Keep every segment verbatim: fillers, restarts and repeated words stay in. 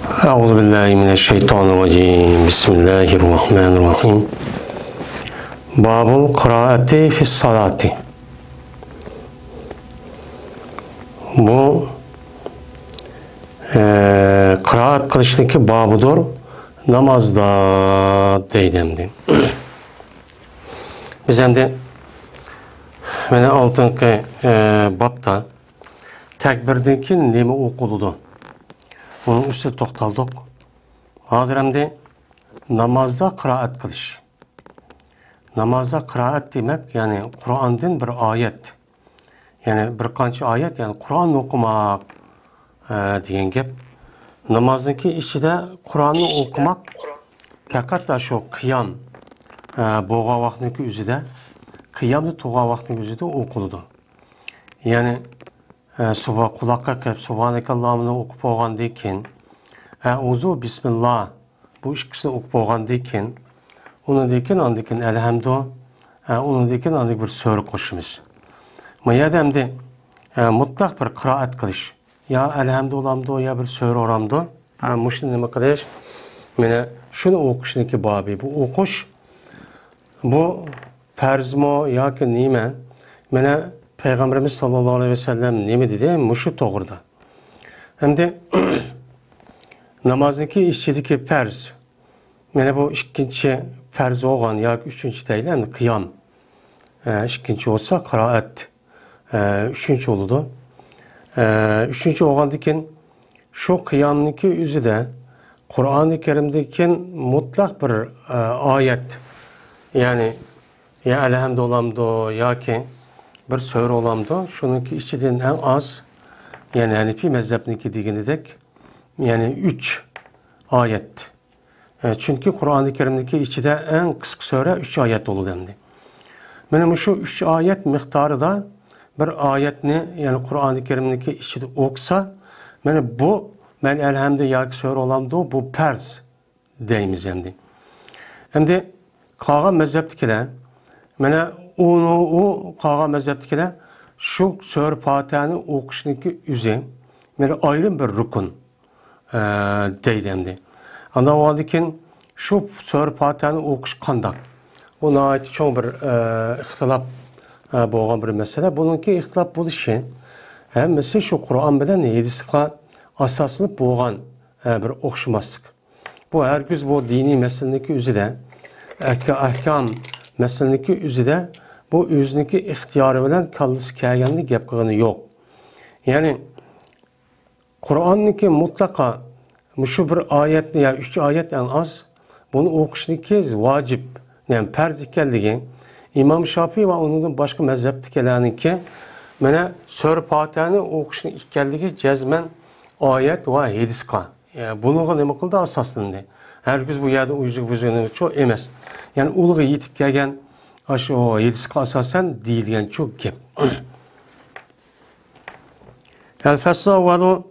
أعوذ بالله من الشيطان الرجيم. بسم الله الرحمن الرحيم. باب القراءة في الصلاة. بۇ، ئە، قىرائەت قىلىشنىڭكى بابىدۇر نامازدا دەيدۇ ئەمدى. بىز ئەمدى مانا ئالدىنقى، ئە، بابتا تەكبىردىن كېيىن نېمە ئوقۇلىدۇ؟ ئۇنىڭ ئۈستىدە توختالدۇق. ھازىر ئەمدى نامازدا قىرائەت قىلىش. نامازدا قىرائەت دېمەك، يەنى قۇرئاندىن بىر ئايەت. يەنى بىر قانچە ئايەت، يەنى قۇرئان ئوقۇماق، ئە، دېگەن گەپ. نامازنىڭكى ئىچىدە قۇرئاننى ئوقۇماق پەقەت شۇ قىيام، ئە، بولغان ۋاقىتنىڭكى ئۆزىدە، قىيامدا تۇرغان ۋاقىتنىڭ ئۆزىدە ئوقۇلىدۇ. يەنى، ئە، سۇبھا-، قۇلاق قېقىپ، سۇبھانەكاللاھۇمنى ئوقۇپ بولغاندىن كېيىن، ئەئۇزۇ، بىسمىللا، بۇ ئىككىسىنى ئوقۇپ بولغاندىن كېيىن، ئۇنىڭدىن كېيىن، ئاندىن كېيىن ئەلھەمدۇ، ئە، ئۇنىڭدىن كېيىن ئاندىن بىر سۈرە قوشىمىز. ما يەردە ئەمدى، ئە، مۇتلەق بىر قىرائەت قىلىش. يا ئەلھەمدۇ ئۇلامدۇ، يا بىر سۈرە ئۇرامدۇ. ئە، مۇشۇنى نېمە قىلىش؟ مانا شۇنى ئوقۇشنىڭكى بابى. بۇ ئوقۇش، بۇ پەرزمۇ ياكى نېمە؟ مانا پەيغەمبىرىمىز ساللاللاھۇ ئەلەيھى ۋەسەللەم نېمە دېدى مۇشۇ توغرىدا؟ ئەمدى نامازنىڭكى ئىچىدىكى پەرز. مانا بۇ ئىككىنچى پەرز بولغان ياكى ئۈچىنچى دەيلى، ئەمدى قىيام. ئە، ئىككىنچى بولسا قىرائەت. ئە، ئۈچىنچى بولىدۇ. ئە، ئۈچىنچى بولغاندىن كېيىن شۇ قىيامنىڭكى ئۆزىدە قۇرئانى كەرىمدىن كېيىن مۇتلەق بىر، ئە، ئايەت، يەنى يا ئەلھەمدۇ بولامدۇ ياكى بىر سۈرە بولامدۇ، شۇنىڭكى ئىچىدىن ئەڭ ئاز، يەنى ھەنىفىي مەزھەپنىڭكى دېگىنىدەك، يەنى ئۈچ ئايەت. ئە، چۈنكى قۇرئانى كەرىمدىكى ئىچىدە ئەڭ قىسقا سۈرە ئۈچ ئايەت بولىدۇ ئەمدى. مانا مۇشۇ ئۈچ ئايەت مىقدارىدا بىر ئايەتنى، يەنى قۇرئانى كەرىمدىكى ئىچىدە ئوقۇسا، مانا بۇ مەن ئەلھەمدۇ ياكى سۈرە بولامدۇ، بۇ پەرز دەيمىز ئەمدى. ئەمدى قالغان مەزھەپتىكىلەر، مانا ئۇنى، ئۇ قالغان مەزھەپتىكىلەر شۇ سۈرە پاتىھەنى ئوقۇشنىڭكى ئۆزى، مانا ئايرىم بىر رۇكۇن، ئە، دەيدۇ ئەمدى. ئاندىن بولغاندىن كېيىن شۇ سۈرە پاتىھەنى ئوقۇش قانداق؟ بۇ ناھايىتى چوڭ بىر، ئە، ئىختىلاپ، ئە، بولغان بىر مەسىلە. بۇنىڭكى ئىختىلاپ بولۇشى ھەممىسى شۇ قۇرئان بىلەن ھەدىسقا ئاساسلىنىپ بولغان، ئە، بىر ئوخشىماسلىق. بۇ ھەرگىز بۇ دىنىي مەسىلىنىڭكى ئۆزىدە، ئەھكا-، ئەھكام مەسىلىنىڭكى ئۆزىدە بۇ ئۆزىنىڭكى ئىختىيارى بىلەن كاللىسى كەلگەننى گەپ قىلغىنى يوق. يەنى قۇرئاننىڭكى مۇتلەقا مۇشۇ بىر ئايەتنى يا ئۈچ ئايەت ئەڭ ئاز، بۇنى ئوقۇشنىڭكى ۋاجىپ، يەنى پەرز ئىكەنلىكى، ئىمام شافىي ۋە ئۇنىڭدىن باشقا مەزھەپتىكىلەرنىڭكى مانا سۈرە پاتىھەنى ئوقۇشنىڭ ئىكەنلىكى جەزمەن ئايەت ۋە ھەدىسقا، يا، بۇنىڭغا نېمە قىلدى؟ ئاساسلاندى. ھەرگىز بۇ يەردە ئۆزىگە بۇزغىنىچۇ ئەمەس. يەنى ئۇلىغا يېتىپ كەلگەن ئاشۇ ھەدىسقا ئاساسەن دېيىلگەنچۇ گەپ. الفصل الأول،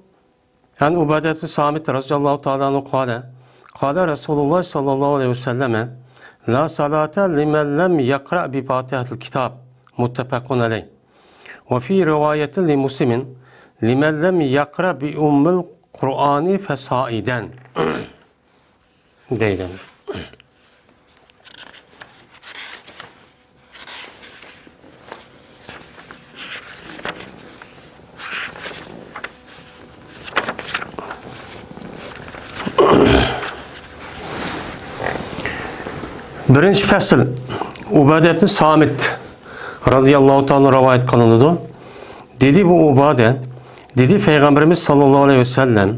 عن عبادة بن الصامت رضي الله تعالى عنه قال، قال رسول الله صلى الله عليه وسلم، لا صلاة لمن لم يقرأ بفاتحة الكتاب، متفق عليه. وفي رواية لمسلم، لمن لم يقرأ بأم القرآن فصاعدا. دەيدۇ. بىرىنچى پەسىل. ئۇبادە ئىبنى سامىت رازىياللاھۇ تائالا رىۋايەت قىلىنىدۇ. دېدى بۇ ئۇبادە، دېدى پەيغەمبىرىمىز ساللاللاھۇ ئەلەيھى ۋەسەللەم،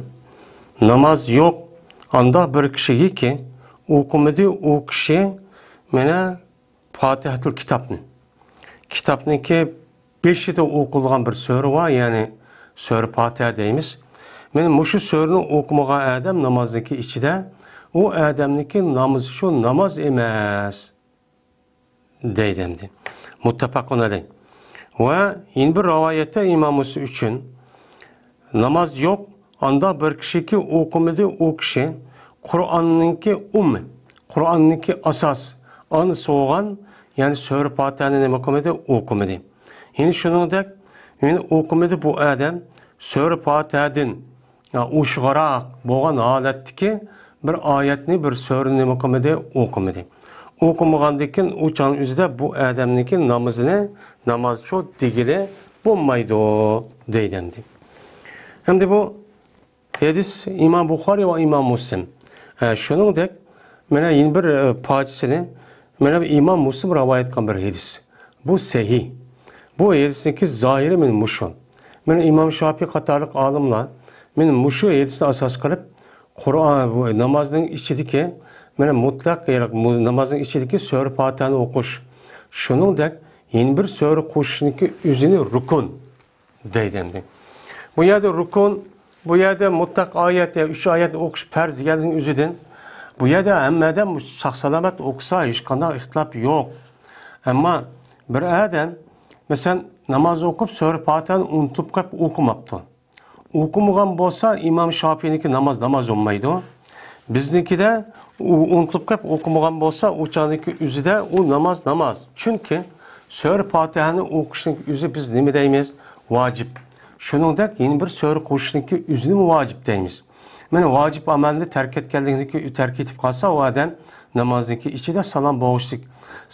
ناماز يوق ئانداق بىر كىشىگىكى ئوقۇمىدى ئۇ كىشى مانا پاتىھەتۇل كىتابنى. كىتابنىڭكى بېشىدا ئوقۇلغان بىر سۈرە بار، يەنى سۈرە پاتىھە دەيمىز. مانا مۇشۇ سۈرىنى ئوقۇمىغان ئادەم نامازنىڭكى ئىچىدە، ئۇ ئادەمنىڭكى نامىزى شۇ ناماز ئەمەس. دەيدۇ ئەمدى. مۇتتەپەقۇن ئەلەيھ. ۋە يەنە بىر رىۋايەتتە ئىمام مۇسلىم ئۈچۈن، ناماز يوق، ئانداق بىر كىشىكى ئوقۇمىدى ئۇ كىشى قۇرئاننىڭكى ئۇممى، قۇرئاننىڭكى ئاساس، ئانىسى بولغان، يەنى سۈرە پاتىھەنى نېمە قىلمىدى؟ ئوقۇمىدى. يەنە شۇنىڭدەك، يەنە ئوقۇمىدى بۇ ئادەم سۈرە پاتىھەدىن ئوشۇقراق بولغان ھالەتتىكى بىر ئايەتنى، بىر سۈرىنى نېمە قىلمىدى؟ ئوقۇمىدى. ئوقۇمىغاندىن كېيىن ئۇ چاغنىڭ ئۆزىدە بۇ ئادەمنىڭكى نامىزىنى، نامازچۇ دېگىلى بولمايدۇ دەيدۇ ئەمدى. ئەمدى بۇ ھەدىس ئىمام بۇخارى ۋە ئىمام مۇسلىم. ھە، شۇنىڭدەك مانا يەنە بىر، ئە، پارچىسىنى مانا ئىمام مۇسلىم رىۋايەت قىلغان بىر ھەدىس. بۇ سەھىھ. بۇ ھەدىسنىڭكى زاھىرى مانا مۇشۇ. مانا ئىمام شافىئى قاتارلىق ئالىملار مانا مۇشۇ ھەدىسنى ئاساس قىلىپ، قۇرئان، بۇ نامازنىڭ ئىچىدىكى، مانا مۇتلەق، يەنى مۇ-، نامازنىڭ ئىچىدىكى سۈرە پاتىھەنى ئوقۇش، شۇنىڭدەك يەنە بىر سۈرە قوشۇشنىڭكى ئۆزىنى رۇكۇن دەيدۇ ئەمدى. بۇ يەردە رۇكۇن، بۇ يەردە مۇتلەق ئايەت، يا ئۈچ ئايەتنى ئوقۇش پەرز دېگەننىڭ ئۆزىدىن، بۇ يەردە ھەممە ئادەم ساق-سالامەت ئوقۇسا، ھېچقانداق ئىختىلاپ يوق. ئەمما بىر ئادەم، مەسىلەن، ناماز ئوقۇپ، سۈرە پاتىھەنى ئۇنتۇپ قېلىپ ئوقۇماپتۇ. ئوقۇمىغان بولسا، ئىمام شافىئىنىڭكى ناماز ناماز بولمايدۇ. بىزنىڭكىدە ئۇ ئۇنتۇلۇپ قېلىپ ئوقۇمىغان بولسا، ئۇ چاغنىڭكى ئۆزىدە ئۇ ناماز ناماز. چۈنكى سۈرە پاتىھەنى ئوقۇشنىڭ ئۆزى بىز نېمە دەيمىز؟ ۋاجىپ. شۇنىڭدەك يەنە بىر سۈرە قوشۇشنىڭكى ئۆزىنىمۇ ۋاجىپ دەيمىز. مانا ۋاجىپ ئەمەلنى تەرك ئەتكەنلىكىنى، تەرك ئېتىپ قالسا، ئۇ ئادەم نامازنىڭكى ئىچىدە سالام بوغۇشلۇق،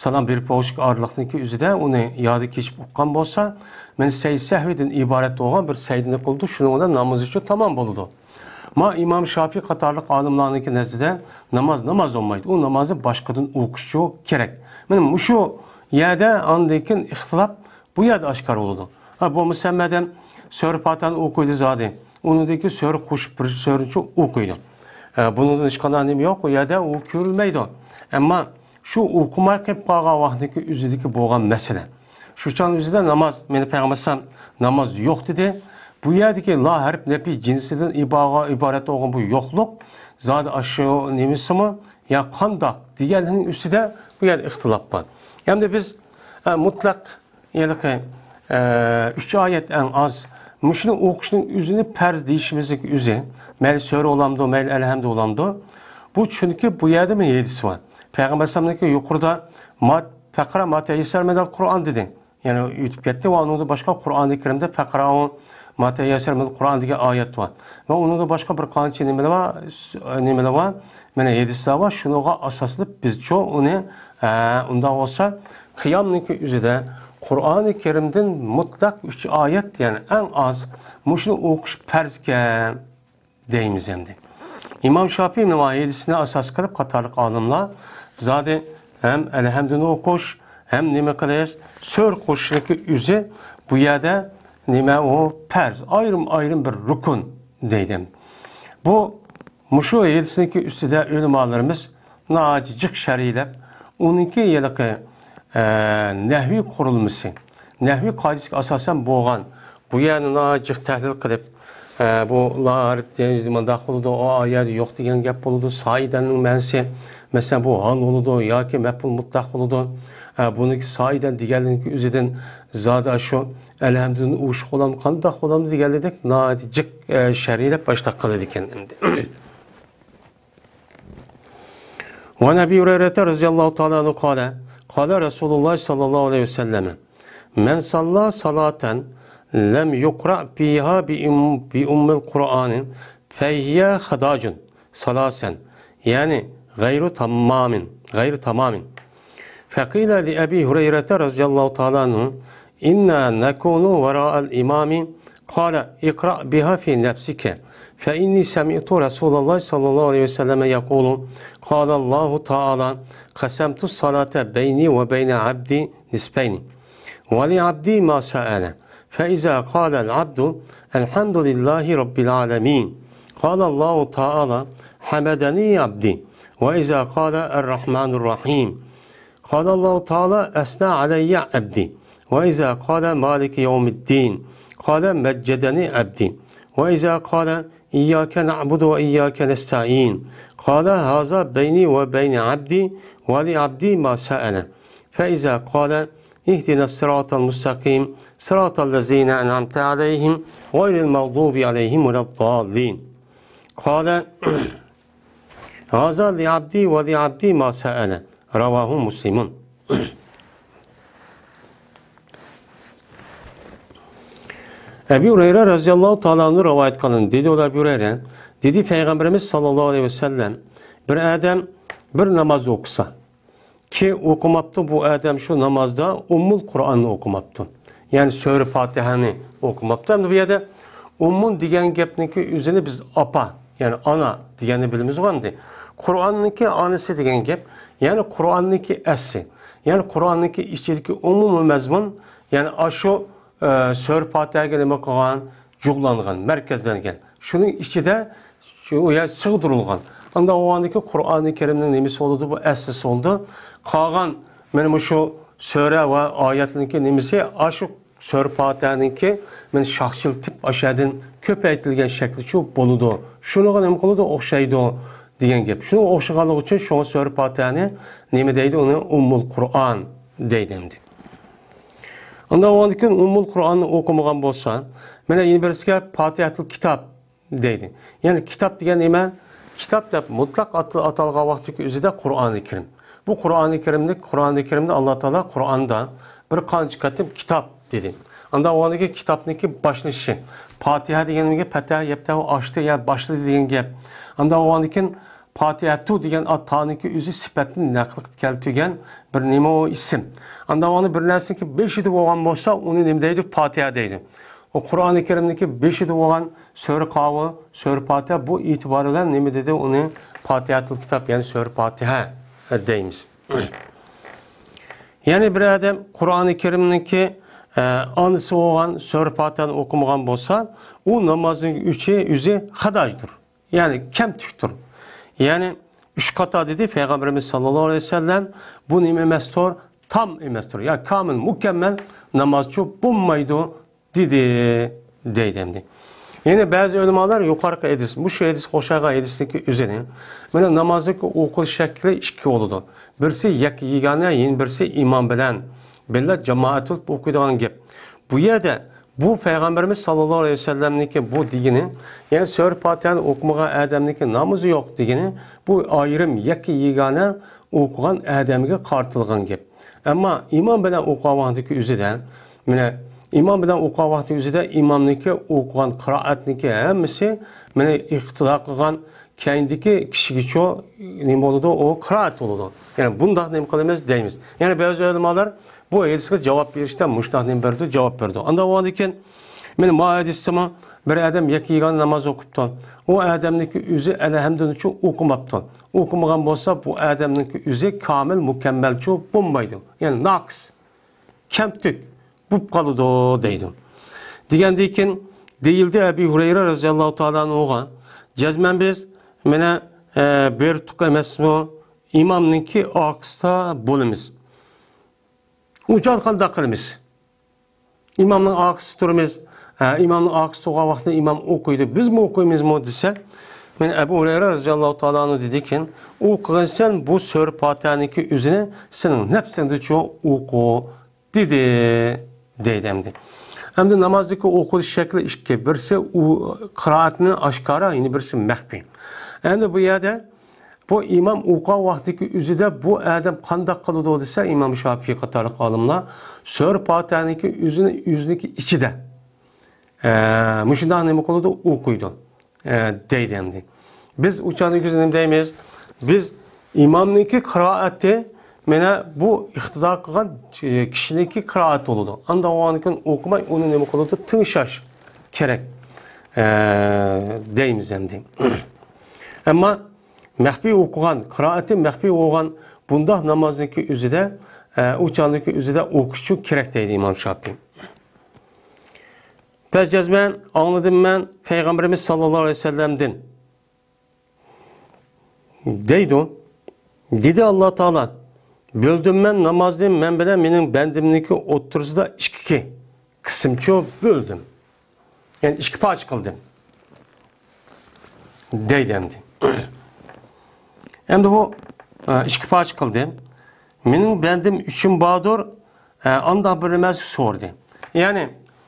سالام بېرىپ بوغۇشلۇق ئارىلىقنىڭكى ئۆزىدە ئۇنى يادى كېچىپ ئۇققان بولسا، مانا سەي سەھۋىدىن ئىبارەت بولغان بىر سەيدىنى قىلىدۇ، شۇنىڭ بىلەن نامىزى شۇ تامام بولىدۇ. ما ئىمام شافىئى قاتارلىق ئالىملارنىڭكى نەزىرىدە ناماز ناماز بولمايدۇ، ئۇ نامازنى باشقىدىن ئوقۇشچۇ كېرەك. مانا مۇشۇ يەردە ئاندىن كېيىن ئىختىلاپ بۇ يەردە ئاشكارا بولىدۇ. ھە، بولمىسا ھەممە ئادەم سۈرە پاتىھەنى ئوقۇيدۇ زادى. ئۇنىڭدىن كېيىن سۈرە قوشۇپ بىر سۈرىنى ئوقۇيدۇ. ھە، بۇنىڭدىن ھېچقانداق نېمە يوق، ئۇ يەردە ئۇ كۆرۈلمەيدۇ. ئەمما شۇ ئوقۇماي قېلىپ قالغان ۋاقىتتىكى ئۆزىدىكى بولغان مەسىلە. شۇ چاغنىڭ ئۆزىدە ناماز، مېنى پەيغەمبەر ئەلەيھىسسالام ناماز يوق دېدى. بۇ يەردىكى لا ھەرپ نەپى جىنسىدىن ئىبا-، ئىبارەت بولغان بۇ يوقلۇق، زادى ئاشۇ نېمىسىمۇ يا قانداق دېگەننىڭ ئۈستىدە بۇ يەردە ئىختىلاپ بار. ئەمدى بىز، ئە، مۇتلەق ھېلىقى، ئە، ئۈچ ئايەت ئەڭ ئاز. مۇشۇنى ئوقۇشنىڭ ئۆزىنى پەرز دېيىشىمىزنىڭ ئۆزى، مەيلى سۈرە بولامدۇ، مەيلى ئەلھەمدۇ بولامدۇ؟ بۇ چۈنكى بۇ يەردە مانا ھەدىس بار. پەيغەمبەر ئەلەيھىسسالامنىڭكى يۇقىرىدا ما-، فەقرا ما تەيسسەرە مىنەل قۇرئان دېدى. يەنى ئۆتۈپ كەتتى ۋە ئۇنىڭدىن باشقا قۇرئانى كەرىمدە فەقرائۇ ما تەيسسەرە مىنەل قۇرئان دېگەن ئايەت بار. ۋە ئۇنىڭدىن باشقا بىر قانچە نېمىلەر بار، نېمىلەر بار، مانا ھەدىسلەر بار. شۇنىڭغا ئاساسلىنىپ بىزچۇ ئۇنى، ئە، ئۇنداق بولسا قىيامنىڭكى ئۆزىدە قۇرئانى كەرىمدىن مۇتلەق ئۈچ ئايەت، يەنى ئەڭ ئاز مۇشۇنى ئوقۇش پەرزكەن دەيمىز ئەمدى. ئىمام شافىئىنىڭ ھەدىسىنى ئاساس قىلىپ قاتارلىق ئالىملار زادى ھەم ئەلھەمدۇنى ئوقۇش، ھەم نېمە قىلىش، سۈرە قوشۇشنىڭكى ئۆزى بۇ يەردە نېمە ئۇ پەرز، ئايرىم-ئايرىم بىر رۇكۇن دەيدۇ. بۇ، مۇشۇ ھەدىسنىڭكى ئۈستىدە ئۆلىمالىرىمىز ناھايىتى جىق شەرھلەپ، ئۇنىڭكى ھېلىقى، ئە، نەھۋىي قۇرۇلمىسى، نەھۋىي قائىدىسىگە ئاساسەن بولغان بۇ يەرنى ناھايىتى جىق تەھلىل قىلىپ، ئە، بۇ لا ھەرپ دېگەن مۇنداق بولىدۇ، ئۇ ئايەردە يوق دېگەن گەپ بولىدۇ، سائىدەننىڭ مەنىسى، مەسىلەن، بۇ ھال بولىدۇ ياكى مەپئۇل مۇتلەق بولىدۇ، ئە، بۇنىڭكى سائىدەن دېگەنلىكى ئۆزىدىن زادى شۇ ئەلھەمدۇنى ئوشۇق بولامدۇ، قانداق بولامدۇ دېگەنلىكتەك ناھايىتى جىق، ئە، شەرھلەپ باشلاپ قىلىدىكەن ئەمدى. وعن أبي هريرة رضي الله تعالى عنه قال، قال رسول الله صلى الله عليه وسلم، من صلى صلاة لم يقرأ فيها بأم، بأم القرآن فهي خداج ثلاثا، يعني غير تمام، غير تمام. فقيل لأبي هريرة رضي الله تعالى عنه، إنا نكون وراء الإمام، قال، اقرأ بها في نفسك، فإني سمعت رسول الله صلى الله عليه وسلم يقول، قال الله تعالى، قسمت الصلاة بيني وبين عبدي نصفين، ولعبدي ما سأل، فإذا قال العبد، الحمد لله رب العالمين، قال الله تعالى، حمدني عبدي، وإذا قال، الرحمن الرحيم، قال الله تعالى، أثنى علي عبدي، وإذا قال، مالك يوم الدين، قال، مجدني عبدي، وإذا قال، إياك نعبد وإياك نستعين، قال، هذا بيني وبين عبدي، ولعبدي ما سأل، فإذا قال، اهدنا الصراط المستقيم، صراط الذين أنعمت عليهم، غير المغضوب عليهم ولا الضالين، قال، هذا لعبدي ولعبدي ما سأل. رواه مسلم. ئەبۇ ھۇرەيرە رەزىياللاھۇ تائالا ئەنھۇ رىۋايەت قىلىندى. دېدى ئۇلار، ئەبۇ ھۇرەيرە، دېدى پەيغەمبىرىمىز ساللاللاھۇ ئەلەيھى ۋەسەللەم، بىر ئادەم بىر ناماز ئوقۇسا، كى ئوقۇماپتۇ، بۇ ئادەم شۇ نامازدا ئۇممۇل قۇرئاننى ئوقۇماپتۇ. يەنى سۈرە پاتىھەنى ئوقۇماپتۇ. ئەمدى بۇ يەردە ئۇممۇن دېگەن گەپنىڭكى ئۆزىنى بىز ئاپا، يەنى ئانا دېگەننى بىلىمىزغۇ ئەمدى. قۇرئاننىڭكى ئانىسى دېگەن گەپ، يەنى قۇرئاننىڭكى ئەسلى، يەنى قۇرئاننىڭكى ئىچىدىكى ئومۇمىي مەزمۇن، يەنى ئاشۇ، ئە، سۈرە پاتىھەگە نېمە قىلغان؟ جۇغلانغان، مەركەزلەنگەن. شۇنىڭ ئىچىدە شۇ يەر سىغدۇرۇلغان. ئانداق بولغاندىكىن قۇرئانى كەرىمنىڭ نېمىسى بولىدۇ؟ بۇ ئەسلىسى بولىدۇ. قالغان مانا مۇشۇ سۈرە ۋە ئايەتنىڭكى نېمىسى ئاشۇ سۈرە پاتىھەنىڭكى مانا شاخچىلىتىپ ئاشۇ يەردىن كۆپەيتىلگەن شەكلىچۇ بولىدۇ. شۇنىڭغا نېمە قىلىدۇ؟ ئوخشايدۇ دېگەن گەپ. شۇنىڭغا ئوخشىغانلىقى ئۈچۈن شۇڭا سۈرە پاتىھەنى نېمە دەيدۇ؟ ئۇنى ئۇممۇل قۇرئان دەيدۇ ئەمدى. ئانداق بولغاندىكىن ئۇممۇل قۇرئاننى ئوقۇمىغان بولسا، مانا يەنە بىرسىگە پاتىھەتۇل كىتاب دەيدۇ. يەنى كىتاب دېگەن نېمە؟ كىتاب دەپ مۇتلەق ئات-، ئاتالغان ۋاقىتتىكى ئۆزىدە قۇرئانى كەرىم. بۇ قۇرئانى كەرىمنى، قۇرئانى كەرىمنى ئاللا تائالا قۇرئاندا بىر قانچە قېتىم كىتاب دېدى. ئانداق بولغاندىكىن كىتابنىڭكى باشلىنىشى. پاتىھە دېگەنگە پەتە، يەپتە ئاشتى، يا باشلىدى دېگەن گەپ. ئانداق بولغاندىكىن پاتىھەتۇ دېگەن ئات-، تانىڭكى ئۆزى سۈپەتنى نەقىل قىلىپ كەلتۈرگەن بىر نېمە ئۇ ئىسىم. ئانداق بولغاندا بىر نەرسىنىڭكى بېشىدا بولغان بولسا، ئۇنى نېمە دەيدۇ؟ پاتىھە دەيدۇ. ئۇ قۇرئانى كەرىمنىڭكى بېشىدا بولغان سۈرە قاۋۇ، سۈرە پاتىھە، بۇ ئېتىبار بىلەن نېمە دېدى؟ ئۇنى پاتىھەتۇل كىتاب، يەنى سۈرە پاتىھە دەيمىز. يەنى بىر ئادەم قۇرئانى كەرىمنىڭكى، ئە، ئانىسى بولغان سۈرە پاتىھەنى ئوقۇمىغان بولسا، ئۇ نامازنىڭ ئۈچى ئۆزى خاداجدۇر. يەنى كەمتۈكتۇر. يەنى ئۈچ قاتا دېدى پەيغەمبىرىمىز ساللاللاھۇ ئەلەيھى ۋەسەللەم، بۇ نېمە ئەمەستۇر؟ تام ئەمەستۇر. يا كامىل، مۇكەممەل نامازچۇ بولمايدۇ دېدى، دەيدۇ ئەمدى. يەنە بەزى ئۆلىمالار يۇقىرىقى ھەدىس، مۇشۇ ھەدىسكە ئوخشايدىغان ھەدىسنىڭكى ئۆزىنى، مانا نامازنىڭكى ئوقۇلۇش شەكلى ئىككى بولىدۇ. بىرسى يەككە يېگانە، يەنە بىرسى ئىمام بىلەن بىللە جامائەت بولۇپ ئوقۇيدىغان گەپ. بۇ يەردە بۇ پەيغەمبىرىمىز ساللاللاھۇ ئەلەيھى ۋەسەللەمنىڭكى بۇ دېگىنى، يەنى سۈرە پاتىھەنى ئوقۇمىغان ئادەمنىڭكى نامىزى يوق دېگىنى، بۇ ئايرىم يەككە يېگانە ئوقۇغان ئادەمگە قارىتىلغان گەپ. ئەمما ئىمام بىلەن ئوقۇغان ۋاقتىدىكى ئۆزىدە، مانا ئىمام بىلەن ئوقۇغان ۋاقتى ئۆزىدە ئىمامنىڭكى ئوقۇغان قىرائەتنىڭكى ھەممىسى مانا ئىقتىدا قىلغان كەينىدىكى كىشىگىچۇ نېمە بولىدۇ؟ ئۇ قىرائەت بولىدۇ. يەنى بۇنداق نېمە قىلىمىز دەيمىز. يەنى بەزى ئۆلىمالار بۇ ھەدىسكە جاۋاب بېرىشتە مۇشۇنداق نېمە بېرىدۇ؟ جاۋاب بېرىدۇ. ئانداق بولغاندىكىن مانا ما ھەدىستىمۇ بىر ئادەم يەككە يېگانە ناماز ئوقۇپتۇ. ئۇ ئادەمنىڭكى ئۆزى ئەلھەمدۇنىچۇ ئوقۇماپتۇ. ئوقۇمىغان بولسا، بۇ ئادەمنىڭكى ئۆزى كامىل، مۇكەممەلچۇ بولمايدۇ. يەنى ناقىس، كەمتۈك بولۇپ قالىدۇ دەيدۇ. دېگەندىن كېيىن دېيىلدى ئەبى ھۇرەيرە رەزىياللاھۇ تائالا ئەنھۇغا، جەزمەن بىز مانا، ئە، بىر تۇق ئەمەسمۇ، ئىمامنىڭكى ئارقىسىدا بولىمىز. ئۇ چاغدا قانداق قىلىمىز؟ ئىمامنىڭ ئارقىسىدا تۇرىمىز. ھە، ئىمامنىڭ ئارقىسىدا تۇرغان ۋاقتىدا ئىمام ئوقۇيدۇ، بىزمۇ ئوقۇيمىزمۇ دېسە، مانا ئەبۇ ھۇرەيرە رەزىياللاھۇ تائالا ئەنھۇ دېدىكىن، ئوقۇغىنسەن بۇ سۈرە پاتىھەنىڭكى ئۆزىنى سېنىڭ نەپسىڭدىچۇ ئوقۇ دېدى، دەيدۇ ئەمدى. ئەمدى نامازدىكى ئوقۇلۇش شەكلى ئىككى. بىرسى ئۇ قىرائەتنى ئاشكارا، يەنە بىرسى مەخپىي. ئەمدى بۇ يەردە بۇ ئىمام ئوقۇغان ۋاقتىدىكى ئۆزىدە بۇ ئادەم قانداق قىلىدۇ دېسە، ئىمام شاپىي قاتارلىق ئالىملار سۈرە پاتىھەنىڭكى ئۆزىنى، ئۆزىنىڭكى ئىچىدە، ئە، مۇشۇنداق نېمە قىلىدۇ؟ ئوقۇيدۇ. ئە، دەيدۇ ئەمدى. بىز ئۇ چاغدا كۆزى نېمە دەيمىز؟ بىز ئىمامنىڭكى قىرائىتى مانا بۇ ئىقتىدا قىلغان كىشىنىڭكى قىرائىتى بولىدۇ. ئانداق بولغاندىكىن ئوقۇماي ئۇنى نېمە قىلىدۇ؟ تىڭشاش كېرەك، ئە، دەيمىز ئەمدى. ئەمما مەخپىي ئوقۇغان، قىرائىتى مەخپىي بولغان بۇنداق نامازنىڭكى ئۆزىدە، ئە، ئۇ چاغدىكى ئۆزىدە ئوقۇش ئۈچۈن كېرەك دەيدۇ ئىمام شاپىي. بەس جەزمەن ئاڭلىدىم مەن پەيغەمبىرىمىز ساللاللاھۇ ئەلەيھى ۋەسەللەمدىن. دەيدۇ. دېدى ئاللا تائالا، بۆلدۈم مەن نامازنى مەن بىلەن مېنىڭ بەندىمنىڭكى ئوتتۇرىسىدا ئىككى قىسىمچۇ بۆلدۈم. يەنى ئىككى پارچە قىلدىم. دەيدۇ ئەمدى. ئەمدى بۇ، ئە، ئىككى پارچە قىلدىم. مېنىڭ بەندىم ئۈچۈن باردۇر، ئە، ئانداق بىر نېمە سورىدى. يەنى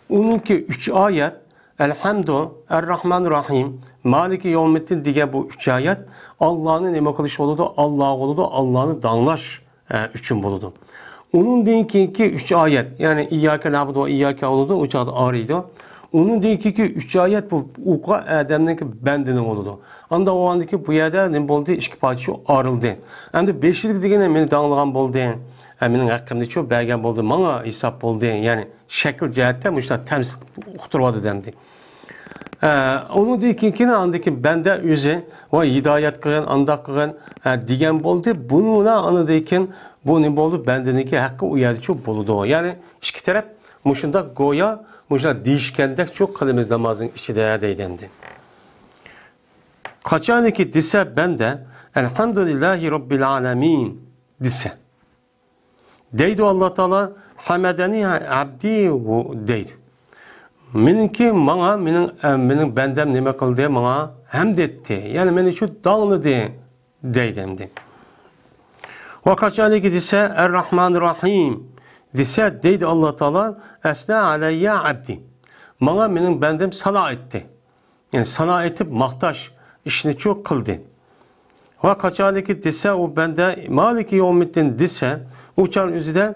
ئۇنىڭكى ئۈچ ئايەت، ئەلھەمدۇ، ئەرراھمانىر راھىم، مالىكى يەۋمىددىن دېگەن بۇ ئۈچ ئايەت ئاللانى نېمە قىلىش بولىدۇ؟ ئاللا بولىدۇ، ئاللانى داڭلاش، ئە، ئۈچۈن بولىدۇ. ئۇنىڭدىن كېيىنكى ئۈچ ئايەت، يەنى ئىيياكە نەئبۇدۇ ۋە ئىيياكە ئۇلىدۇ، ئۇ چاغدا ئايرىيدۇ. ئۇنىڭدىن كېيىنكى ئۈچ ئايەت بۇ ئوقۇغان ئادەمنىڭكى بەندىنىڭ بولىدۇ. ئاندا بولغاندىن كېيىن بۇ يەردە نېمە بولدى؟ ئىككى پارچە ئايرىلدى. ئەمدى بېشىدىكى دېگىنى مېنى داڭلىغان بولدى. ئە، مېنىڭ ھەققىمنى شۇ بەرگەن بولدى، ماڭا ھېساب بولدى. يەنى شەكىل جەھەتتە مۇشۇنداق تەمسىل قىلىپ ئۇقتۇرۇۋالدى دەمدى. ئە، ئۇنىڭدىن كېيىن، ئاندىن كېيىن بەندە ئۆزى ۋاي ھىدايەت قىلغىن، ئانداق قىلغىن، ئە، دېگەن بولدى. بۇنىڭ ئاندىن كېيىن بۇ نېمە بولدى؟ بەندىنىڭكى ھەققى ئۇ يەردىچۇ بولىدۇ. يەنى ئىككى تەرەپ مۇشۇنداق گويا مۇشۇنداق دېيىشكەندەكچۇ قىلىمىز نامازنىڭ ئىچىدە دەيدۇ ئەمدى. قاچانكى دېسە بەندە، ئەلھەمدۇلىللاھى رەببىل ئالەمىن دېسە. دەيدۇ ئاللا تائالا، ھەمەدەنى ئەبدى دەيدۇ. مېنىڭكى ماڭا، مېنىڭ، ئە، مېنىڭ بەندەم نېمە قىلدى؟ ماڭا ھەمد ئېيتتى. يەنى مېنى شۇ داڭلىدى دەيدۇ ئەمدى. ۋە قاچانكى دېسە، ئەرراھمانىر راھىم دېسە، دەيدۇ ئاللا تائالا، ئەسنە ئەلەييە ئەبدى. ماڭا مېنىڭ بەندەم سانا ئېيتتى. يەنى سانا ئېيتىپ ماختاش ئىشنىچۇ قىلدى. ۋە قاچانكى دېسە، ئۇ بەندە مالىكى يەۋمىددىن دېسە، ئۇ چاغ ئۆزىدە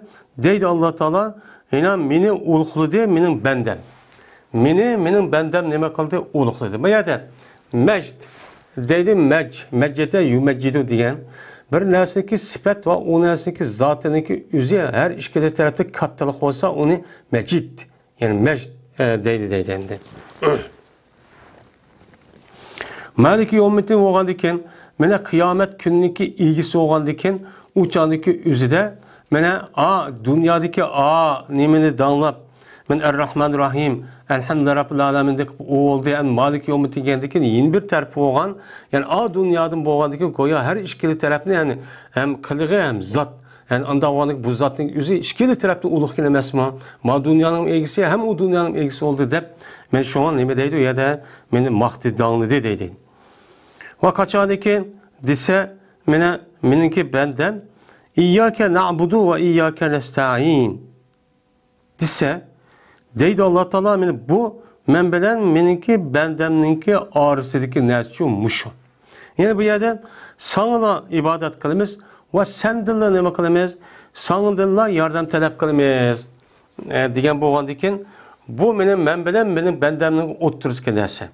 دەيدۇ ئاللا تائالا، يەنە مېنى ئۇلۇغلىدى مېنىڭ بەندەم. مېنى، مېنىڭ بەندەم نېمە قىلدى؟ ئۇلۇغلىدى. بۇ يەردە مەجد دەيدۇ، مەج، مەججەدە يۇمەججىدۇ دېگەن. بىر نەرسىنىڭكى سۈپەت ۋە ئۇ نەرسىنىڭكى زاتىنىڭكى ئۆزى ھەر ئىككىلا تەرەپتە كاتتىلىق بولسا، ئۇنى مەجىد، يەنى مەجد، ئە، دەيدۇ، دەيدۇ ئەمدى. مالىكى يەۋمىددىن بولغاندىكىن، مانا قىيامەت كۈنىنىڭكى ئىگىسى بولغاندىكىن، ئۇ چاغدىكى ئۆزىدە، مانا، ئا، دۇنيادىكى، ئا، نېمىنى داڭلاپ، مەن ئەرراھمانىر راھىم، ئەلھەمدۇلىللاھ رەببىل ئالەمىن دەپ ئۇ بولدى، ئەم مالىكى يەۋمىددىن دېگەندىكىن، يەنە بىر تەرىپى بولغان، يەنى، ئا، دۇنيادىن بولغاندىكىن، گويا ھەر ئىككىلا تەرەپنى، يەنى، ھەم قىلىقى، ھەم زات، يەنى ئانداق بولغاندىكىن بۇ زاتنىڭ ئۆزى ئىككىلا تەرەپتىن ئۇلۇغكەن ئەمەسمۇ؟ ما دۇنيانىڭ ئىگىسى ھەم ئۇ دۇنيانىڭ ئىگىسى بولدى دەپ، مەن شۇڭا نېمە دەيدۇ، يەنە مېنى ماختىدى، داڭلىدى دەيدۇ. ۋە قاچانكى دېسە، مانا مېنىڭكى بەندەم، ئىيياكە نەئبۇدۇ ۋە ئىيياكە نەستەئىن دېسە، دەيدۇ ئاللا تائالا، مانا بۇ مەن بىلەن مېنىڭكى بەندەمنىڭكى ئارىسىدىكى نەرسىچۇ مۇشۇ. يەنى بۇ يەردە ساڭىلا ئىبادەت قىلىمىز ۋە سەندىنلا نېمە قىلىمىز؟ ساڭدىنلا ياردەم تەلەپ قىلىمىز، ئە، دېگەن بولغاندىكىن، بۇ مېنىڭ، مەن بىلەن مېنىڭ بەندەمنىڭ ئوتتۇرىسىدىكى نەرسە.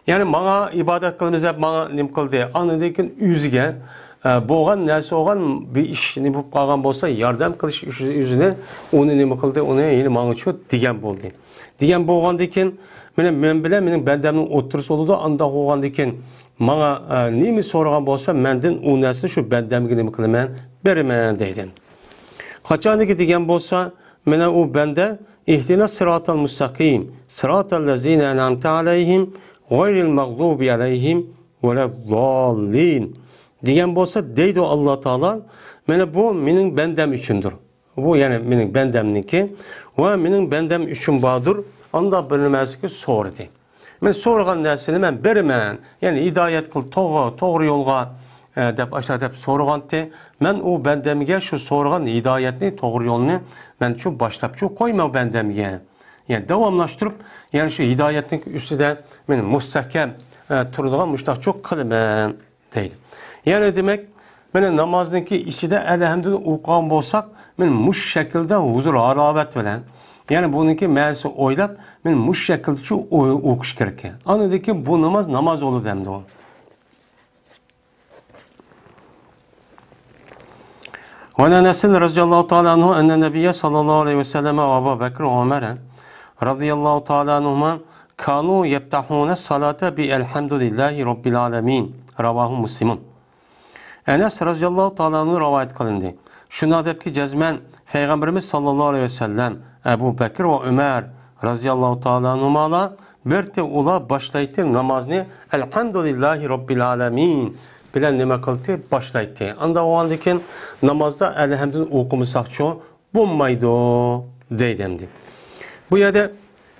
يەنى ماڭا ئىبادەت قىلىمىز دەپ ماڭا نېمە قىلدى؟ ئاندىن كېيىن ئۆزىگە، ئە، بولغان نەرسە بولغان بىر ئىش نېمە بولۇپ قالغان بولسا، ياردەم قىلىش ئۈچۈن ئۆزىنى، ئۇنى نېمە قىلدى؟ ئۇنى يەنە ماڭىچۇ دېگەن بولدى. دېگەن بولغاندىكىن، مانا مەن بىلەن مېنىڭ بەندەمنىڭ ئوتتۇرىسى بولىدۇ. ئانداق بولغاندىكىن، ماڭا، ئە، نېمە سورىغان بولسا، مەندىن ئۇ نەرسىنى شۇ بەندەمگە نېمە قىلىمەن؟ بېرىمەن دەيدۇ. قاچانكى دېگەن بولسا، مانا ئۇ بەندە، ئىھدىنەس سىراتەل مۇستەقىم، سىراتەللەزىنە ئەنئەمتە ئەلەيھىم، غەيرىل مەغدۇبى ئەلەيھىم ۋەلەدداللىن دېگەن بولسا، دەيدۇ ئاللا تائالا، مانا بۇ مېنىڭ بەندەم ئۈچۈندۇر. بۇ يەنى مېنىڭ بەندەمنىڭكى ۋە مېنىڭ بەندەم ئۈچۈن باردۇر، ئانداق بىر نېمىسىكى سورىدى. مەن سورىغان نەرسىنى مەن بېرىمەن. يەنى ھىدايەت قىل، توغرا، توغرا يولغا، ئە، دەپ ئاشۇنداق دەپ سورىغانتى. مەن ئۇ بەندەمگە شۇ سورىغان ھىدايەتنى، توغرا يولنى مەن شۇ باشلاپچۇ قويماي بەندەمگە. يەنى داۋاملاشتۇرۇپ، يەنى شۇ ھىدايەتنىڭ ئۈستىدە مەن مۇستەھكەم، ئە، تۇرىدىغان مۇشۇنداقچۇ قىلىمەن. دەيدۇ. يەنى دېمەك، مانا نامازنىڭكى ئىچىدە ئەلھەمدۇنى ئوقۇغان بولساق، مانا مۇشۇ شەكىلدە ھۇزۇر ھالاۋەت بىلەن، يەنى بۇنىڭكى مەنىسىنى ئويلاپ، مانا مۇشۇ شەكىلدىچۇ ئو-، ئوقۇش كېرەك. ئاندىن كېيىن بۇ ناماز ناماز بولىدۇ ئەمدى ئۇ. وعن أنس رضي الله تعالى عنه أن النبي صلى الله عليه وسلم وأبا بكر وعمر رضي الله تعالى عنهما كانوا يفتتحون الصلاة بالحمد لله رب العالمين. رواه مسلم. ئەنەس رەزىياللاھۇ تائالا ئەنھۇ رىۋايەت قىلىندى. شۇنداق دەپكى، جەزمەن پەيغەمبىرىمىز ساللاللاھۇ ئەلەيھى ۋەسەللەم، ئەبۇ بەكىر ۋە ئۆمەر رەزىياللاھۇ تائالا ئەنھۇمالار بىرتى ئۇلار باشلايتتى نامازنى ئەلھەمدۇلىللاھى رەببىل ئالەمىن بىلەن نېمە قىلتى؟ باشلايتتى. ئاندا بولغاندىكىن نامازدا ئەلھەمدۇنى ئوقۇمىساقچۇ بولمايدۇ دەيدۇ ئەمدى. بۇ يەردە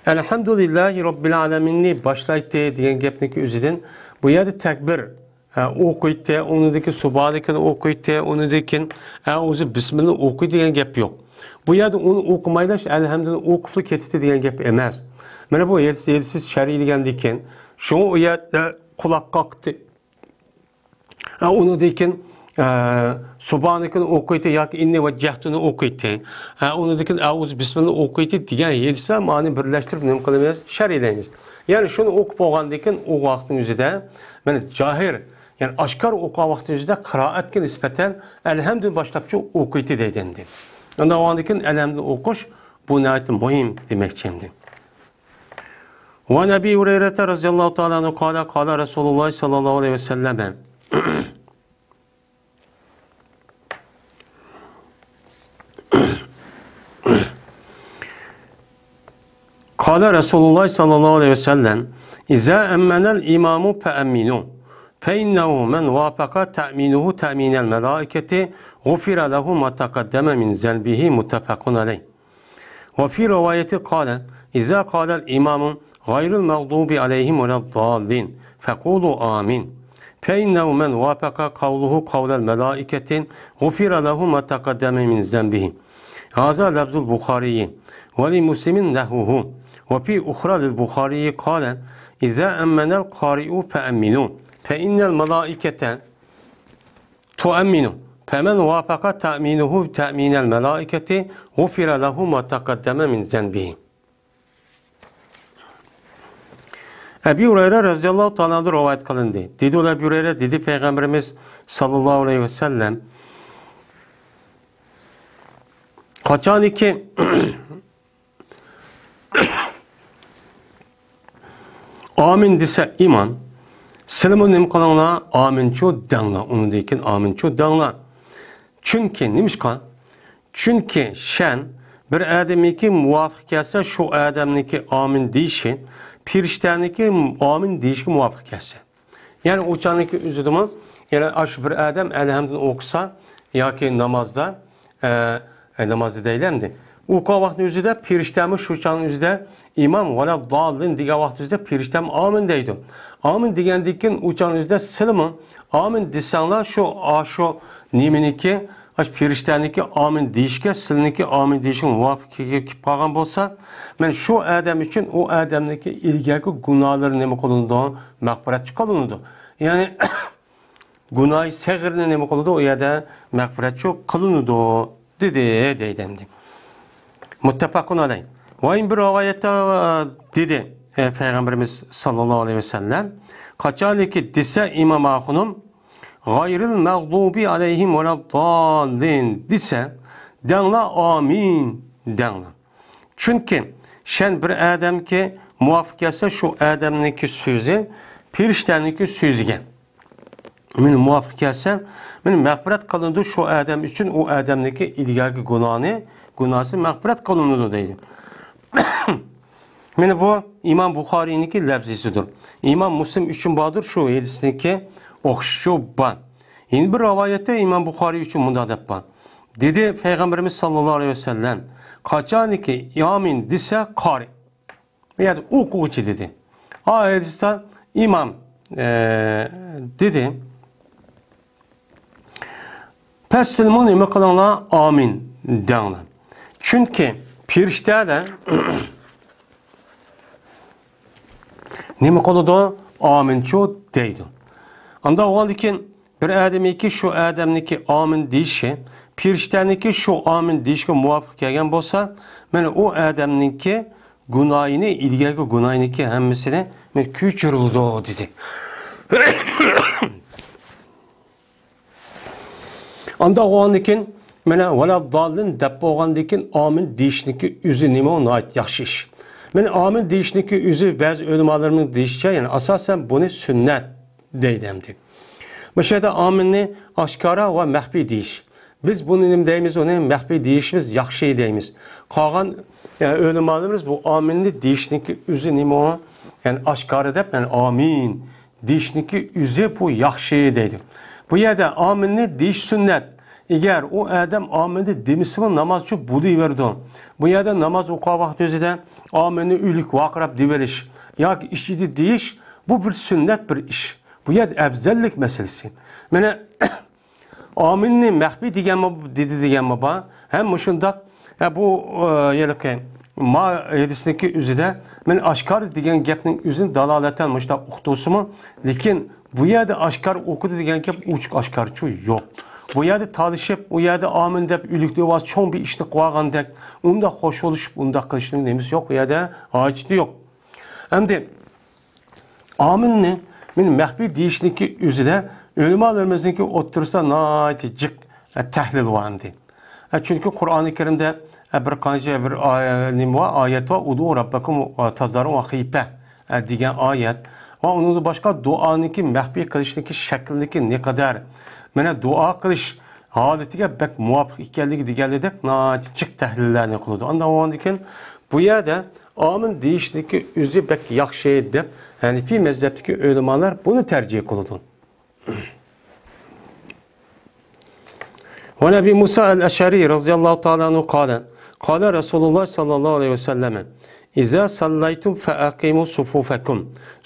ئەلھەمدۇلىللاھى رەببىل ئالەمىننى باشلايتتى دېگەن گەپنىڭكى ئۆزىدىن بۇ يەردە تەكبىر، ھە، ئوقۇيتتى، ئۇنىڭدىن كېيىن سۇبھانەكىنى ئوقۇيتتى، ئۇنىڭدىن كېيىن ئەئۇزۇ بىسمىللا ئوقۇيتتى دېگەن گەپ يوق. بۇ يەردە ئۇنى ئوقۇمايلا ئەلھەمدۇنى ئوقۇپلا كېتىتتى دېگەن گەپ ئەمەس. مانا بۇ ھەدىس، ھەدىسى شەرھلىگەندىن كېيىن شۇڭا ئۇ يەردە قۇلاق قاقتى. ھە، ئۇنىڭدىن كېيىن ئە، سۇبھانىكىنى ئوقۇيتتى ياكى ئىننى ۋەججەھتۇنى ئوقۇيتتى. ئە، ئۇنىڭدىن كېيىن ئەئۇزۇ بىسمىللانى ئوقۇيتتى دېگەن ھەدىسلەر مانى بىرلەشتۈرۈپ نېمە قىلىمىز؟ شەرھلەيمىز. يەنى شۇنى ئوقۇپ بولغاندىن كېيىن ئۇ ۋاقىتنىڭ ئۆزىدە، مانا جاھىر، يەنى ئاشكارا ئوقۇغان ۋاقىتنىڭ ئۆزىدە قىرائەتكە نىسبەتەن ئەلھەمدىنى باشلاپچۇ ئوقۇيتتى دەيدۇ ئەمدى. ئاندىن ئۇنىڭدىن كېيىن ئەلھەمدىنى ئوقۇش، بۇ ناھايىتى مۇھىم دېمەكچى ئەمدى. وعن أبي هريرة رضي الله تعالى عنه قال قال رسول الله صلى الله عليه وسلم. قال رسول الله صلى الله عليه وسلم: إذا أمن الإمام فأمنوا، فإنه من وافق تأمينه تأمين الملائكة غفر له ما تقدم من ذنبه، متفق عليه. وفي رواية قال: إذا قال الإمام غير المغضوب عليهم ولا الضالين فقولوا آمين، فإنه من وافق قوله قول الملائكة غفر له ما تقدم من ذنبه. هذا لفظ البخاري، ولمسلم نحوه، وفي أخرى للبخاري قال: إذا أمن القارئ فأمنوا، فإن الملائكة تؤمن، فمن وافق تأمينه تأمين الملائكة غفر له ما تقدم من ذنبه. ئەبى ھۇرەيرە رەزىياللاھۇ تائالا ئەنھۇدىن رىۋايەت قىلىندى. دېدى ئۇلار، ئەبى ھۇرەيرە دېدى، پەيغەمبىرىمىز ساللاللاھۇ ئەلەيھى ۋەسەللەم، قاچانكى ئامىن دېسە ئىمام، سىلىمۇ نېمە قىلىڭلار؟ ئامىنچۇ دەڭلار. ئۇنىڭدىن كېيىن ئامىنچۇ دەڭلار. چۈنكى، نېمىشقا؟ چۈنكى شەن بىر ئادەمنىڭكى مۇۋاپىق كەلسە، شۇ ئادەمنىڭكى ئامىن دېيىشى پېرىشتەنىڭكى ئامىن دېيىشىگە مۇۋاپىق كەلسە. يەنى ئۇ چاغنىڭكى ئۆزىدىمۇ، يەنى ئاشۇ بىر ئادەم ئەلھەمدۇنى ئوقۇسا ياكى نامازدا، ئە، ئە، نامازدا دەيلى ئەمدى. ئوقۇغان ۋاقىتنىڭ ئۆزىدە پېرىشتەمۇ شۇ چاغنىڭ ئۆزىدە ئىمام ۋەلەدداللىن دېگەن ۋاقىت ئۆزىدە پېرىشتەمۇ ئامىن دەيدۇ. ئامىن دېگەندىن كېيىن ئۇ چاغنىڭ ئۆزىدە سىلىمۇ ئامىن دېسەڭلار شۇ، ئاشۇ نېمىنىڭكى، ئاشۇ پېرىشتەنىڭكى ئامىن دېيىشكە، سىلىنىڭكى ئامىن دېيىشىگە مۇۋاپىق كېلىپ قالغان بولسا، مەن شۇ ئادەم ئۈچۈن ئۇ ئادەمنىڭكى ئىلگەركى گۇناھلىرى نېمە قىلىنىدۇ؟ مەغپىرەتچى قىلىنىدۇ. يەنى گۇناھى سەغىرنى نېمە قىلىدۇ؟ ئۇ يەردە مەغپىرەتچۇ قىلىنىدۇ، دېدى، دەيدۇ ئەمدى. مۇتتەپەقۇن ئەلەيھ. ۋە يەنە بىر رىۋايەتتە، ئە، دېدى، ئە، پەيغەمبىرىمىز ساللاللاھۇ ئەلەيھى ۋەسەللەم، قاچانكى دېسە ئىمام ئاخۇنۇم، غەيرىل مەغدۇبى ئەلەيھىم ۋەلەدداللىن دېسە، دەڭلار، ئامىن دەڭلار. چۈنكى شەن بىر ئادەمگە مۇۋاپىق كەلسە، شۇ ئادەمنىڭكى سۆزى پېرىشتەنىڭكى سۆزىگە مانا مۇۋاپىق كەلسە، مانا مەغپىرەت قىلىنىدۇ شۇ ئادەم ئۈچۈن، ئۇ ئادەمنىڭكى ئىلگەركى گۇناھىنى، گۇناھسى مەغپىرەت قىلىنىدۇ دەيدۇ. مانا بۇ ئىمام بۇخارىينىڭكى لەپزىسىدۇر. ئىمام مۇسلىم ئۈچۈن باردۇر شۇ ھەدىسنىڭكى ئوخشىشى بار. يەنە بىر رىۋايەتتە ئىمام بۇخارىي ئۈچۈن مۇنداق دەپ بار. دېدى پەيغەمبىرىمىز ساللاللاھۇ ئەلەيھى ۋەسەللەم، قاچانكى ئامىن دېسە قارى، يەنى ئوقۇغۇچى دېدى. ئا ھەدىستە ئىمام، ئە، دېدى. پەس سىلىمۇ نېمە قىلىڭلار؟ ئامىن دەڭلار. چۈنكى پېرىشتەلەر نېمە قىلىدۇ؟ ئامىنچۇ دەيدۇ. ئاندا بولغاندىن كېيىن بىر ئادەمنىڭكى شۇ ئادەمنىڭكى ئامىن دېيىشى، پېرىشتەنىڭكى شۇ ئامىن دېيىشىگە مۇۋاپىق كەلگەن بولسا، مانا ئۇ ئادەمنىڭكى گۇناھىنى، ئىلگەركى گۇناھىنىڭكى ھەممىسىنى مانا كۆچۈرۈلىدۇ، دېدى. ئاندا بولغاندىن كېيىن، مانا، ۋەلەدداللىن دەپ بولغاندىن كېيىن، ئامىن دېيىشنىڭكى ئۆزى نېمە؟ ناھايىتى ياخشى ئىش. مانا، ئامىن دېيىشنىڭكى ئۆزى بەزى ئۆلىمالىرىمىزنىڭ دېيىشىچە، يەنى ئاساسەن بۇنى سۈننەت دەيدۇ ئەمدى. مۇشۇ يەردە ئامىننى ئاشكارا ۋە مەخپىي دېيىش. بىز بۇنى نېمە دەيمىز؟ ئۇنى مەخپىي دېيىشىمىز ياخشى دەيمىز. قالغان، يەنى ئۆلىمالىرىمىز بۇ ئامىننى دېيىشنىڭكى ئۆزى نېمە ئۇ؟ يەنى ئاشكارا دەپ، يەنى ئامىن دېيىشنىڭكى ئۆزى بۇ ياخشى دەيدۇ. بۇ يەردە ئامىننى دېيىش سۈننەت. ئەگەر ئۇ ئادەم ئامىننى دېمىسىمۇ نامازچۇ بولۇۋېرىدۇ. بۇ يەردە ناماز ئوقۇغان ۋاقتى ئۆزىدە ئامىننى ئۆلۈك ۋارقىراپ دېيىۋېلىش ياكى ئىچىدە دېيىش، بۇ بىر سۈننەت بىر ئىش. بۇ يەردە ئەۋزەللىك مەسىلىسى. مانا، ئامىننى مەخپىي دېگەنمۇ، دېدى دېگەنمۇ بار. ھەم مۇشۇنداق، ھە، بۇ، ئە، ھېلىقى ما ھەدىسنىڭكى ئۆزىدە مەن ئاشكارا دېگەن گەپنىڭ ئۆزىنى دالالەتەن مۇشۇنداق ئۇقتۇرسىمۇ، لېكىن بۇ يەردە ئاشكارا ئوقۇدى دېگەن گەپ ئوچۇق ئاشكارىچۇ يوق. بۇ يەردە تالىشىپ، ئۇ يەردە ئامىن دەپ ئۆلۈكتە ئاۋاز چوڭ بىر ئىشنى قىلىۋالغاندەك، ئۇنداق خوشلىشىپ، ئۇنداق قىلىشنىڭ نېمىسى يوق، بۇ يەردە ھاجىتى يوق. ئەمدى ئامىننى مەن مەخپىي دېيىشنىڭكى ئۆزىدە ئۆلىمالىرىمىزنىڭكى ئوتتۇرىسىدا ناھايىتى جىق، ئە، تەھلىل بار ئەمدى. ئە، چۈنكى قۇرئانى كەرىمدە، ئە، بىر قانچە بىر ئايە-، نېمە بار، ئايەت بار، «ئۇدۇئۇ رەببەكۇم تەزەررۇئەن ۋە خىپە» ئە، دېگەن ئايەت ۋە ئۇنىڭدىن باشقا دۇئانىڭكى مەخپىي قىلىشنىڭكى شەكلىنىڭكى نەقەدەر، مانا، دۇئا قىلىش ھالىتىگە بەك مۇۋاپىق ئىكەنلىكى دېگەنلىدەك ناھايىتى جىق تەھلىللەرنى قىلىدۇ. ئانداق بولغاندىكىن بۇ يەردە ئامىن دېيىشنىڭكى ئۆزى بەك ياخشى دەپ، ھەنىفىي مەزھەپتىكى ئۆلىمالار بۇنى تەرجىھ قىلىدۇ. وعن أبي موسى الأشعري رضي الله تعالى عنه قال: قال رسول الله صلى الله عليه وسلم: إذا صليتم فأقيموا صفوفكم،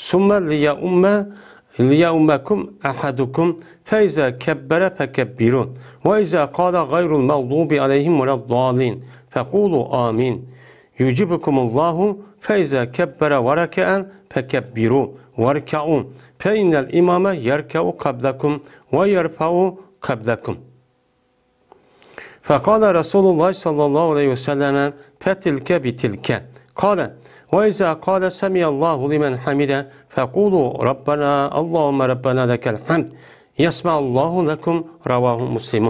ثم ليؤم، ليؤمكم أحدكم، فإذا كبر فكبروا، وإذا قال غير المغضوب عليهم ولا الضالين فقولوا آمين. يجبكم الله، فإذا كبر وركع فكبروا واركعوا، فإن الإمام يركع قبلكم ويرفع قبلكم. فقال رسول الله صلى الله عليه وسلم: فتلك بتلك. قال: وإذا قال سمع الله لمن حمده فقولوا ربنا اللهم ربنا لك الحمد، يسمع الله لكم. رواه مسلم.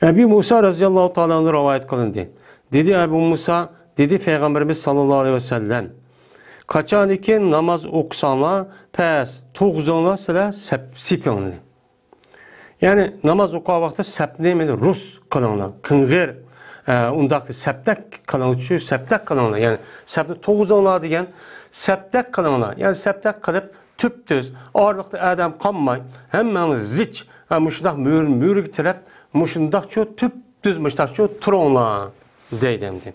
ئەبى مۇسا رەزىياللاھۇ تائالا ئەنھۇ رىۋايەت قىلىندى. دېدى ئەبۇ مۇسا، دېدى پەيغەمبىرىمىز ساللاللاھۇ ئەلەيھى ۋەسەللەم: قاچانكى ناماز ئوقۇساڭلار، پەس تۇرغۇزۇڭلار سىلەر سەپ-، سېپىڭلارنى. يەنى ناماز ئوقۇغان ۋاقىتتا سەپنى مانا رۇس قىلىڭلار، قىڭغىر، ئە، ئۇنداق سەپتەك قىلىڭچۇ، سەپتەك قىلىڭلار. يەنى سەپنى تۇرغۇزۇڭلار دېگەن، سەپتەك قىلىڭلار. يەنى سەپتەك قىلىپ، تۈپتۈز، ئارىلىقتا ئادەم قالماي، ھەممەڭلار زىچ، ھە، مۇشۇنداق مۈرە-، مۈرىگە تىرەپ، مۇشۇنداقچۇ تۈپتۈز، مۇشۇنداقچۇ تۇرۇڭلار، دەيدۇ ئەمدى.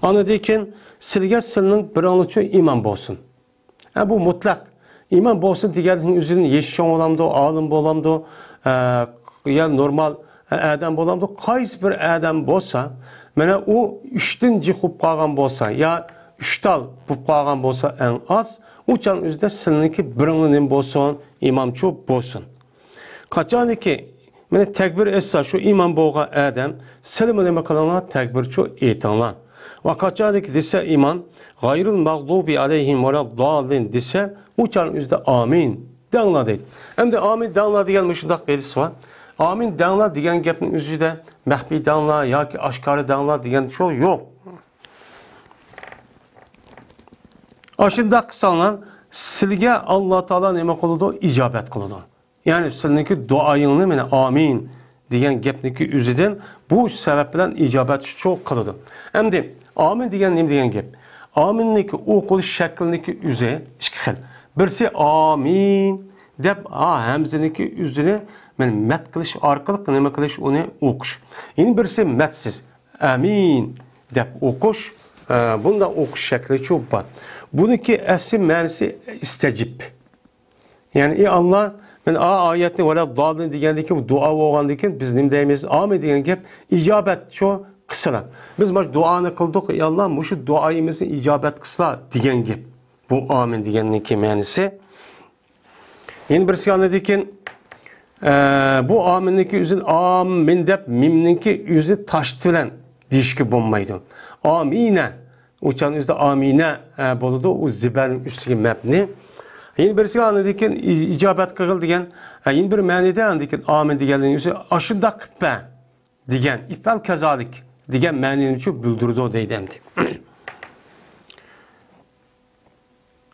ئاندىن كېيىن، سىلىگە سىلىنىڭ بىرىڭلارچۇ ئىمام بولسۇن. ھە، بۇ مۇتلەق. ئىمام بولسۇن دېگەننىڭ ئۆزىدىن يېشى چوڭ بولامدۇ، ئالىم بولامدۇ، ئە، يا نورمال، ئە، ئادەم بولامدۇ، قايسى بىر ئادەم بولسا، مانا ئۇ ئۈچتىن جىق بولۇپ قالغان بولسا، يا ئۈچ تال بولۇپ قالغان بولسا ئەڭ ئاز، ئۇ چاغنىڭ ئۆزىدە سىلىنىڭكى بىرىڭلار نېمە بولسۇن، ئىمامچۇ بولسۇن. قاچانكى، مانا تەكبىر ئېيتسا شۇ ئىمام بولغان ئادەم، سىلىمۇ نېمە قىلىڭلار، تەكبىرچۇ ئېيتىڭلار. ۋە قاچانكى دېسە ئىمام، غەيرىل مەغدۇبى ئەلەيھىم ۋەلەدداللىن دېسە، ئۇ چاغنىڭ ئۆزىدە ئامىن دەڭلار دەيدۇ. ئەمدى ئامىن دەڭلار دېگەن مۇشۇنداق قېيىدىسى بار. ئامىن دەڭلار دېگەن گەپنىڭ ئۆزىدە مەخپىي دەڭلار ياكى ئاشكارا دەڭلار دېگەن شۇ يوق. ئاشۇنداق قىلساڭلار، سىلىگە ئاللا تائالا نېمە قىلىدۇ؟ ئىجابەت قىلىدۇ. يەنى سىلىنىڭكى دۇئايىڭنى مانا ئامىن دېگەن گەپنىڭكى ئۆزىدىن بۇ سەۋەب بىلەن ئىجابەت شۇ قىلىدۇ. ئەمدى ئامىن دېگەن نېمە دېگەن گەپ؟ ئامىننىڭكى ئوقۇلۇش شەكلىنىڭكى ئۆزى ئىككى خىل. بىرسى ئامىن دەپ، ھا، ھەمزىنىڭكى ئۆزىنى مانا مەد قىلىش ئارقىلىق نېمە قىلىش، ئۇنى ئوقۇش. يەنە بىرسى مەدسىز، ئامىن دەپ ئوقۇش، ئە، بۇنداق ئوقۇش شەكلىچۇ بار. بۇنىڭكى ئەسلى مەنىسى ئىستەجىب. يەنى، ئى ئاللا، مەن ئا ئايەتنى ۋەلەدداللىن دېگەندىن كېيىن، بۇ دۇئا بولغاندىن كېيىن بىز نېمە دەيمىز؟ ئامىن دېگەن گەپ ئىجابەت شۇ قىلسىلا. بىز مانا دۇئانى قىلدۇق، ئى ئاللا، مۇشۇ دۇئايىمىزنى ئىجابەت قىلسىلا دېگەن گەپ. بۇ ئامىن دېگەننىڭكى مەنىسى. يەنە بىرسى ئاندىن كېيىن، ئە، بۇ ئامىننىڭكى ئۆزىنى ئامىن دەپ، مىمنىڭكى ئۆزىنى تاشتى بىلەن دېيىشكە بولمايدۇ. ئامىنە. ئۇ چاغنىڭ ئۆزىدە ئامىنە، ئە، بولىدۇ. ئۇ زىبەرنىڭ ئۈستىگە مەبنى. يەنە بىرسىگە ئاندىن كېيىن ئى-، ئىجابەت قىلغىل دېگەن، ئە، يەنە بىر مەنىدە ئاندىن كېيىن ئامىن دېگەننىڭ ئۆزى ئاشۇنداق قىپە دېگەن، ئىپئەل كازالىك دېگەن مەنىنى شۇ بىلدۈرىدۇ دەيدۇ ئەمدى.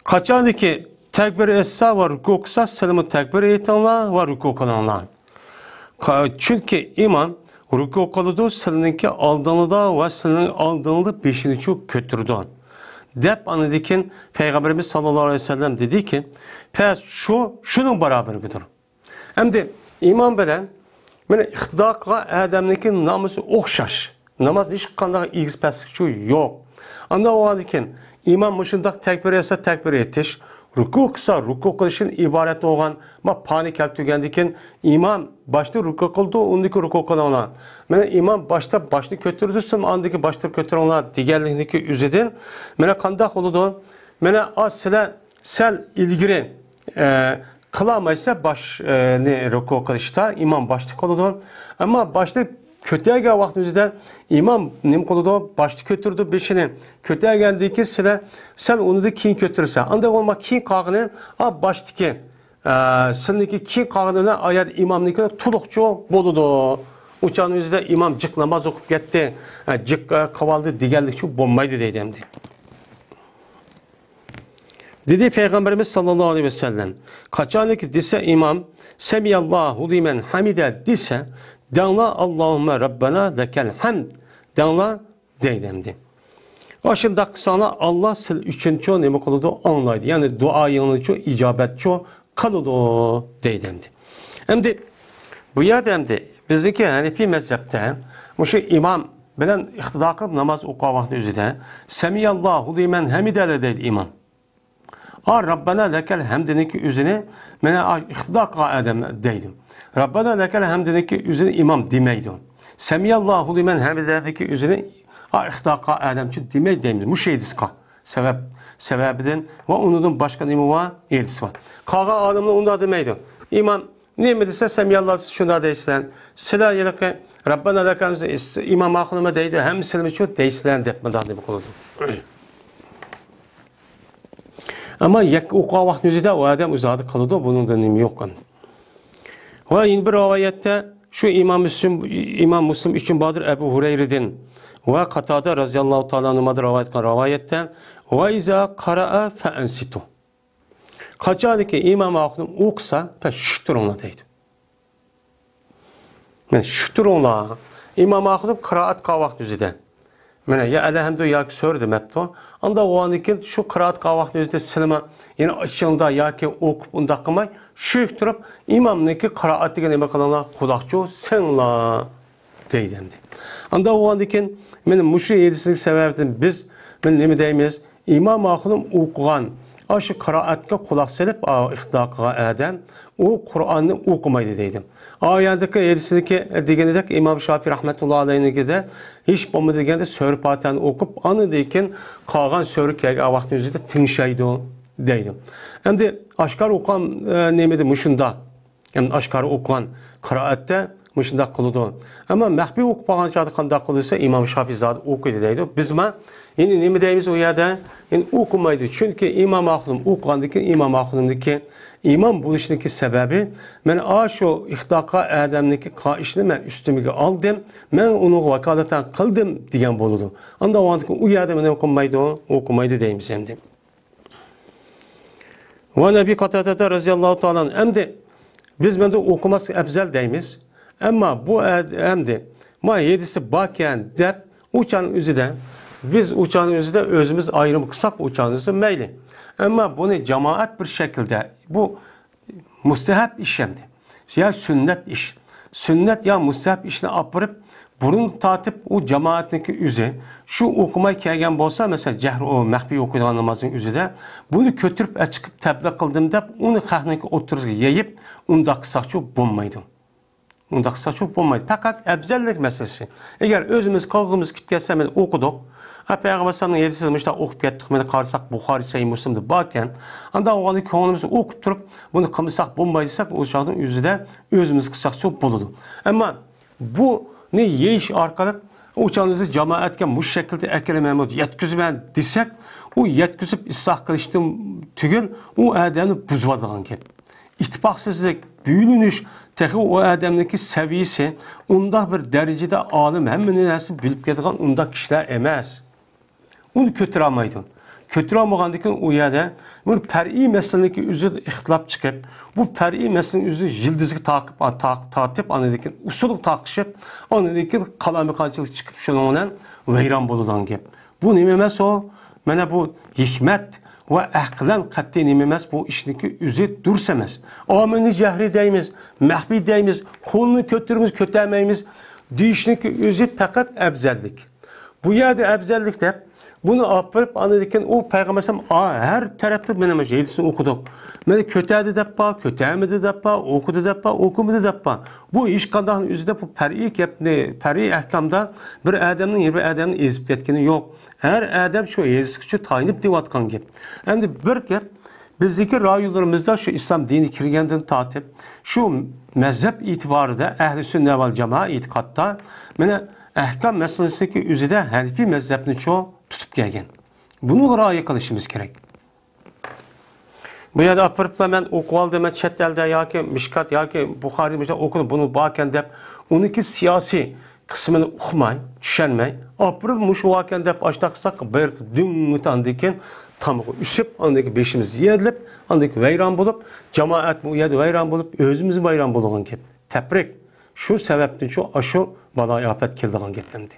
قاچانكى تەكبىر ئېيتسا ۋە رۇكۇ قىلسا، سىلىمۇ تەكبىر ئېيتىڭلار ۋە رۇكۇ قىلىڭلار. قا-، چۈنكى ئىمام رۇكۇ قىلىدۇ، سىلىنىڭكى ئالدىڭلىدا ۋە سىلىنىڭ ئالدىڭلىدا بېشىنى چۇ كۆتۈرىدۇ. دەپ، ئاندىن كېيىن پەيغەمبىرىمىز ساللاللاھۇ ئەلەيھى ۋەسەللەم دېدىكى، پەس شۇ، شۇنىڭ باراۋىرىگىدۇر. ئەمدى ئىمام بىلەن مانا ئىقتىدا قىلغان ئادەمنىڭكى نامىزى ئوخشاش. ناماز ھېچقانداق ئېگىز پەسلىكچۇ يوق. ئانداق بولغاندىن كېيىن ئىمام مۇشۇنداق تەكبىر ئېيتسا تەكبىر ئېيتىش، رۇكۇ قىلسا رۇكۇ قىلىشتىن ئىبارەت بولغان ما پانى كەلتۈرگەندىن كېيىن ئىمام باشتا رۇكۇ قىلىدۇ، ئۇندىن كېيىن رۇكۇ قىلىڭلار. مانا ئىمام باشتا باشنى كۆتۈرىدۇ، سىز ئاندىن كېيىن باشنى كۆتۈرۈڭلار دېگەنلىكنىڭكى ئۆزىدىن مانا قانداق بولىدۇ؟ مانا، ئا، سىلەر سەل ئىلگىرى، ئە، قىلالمايسىلەر باشنى رۇكۇ قىلىشتا، ئىمام باشتا قىلىدۇ. ئەمما باشنى كۆتەرگەن ۋاقتىمىزدا ئىمام نېمە قىلىدۇ؟ باشتا كۆتۈرىدۇ بېشىنى. كۆتەرگەندىن كېيىن سىلەر سەل ئۇنىڭدىن كېيىن كۆتۈرسە، ئانداق بولما كېيىن قالغىنى، ئا، باشتىكى، ئە، سىلىنىڭكى كېيىن قالغىنى ئايەت ئىمامنىڭكى تولۇقچۇ بولىدۇ. ئۇ چاغنىڭ ئۆزىدە ئىمام جىق ناماز ئوقۇپ كەتتى، ئە، جىق، ئە، قىلىۋالدى دېگەنلىكچۇ بولمايدۇ دەيدۇ ئەمدى. دېدى پەيغەمبىرىمىز ساللاللاھۇ ئەلەيھى ۋەسەللەم، قاچانكى دېسە ئىمام، سەمىئەللاھۇ لىمەن ھەمىدە دېسە، دەڭلار، ئاللاھۇممە رەببەنا لەكەل ھەمد، دەڭلار دەيدۇ ئەمدى. ئاشۇنداق قىلساڭلار، ئاللا سىز ئۈچۈنچۇ نېمە قىلىدۇ؟ ئاڭلايدۇ. يەنى دۇئايىڭلارچۇ ئىجابەتچۇ قىلىدۇ دەيدۇ ئەمدى. ئەمدى بۇ يەردە ئەمدى بىزنىڭكى ھەنىفىي مەزھەپتە مۇشۇ ئىمام بىلەن ئىقتىدا قىلىپ ناماز ئوقۇغان ۋاقتى ئۆزىدە سەمىئەللاھۇ لىمەن ھەمىدە دەيدۇ ئىمام. ئا، رەببەنا لەكەل ھەمدىنىڭكى ئۆزىنى، مانا، ئا، ئىقتىدا قىلغان ئادەم دەيدۇ. رەببەنا لەكەل ھەمدىنىڭكى ئۆزىنى ئىمام دېمەيدۇ. سەمىئەللاھۇ لىمەن ھەمىدەنىڭكى ئۆزىنى، ئا، ئىقتىدا قىلغان ئادەمچۇ دېمەيدۇ دەيمىز. مۇشۇ ھەدىسقا سەۋەب، سەۋەبىدىن ۋە ئۇنىڭدىن باشقا نېمە بار؟ ھەدىس بار. قالغان ئالىملار ئۇنداق دېمەيدۇ. ئىمام نېمە دېسە، سەمىئەللا دېسە، شۇنداق دەيسىلەر. سىلەر ھېلىقى رەببەنا لەكەل ھەمد، ئىمام ئاخۇنۇما دەيدۇ، ھەممىسىنىمۇ شۇ دەيسىلەر دەپ مۇنداق نېمە قىلىدۇ. ئەمما يەككە ئوقۇغان ۋاقتىنىڭ ئۆزىدە ئۇ ئادەم ئۇزادە قىلىدۇ، بۇنىڭدا نېمە يوق. ۋە يەنە بىر رىۋايەتتە شۇ ئىمام مۇسلىم، ئىمام مۇسلىم ئۈچۈن باردۇر، ئەبۇ ھۇرەيرىدىن ۋە قاتادە رەزىياللاھۇ تائالا ئەنھۇما رىۋايەت قىلغان رىۋايەتتە، ۋە ئىزا قارائە فەئەنسىتۇ. قاچانكى ئىمام ئاخۇنۇم ئوقۇسا، پەس شۈك تۇرۇڭلار دەيدۇ. مانا شۈك تۇرۇڭلار. ئىمام ئاخۇنۇم قىرائەت قىلغان ۋاقتى ئۆزىدە، مانا يا ئەلھەمدۇ ياكى سۈرە دېمەپتۇ. ئانداق بولغاندىن كېيىن شۇ قىرائەت قىلغان ۋاقتى ئۆزىدە سىلىمۇ يەنە ئىچىڭدا ياكى ئوقۇپ ئۇنداق قىلماي، شۈك تۇرۇپ ئىمامنىڭكى قىرائىتىگە نېمە قىلىڭلار؟ قۇلاقچۇ سېلىڭلار دەيدۇ ئەمدى. ئانداق بولغاندىن كېيىن مانا مۇشۇ ھەدىسنىڭ سەۋەبىدىن بىز، مانا نېمە دەيمىز؟ ئىمام ئاخۇنۇم ئوقۇغان ئاشۇ قىرائەتكە قۇلاق سېلىپ، ئا، ئىقتىدا قىلغان ئادەم ئۇ قۇرئاننى ئوقۇمايدۇ دەيدۇ. ئا يەردىكى ھەدىسىدىكى دېگىنىدەك ئىمام شافىي رەھمەتۇللا ئەلەيھنىڭكىدە ھېچ بولمىدى دېگەندە سۈرە پاتىھەنى ئوقۇپ، ئاندىن كېيىن قالغان سۈرە كەلگەن ۋاقىتنىڭ ئۆزىدە تىڭشايدۇ دەيدۇ. ئەمدى ئاشكارا ئوقۇغان، ئە، نېمىدە مۇشۇنداق. يەنى ئاشكارا ئوقۇغان قىرائەتتە مۇشۇنداق قىلىدۇ. ئەمما مەخپىي ئوقۇپ قالغان چاغدا قانداق قىلىسا، ئىمام شافىي زادى ئوقۇيدۇ دەيدۇ. بىزمۇ يەنى نېمە دەيمىز ئۇ يەردە؟ يەنى ئوقۇمايدۇ. چۈنكى ئىمام ئاخۇنۇم ئوقۇغاندىن كېيىن، ئىمام ئاخۇنۇمنىڭكى ئىمام بولۇشىنىڭكى سەۋەبى، مەن ئاشۇ ئىقتىدا قىلغان ئادەمنىڭكى قىلغان ئىشىنى مەن ئۈستۈمگە ئالدىم، مەن ئۇنىڭغا ۋاكالىتەن قىلدىم دېگەن بولىدۇ. ئانداق بولغاندىكىن ئۇ يەردە مانا ئوقۇمايدۇ، ئوقۇمايدۇ دەيمىز ئەمدى. ۋەن ئەبى قاتادەتە رەزىياللاھۇ تائالا ئەنھۇ. ئەمدى بىز مەندە ئوقۇماسلىق ئەپزەل دەيمىز. ئەمما بۇ ئە-، ئەمدى ما ھەدىسى باركەن دەپ ئۇ چاغنىڭ ئۆزىدە، بىز ئۇ چاغنىڭ ئۆزىدە ئۆزىمىز ئايرىم قىلساق ئۇ چاغنىڭ ئۆزىدە مەيلى. ئەمما بۇنى جامائەت بىر شەكىلدە، بۇ مۇستەھەب ئىش ئەمدى. يا سۈننەت ئىش. سۈننەت يا مۇستەھەب ئىشنى ئاپىرىپ، بۇرۇن تارتىپ ئۇ جامائەتنىڭكى ئۆزى شۇ ئوقۇماي كەلگەن بولسا، مەسىلەن، جەھرى ئۇ مەخپىي ئوقۇيدىغان نامازنىڭ ئۆزىدە بۇنى كۆتۈرۈپ ئەچىقىپ تەبلىغ قىلدىم دەپ، ئۇنى خەقنىڭكى ئوتتۇرىسىغا يېيىپ، ئۇنداق قىلساقچۇ بولمايدۇ. ئۇنداق قىلساقچۇ بولمايدۇ. پەقەت ئەپزەللىك مەسىلىسى. ئەگەر ئۆزىمىز قىلغۇمىز كېلىپ كەتسە، مانا ئوقۇدۇق. ئا، پەيغەمبەر ئەلەيھىسسالامنىڭ ھەدىسىنى مۇشۇنداق ئوقۇپ كەتتۇق، مانا قارىساق، بۇخارىي، سەھىھ مۇسلىمدا باركەن. ئانداق بولغاندا كۆڭلىمىز ئوقۇپ تۇرۇپ، بۇنى قىلمىساق بولمايدۇ دېسەك، ئۇ چاغنىڭ ئۆزىدە ئۆزىمىز قىلساقچۇ بولىدۇ. ئەمما بۇنى يېيىش ئارقىلىق ئۇ چاغنىڭ ئۆزىدە جامائەتكە مۇشۇ شەكىلدە ئەكىرىمەن، يەتكۈزىمەن دېسەك، ئۇ يەتكۈزۈپ ئىسراپ قىلىشتىن تۈگۈل، ئۇ ئادەمنى بۇزۇۋالىدىغان گەپ. ئىتتىپاقسىزلىق، بۆلۈنۈش، تېخى ئۇ ئادەمنىڭكى سەۋىيىسى ئۇنداق بىر دەرىجىدە ئالىم، ھەممە نەرسىنى بىلىپ كېتىدىغان ئۇنداق كىشىلەر ئەمەس. ئۇنى كۆتۈرەلمەيدۇ. كۆتۈرەلمىگەندىكىن ئۇ يەردە بىر پەرئىي مەسىلىنىڭكى ئۆزىدە ئىختىلاپ چىقىپ، بۇ پەرئىي مەسىلىنىڭ ئۆزىنى يىلدىزىغا تاقىپ، تا-، تارتىپ، ئاندىن كېيىن ئۇسۇلغا تارتىشىپ، ئاندىن كېيىن قالايمىقانچىلىق چىقىپ، شۇنىڭ بىلەن ۋەيران بولىدىغان گەپ. بۇ نېمە ئەمەس ئۇ؟ مانا بۇ ھېكمەت ۋە ئەقلەن قەتئىي نېمە ئەمەس، بۇ ئىشنىڭكى ئۆزى دۇرۇس ئەمەس. ئامىلنى جەھرىي دەيمىز، مەخپىي دەيمىز، قولنى كۆتۈرىمىز، كۆتەرمەيمىز دېيىشنىڭكى ئۆزى پەقەت ئەپزەللىك. بۇ يەردە ئەپزەللىك دەپ، بۇنى ئاپىرىپ، ئاندىن كېيىن ئۇ پەيغەمبەر ئەلەيھىسسالام، ئا، ھەر تەرەپتە مېنىڭ مۇشۇ ھەدىسنى ئوقۇدۇق. مېنى كۆتەردى دەپ بار، كۆتەرمىدى دەپ بار، ئوقۇدى دەپ بار، ئوقۇمىدى دەپ بار. بۇ ھېچقانداقنىڭ ئۆزىدە بۇ پەرئىي گەپنى، پەرئىي ئەھكامدا بىر ئادەمنىڭ يەنە بىر ئادەمنى ئېزىپ كەتكىنى يوق. ھەر ئادەم شۇ ھەدىسكىچە تايىنىپ دەۋاتقان گەپ. ئەمدى بىر گەپ، بىزدىكى رايونلىرىمىزدا شۇ ئىسلام دىنى كىرگەندىن تارتىپ، شۇ مەزھەپ ئېتىبارىدا ئەھلى سۈننە ۋەل جامائە ئېتىقادتا، مانا، ئەھكام مەسىلىسىدىكى ئۆزىدە ھەنىفىي مەزھەپنىچۇ تۇتۇپ كەلگەن. بۇنىڭغا رىئايە قىلىشىمىز كېرەك. بۇ يەردە ئاپىرىپلا مەن ئوقۇۋالدىم، مەن چەت ئەلدە ياكى مىشكات ياكى بۇخارىي مۇشۇنداق ئوقۇدۇم، بۇنىڭ باركەن دەپ، ئۇنىڭكى سىياسىي قىسمىنى ئۇقماي، چۈشەنمەي، ئاپىرىپ مۇشۇ باركەن دەپ ئاشتاق قىلساق، بىر دۈڭ ئاندىن كېيىن تامغا ئۈسۈپ، ئاندىن كېيىن بېشىمىز يېرىلىپ، ئاندىن كېيىن ۋەيران بولۇپ، جامائەتمۇ ئۇ يەردە ۋەيران بولۇپ، ئۆزىمىزمۇ ۋەيران بولىدىغان گەپ. تەپرىق. شۇ سەۋەبتىن شۇ، ئاشۇ بالايىئاپەت كېلىدىغان گەپ ئەمدى.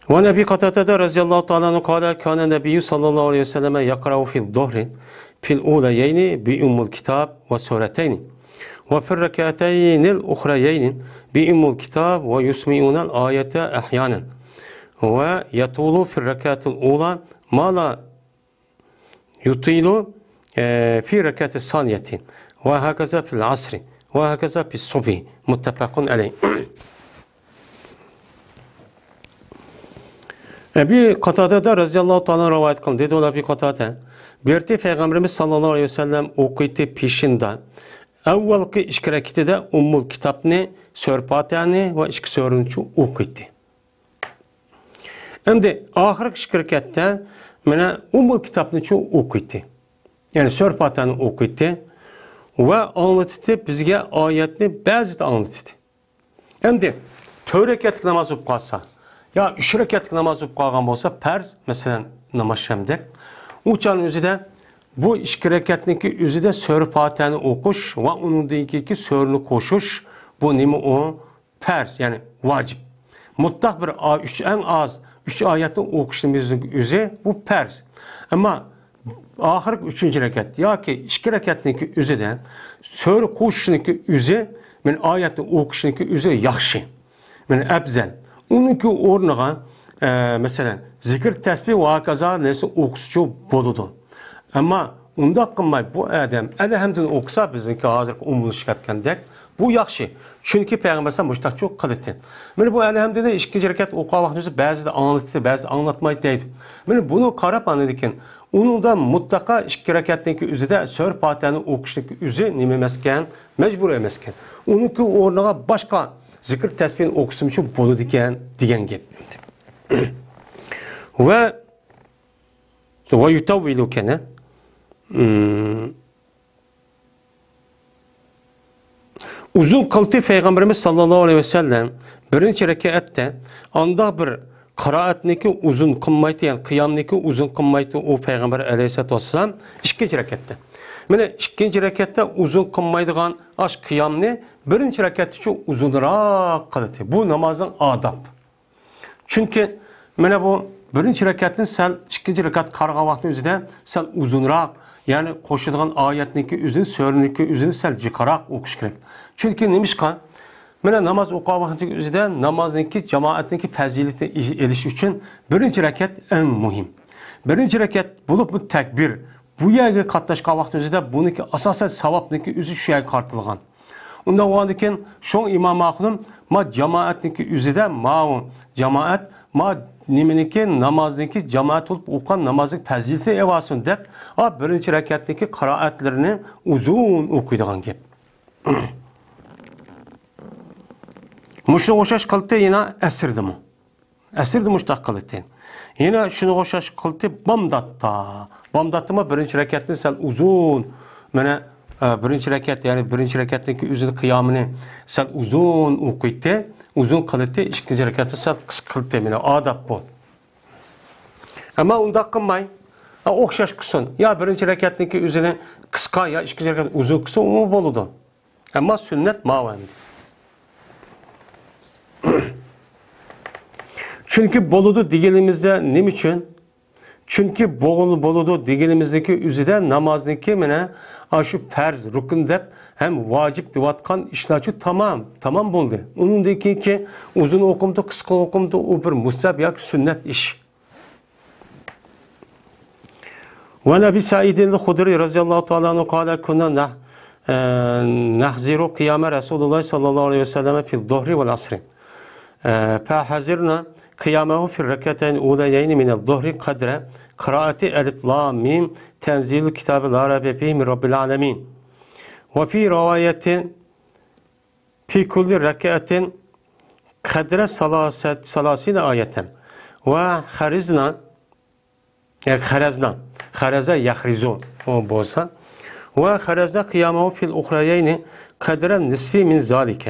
وعن أبي قتادة رضي الله تعالى عنه قال: كان النبي صلى الله عليه وسلم يقرأ في الظهر في الأوليين بأم الكتاب وسورتين، وفي الركعتين الأخريين بأم الكتاب ويسمعنا الآية أحيانا، ويطول في الركعة الأولى ما لا يطيل، ئە، في الركعة الثانية، وهكذا في العصر، وهكذا في الصبح. متفق عليه. ئەبى قاتادەدە رەزىياللاھۇ تائالا رىۋايەت قىلدى. دېدى ئۇ ئەبى قاتادە، بىر پەيغەمبىرىمىز ساللاللاھۇ ئەلەيھى ۋەسەللەم ئوقۇيتتى پېشىندا. ئەۋۋەلقى ئىككى رەكىتىدە ئۇممۇل كىتابنى، سۈرە پاتىھەنى ۋە ئىككى سۈرىنى ئوقۇيتتى. ئەمدى ئاخىرقى ئىككى رەكەتتە مانا ئۇممۇل كىتابنىچۇ ئوقۇيتتى. يەنى سۈرە پاتىھەنى ئوقۇيتتى ۋە ئاڭلىتىتتى، بىزگە ئايەتنى بەزىدە ئاڭلىتىتتى. ئەمدى تۆت رەكەتلىك ناماز بولۇپ قالسا، يا ئۈچ رەكەتلىك ناماز بولۇپ قالغان بولسا، پەرز، مەسىلەن، ناماز شەمدەك، ئۇ چاغنىڭ ئۆزىدە بۇ ئىككى رەكەتنىڭكى ئۆزىدە سۈرە پاتىھەنى ئوقۇش ۋە ئۇنىڭدىن كېيىنكى سۈرىنى قوشۇش، بۇ نېمە ئۇ؟ پەرز، يەنى ۋاجىپ. مۇتلەق بىر ئا-، ئۈچ، ئەڭ ئاز ئۈچ ئايەتنى ئوقۇشنىڭ ئۆزى بۇ پەرز. ئەمما ئاخىرقى ئۈچىنچى رەكەت ياكى ئىككى رەكەتنىڭكى ئۆزىدە سۈرە قوشۇشنىڭكى ئۆزى، مەن ئايەتنى ئوقۇشنىڭكى ئۆزى ياخشى. مەن ئەپزەل. ئۇنىڭكى ئورنىغا، ئە، مەسىلەن، زىكىر، تەسبىھ ۋە ھاكازا نەرسە ئوقۇسىچۇ بولىدۇ. ئەمما ئۇنداق قىلماي، بۇ ئادەم ئەلھەمدۇنى ئوقۇسا، بىزنىڭكى ھازىرقى ئومۇملىشىۋاتقاندەك، بۇ ياخشى. چۈنكى پەيغەمبەر ئەلەيھىسسالام مۇشۇنداقچۇ قىلىتتى. مانا بۇ ئەلھەمدۇنى ئىككىنچى رەكەت ئوقۇغان ۋاقتىمىزدا بەزىدە ئاڭلىتتى، بەزىدە ئاڭلاتمايتتى دەيدۇ. مانا بۇنى قاراپ، ئاندىن كېيىن ئۇنىڭدا مۇتلەقا ئىككى رەكەتنىڭكى ئۆزىدە سۈرە پاتىھەنى ئوقۇشنىڭكى ئۆزى نېمە ئەمەسكەن؟ مەجبۇرىي ئەمەسكەن. ئۇنىڭكى ئورنىغا باشقا زىكىر تەسبىھنى ئوقۇسىمۇچۇ بولىدىكەن دېگەن گەپ. ۋە، ۋە يۇتەۋۋىلۇ كەنە. ئۇزۇن قىلتى پەيغەمبىرىمىز ساللاللاھۇ ئەلەيھى ۋەسەللەم بىرىنچى رەكەتتە ئانداق بىر قىرائەتنىكى ئۇزۇن قىلمايتتى، يەنى قىيامنىكى ئۇزۇن قىلمايتتى ئۇ پەيغەمبەر ئەلەيھىسسالاتۇ ۋەسسالام ئىككىنچى رەكەتتە. مانا ئىككىنچى رەكەتتە ئۇزۇن قىلمايدىغان ئاش قىيامنى بىرىنچى رەكەتتىچۇ ئۇزۇنراق قىلدى. بۇ نامازنىڭ ئاداب. چۈنكى مانا بۇ بىرىنچى رەكەتتىن سەل ئىككىنچى رەكەتكە قارىغان ۋاقىتنىڭ ئۆزىدە سەل ئۇزۇنراق، يەنى قوشىدىغان ئايەتنىڭكى ئۆزىنى، سۈرىنىڭكى ئۆزىنى سەل جىقراق ئوقۇش كېرەك. چۈنكى نېمىشقا؟ مانا ناماز ئوقۇغان ۋاقىتنىڭ ئۆزىدە نامازنىڭكى، جامائەتنىڭكى پەزىلىتىنى ئېلىش ئۈچۈن بىرىنچى رەكەت ئەڭ مۇھىم. بىرىنچى رەكەت بولۇپمۇ تەكبىر، بۇ يەرگە قاتناشقان ۋاقىتنىڭ ئۆزىدە بۇنىڭكى ئاساسەن ساۋابنىڭكى ئۆزى شۇ يەرگە قارىتىلغان. ئۇنداق بولغاندىكىن، شۇڭا ئىمام ئاخۇنۇم، ما جامائەتنىڭكى ئۆزىدە، ماۋۇ جامائەت، ما نېمىنىڭكى، نامازنىڭكى، جامائەت بولۇپ ئوقۇغان نامازنىڭ پەزىلىتىنى ئېۋالسۇن دەپ، ئا، بىرىنچى رەكەتنىڭكى قىرائەتلىرىنى ئۇزۇن ئوقۇيدىغان گەپ. مۇشۇنىڭغا ئوخشاش قىلتى يەنە ئەسىردىمۇ. ئەسىردە مۇشتاق قىلىتتى. يەنە شۇنىڭغا ئوخشاش قىلىتتى بامداتتا. بامداتتىمۇ بىرىنچى رەكەتنى سەل ئۇزۇن، مانا، ئە، بىرىنچى رەكەت، يەنى بىرىنچى رەكەتنىڭكى ئۆزىنى قىيامىنى سەل ئۇزۇن ئوقۇيتتى. ئۇزۇن قىلىتتى، ئىككىنچى رەكەتنى سەل قىسقا قىلىتتى. مانا ئاداب بۇ. ئەمما ئۇنداق قىلماي، ئە، ئوخشاش قىلسۇن. يا بىرىنچى رەكەتنىڭكى ئۆزىنى قىسقا، يا ئىككىنچى رەكەت ئۇزۇن قىلسۇن، ئۇمۇ بولىدۇ. ئەمما سۈننەت ماۋۇ ئەمدى. چۈنكى بولىدۇ دېگىنىمىزدە نېمە ئۈچۈن؟ چۈنكى بول-، بولىدۇ دېگىنىمىزنىڭكى ئۆزىدە نامازنىڭكى مانا ئاشۇ پەرز، رۇكۇن دەپ ھەم ۋاجىپ دەۋاتقان ئىشلارچۇ تامام، تامام بولدى. ئۇنىڭدىن كېيىنكى ئۇزۇن ئوقۇمدۇ، قىسقا ئوقۇمدۇ، ئۇ بىر مۇستەھەب ياكى سۈننەت ئىش. وعن أبي سعيد الخدري رضي الله تعالى عنه قال: كنا نح-، آه، نحذر قيام رسول الله صلى الله عليه وسلم في الظهر والعصر. آه، فحذرنا قيامه في الركعتين الأوليين من الظهر قدر قراءة ألف لام ميم تنزيل الكتاب لا ريب فيه من رب العالمين. وفي رواية في كل ركعة قدر ثلاثة، ثلاثين آية. وخرزنا، ياكى خرزنا، خرز يخرز، ئۇ بولسا. وخرزنا قيامه في الأخريين قدر النصف من ذلك.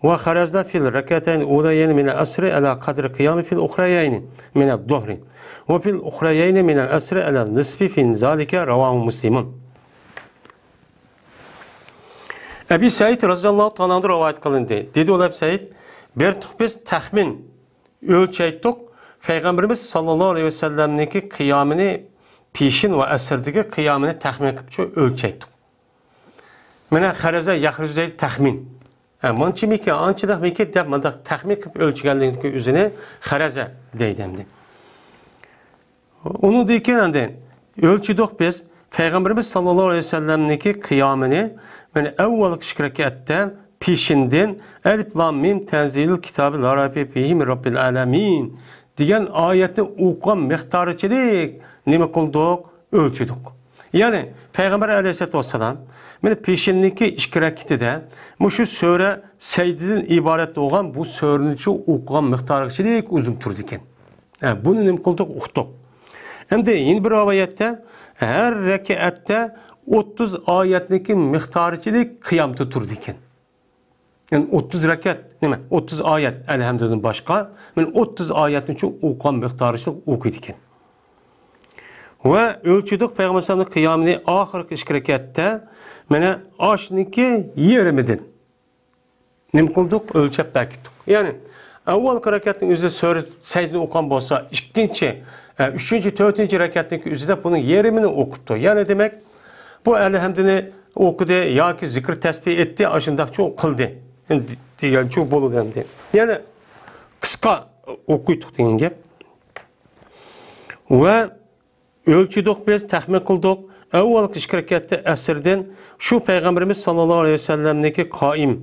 وخرزنا في الركعتين الأوليين من العصر على قدر قيامه في الأخريين من الظهر. وفي الأخريين من العصر على النصف من ذلك. رواه مسلم. ئەبى سەئىد رەزىياللاھۇ تائالا ئەنھۇدىن رىۋايەت قىلىندى. دېدى ئۇ، ئەبى سەئىد، بەردۇق بىز تەخمىن، ئۆلچەيتتۇق، پەيغەمبىرىمىز ساللاللاھۇ ئەلەيھى ۋەسەللەمنىڭكى قىيامىنى، پېشىن ۋە ئەسىردىكى قىيامىنى تەخمىن قىلىپ شۇ ئۆلچەيتتۇق. مانا خەرەزە يەخرۇزۇ دەيدۇ، تەخمىن. ھە، مۇنچىمىكى، ئانچىلىكمىكى دەپ مۇنداق تەخمىن قىلىپ ئۆلچىگەنلىكنىڭ ئۆزىنى خەرەزە دەيدۇ ئەمدى. ئۇنىڭدىن كېيىن ئەمدى ئۆلچىدۇق بىز پەيغەمبىرىمىز ساللاللاھۇ ئەلەيھى ۋەسەللەمنىڭكى قىيامىنى، مانا ئەۋۋەلكى ئىككى رەكەتتە پېشىندىن ئەلىف لام مىم تەنزىلۇل كىتابى لا رەيبە فىھى مىن رەببىل ئالەمىن دېگەن ئايەتنى ئوقۇغان مىقدارىچىلىك نېمە قىلدۇق؟ ئۆلچىدۇق. يەنى پەيغەمبەر ئەلەيھىسسالاتۇ ۋەسسالام مانا پېشىندىكى ئىككى رەكىتىدە مۇشۇ سۈرە سەجدىدىن ئىبارەت بولغان بۇ سۈرىنى شۇ ئوقۇغان مىقدارىچىلىك ئۇزۇن تۇرىدىكەن. ھە، بۇنى نېمە قىلدۇق؟ ئۇقتۇق. ئەمدى يەنە بىر رىۋايەتتە ھەر رەكەتتە ئوتتۇز ئايەتنىڭكى مىقدارىچىلىك قىيامدا تۇرىدىكەن. يەنى ئوتتۇز رەكەت، نېمە، ئوتتۇز ئايەت، ئەلھەمدۇدىن باشقا، مانا ئوتتۇز ئايەتنى شۇ ئوقۇغان مىقدارىچىلىك ئوقۇيدىكەن. ۋە ئۆلچىدۇق پەيغەمبەر ئەلەيھىسسالامنىڭ قىيامىنى ئاخىرقى ئىككى رەكەتتە، مانا ئاشنىڭكى يېرىمىدىن نېمە قىلدۇق؟ ئۆلچەپ بەركىتتۇق. يەنى ئەۋۋەلكى رەكەتنىڭ ئۆزىدە سۈرە سەجدىنى ئوقۇغان بولسا، ئىككىنچى، ئە، ئۈچىنچى، تۆتىنچى رەكەتنىڭكى ئۆزىدە بۇنىڭ يېرىمىنى ئوقۇپتۇ. يەنى دېمەك، بۇ ئەلھەمدىنى ئوقۇدى ياكى زىكىر تەسبىھ ئېيتتى، ئاشۇنداقچۇ قىلدى دېگەنچۇ بولىدۇ ئەمدى. يەنى قىسقا ئوقۇيتتۇق دېگەن گەپ. ۋە ئۆلچىدۇق بىز، تەخمىن قىلدۇق. ئەۋۋەلكى ئىككى رەكەتتە ئەسىردىن شۇ پەيغەمبىرىمىز ساللاللاھۇ ئەلەيھى ۋەسەللەمنىڭكى قائىم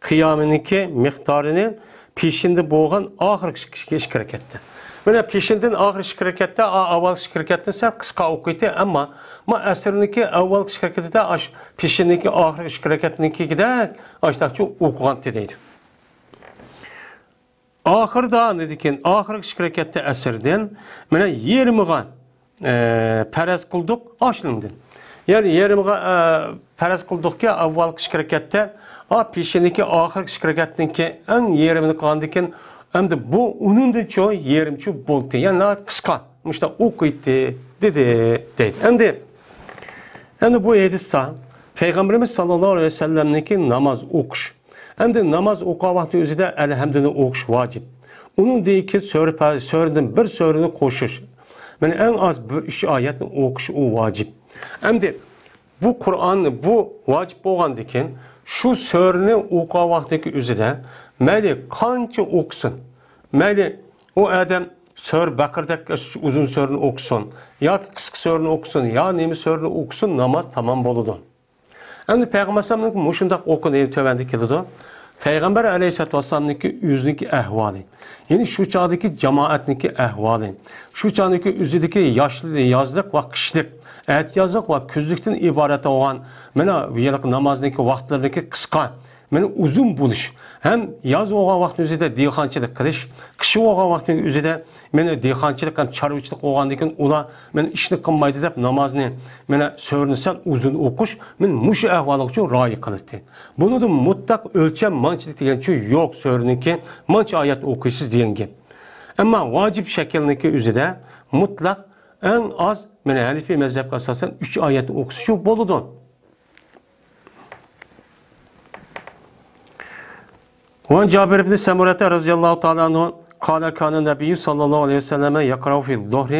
قىيامىنىڭكى مىقدارىنى پېشىندە بولغان ئاخىرقى ئىككى، ئىككى رەكەتتە. مانا پېشىندىن ئاخىرقى ئىككى رەكەتتە، ئا-، ئاۋۋالقى ئىككى رەكەتتىن سەل قىسقا ئوقۇيتتى، ئەمما ما ئەسىرنىڭكى ئەۋۋەلكى ئىككى رەكەتتە ئاش-، پېشىندىكى ئاخىرقى ئىككى رەكەتنىڭكىدەك ئاشتاقچۇ ئوقۇغانتى دەيدۇ. ئاخىرىدا نېدىكىن، ئاخىرقى ئىككى رەكەتتە ئەسىردىن مانا يېرىمىغا، ئە، پەرەز قىلدۇق ئاشنىڭدىن. يەنى يېرىمىغا، ئە، پەرەز قىلدۇقكى، ئاۋۋالقى ئىككى رەكەتتە، ئا، پېشىنىكى ئاخىرقى ئىككى رەكەتنىڭكى ئەڭ يېرىمىنى قىلغاندىكىن، ئەمدى بۇ ئۇنىڭدىنچۇ يېرىمچۇ بولدى. يەنى قىسقا، مۇشۇنداق ئوقۇيتتى، دېدى، دەيدۇ. ئەمدى، ئەمدى بۇ ھەدىستە پەيغەمبىرىمىز ساللاللاھۇ ئەلەيھى ۋەسەللەمنىڭكى ناماز ئوقۇش، ئەمدى ناماز ئوقۇغان ۋاقتى ئۆزىدە ئەلھەمدۇنى ئوقۇش ۋاجىپ. ئۇنىڭدىن كېيىن سۈرە پە-، سۈرىدىن بىر سۈرىنى قوشۇش. مانا ئەڭ ئاز بىر ئۈچ ئايەتنى ئوقۇش ئۇ ۋاجىپ. ئەمدى بۇ قۇرئان، بۇ ۋاجىپ بولغاندىكىن، شۇ سۈرىنى ئوقۇغان ۋاقتىدىكى ئۆزىدە مەيلى قانچە ئوقۇسۇن، مەيلى ئۇ ئادەم سۈرە بەقەرىدەك ئۇزۇن سۈرىنى ئوقۇسۇن، ياكى قىسقا سۈرىنى ئوقۇسۇن، يا نېمە سۈرىنى ئوقۇسۇن، ناماز تامام بولىدۇ. ئەمدى پەيغەمبەر ئەلەيھىسسالامنىڭ مۇشۇنداق ئوقۇنى تۆۋەندە كېلىدۇ. پەيغەمبەر ئەلەيھىسسالاتۇ ۋەسسالامنىڭكى ئۆزىنىڭكى ئەھۋالى، يەنى شۇ چاغدىكى جامائەتنىڭكى ئەھۋالى، شۇ چاغدىكى ئۆزىدىكى ياشلى-، يازلىق ۋە قىشلىق، ئەتىيازلىق ۋە كۈزلۈكتىن ئىبارەت بولغان مانا بۇ يىلقى نامازنىڭكى ۋاقىتلىرىنىڭكى قىسقا، مانا ئۇزۇن بولۇش ھەم ياز بولغان ۋاقىتنىڭ ئۆزىدە دېھقانچىلىق قىلىش، قىش بولغان ۋاقىتنىڭ ئۆزىدە مانا دېھقانچىلىق ھەم چارۋىچىلىق بولغاندىكىن ئۇلار مانا ئىشنى قىلمايدۇ دەپ نامازنى مانا سۈرىنى سەل ئۇزۇن ئوقۇش، مانا مۇشۇ ئەھۋاللىق ئۈچۈن رىئايە قىلىنىدۇ. بۇنىڭدا مۇتلەق ئۆلچەم مانچىلىك دېگەنچۇ يوق، سۈرىنىڭكى مانچە ئايەت ئوقۇيسىز دېگەن گەپ. ئەمما ۋاجىپ شەكىلنىڭكى ئۆزىدە مۇتلەق ئەڭ ئاز مانا ھەنىفىي مەزھەپكە ئاساسەن ئۈچ ئايەت ئوقۇسىچۇ بولىدۇ. وعن جابر بن سمرة رضي الله تعالى عنه قال كان النبي صلى الله عليه وسلم يقرأ في الظهر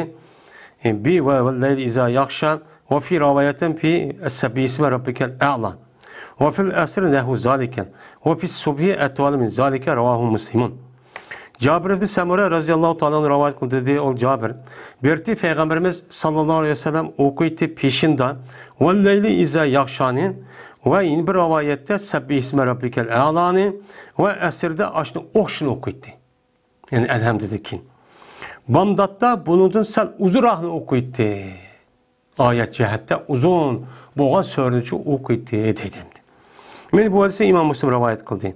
ب و والليل إذا يغشى وفي رواية في سبح اسم ربك الأعلى وفي العصر نحو ذلك، وفي الصبح أطول من ذلك، رواه مسلم. جابىر ئىبن سەمۇرە رەزىياللاھۇ تائالا ئەنھۇ رىۋايەت قىلدى، دېدى ئۇ جابىر. بىر پەيغەمبىرىمىز ساللاللاھۇ ئەلەيھى ۋەسەللەم ئوقۇيتتى پېشىندا، والليل إذا يغشىنى ۋە يەنە بىر رىۋايەتتە سەببىھىسمە رەببىكەل ئەلانى ۋە ئەسىردە ئاشۇنى ئوخشىشىنى ئوقۇيتتى. يەنى ئەلھەمدىدىن كېيىن. بامداتتا بۇنىڭدىن سەل ئۇزۇنراقنى ئوقۇيتتى. ئايەت جەھەتتە ئۇزۇن بولغان سۈرىنىچۇ ئوقۇيتتى دەيدۇ ئەمدى. مانا بۇ ھەدىسنى ئىمام مۇسلىم رىۋايەت قىلدى.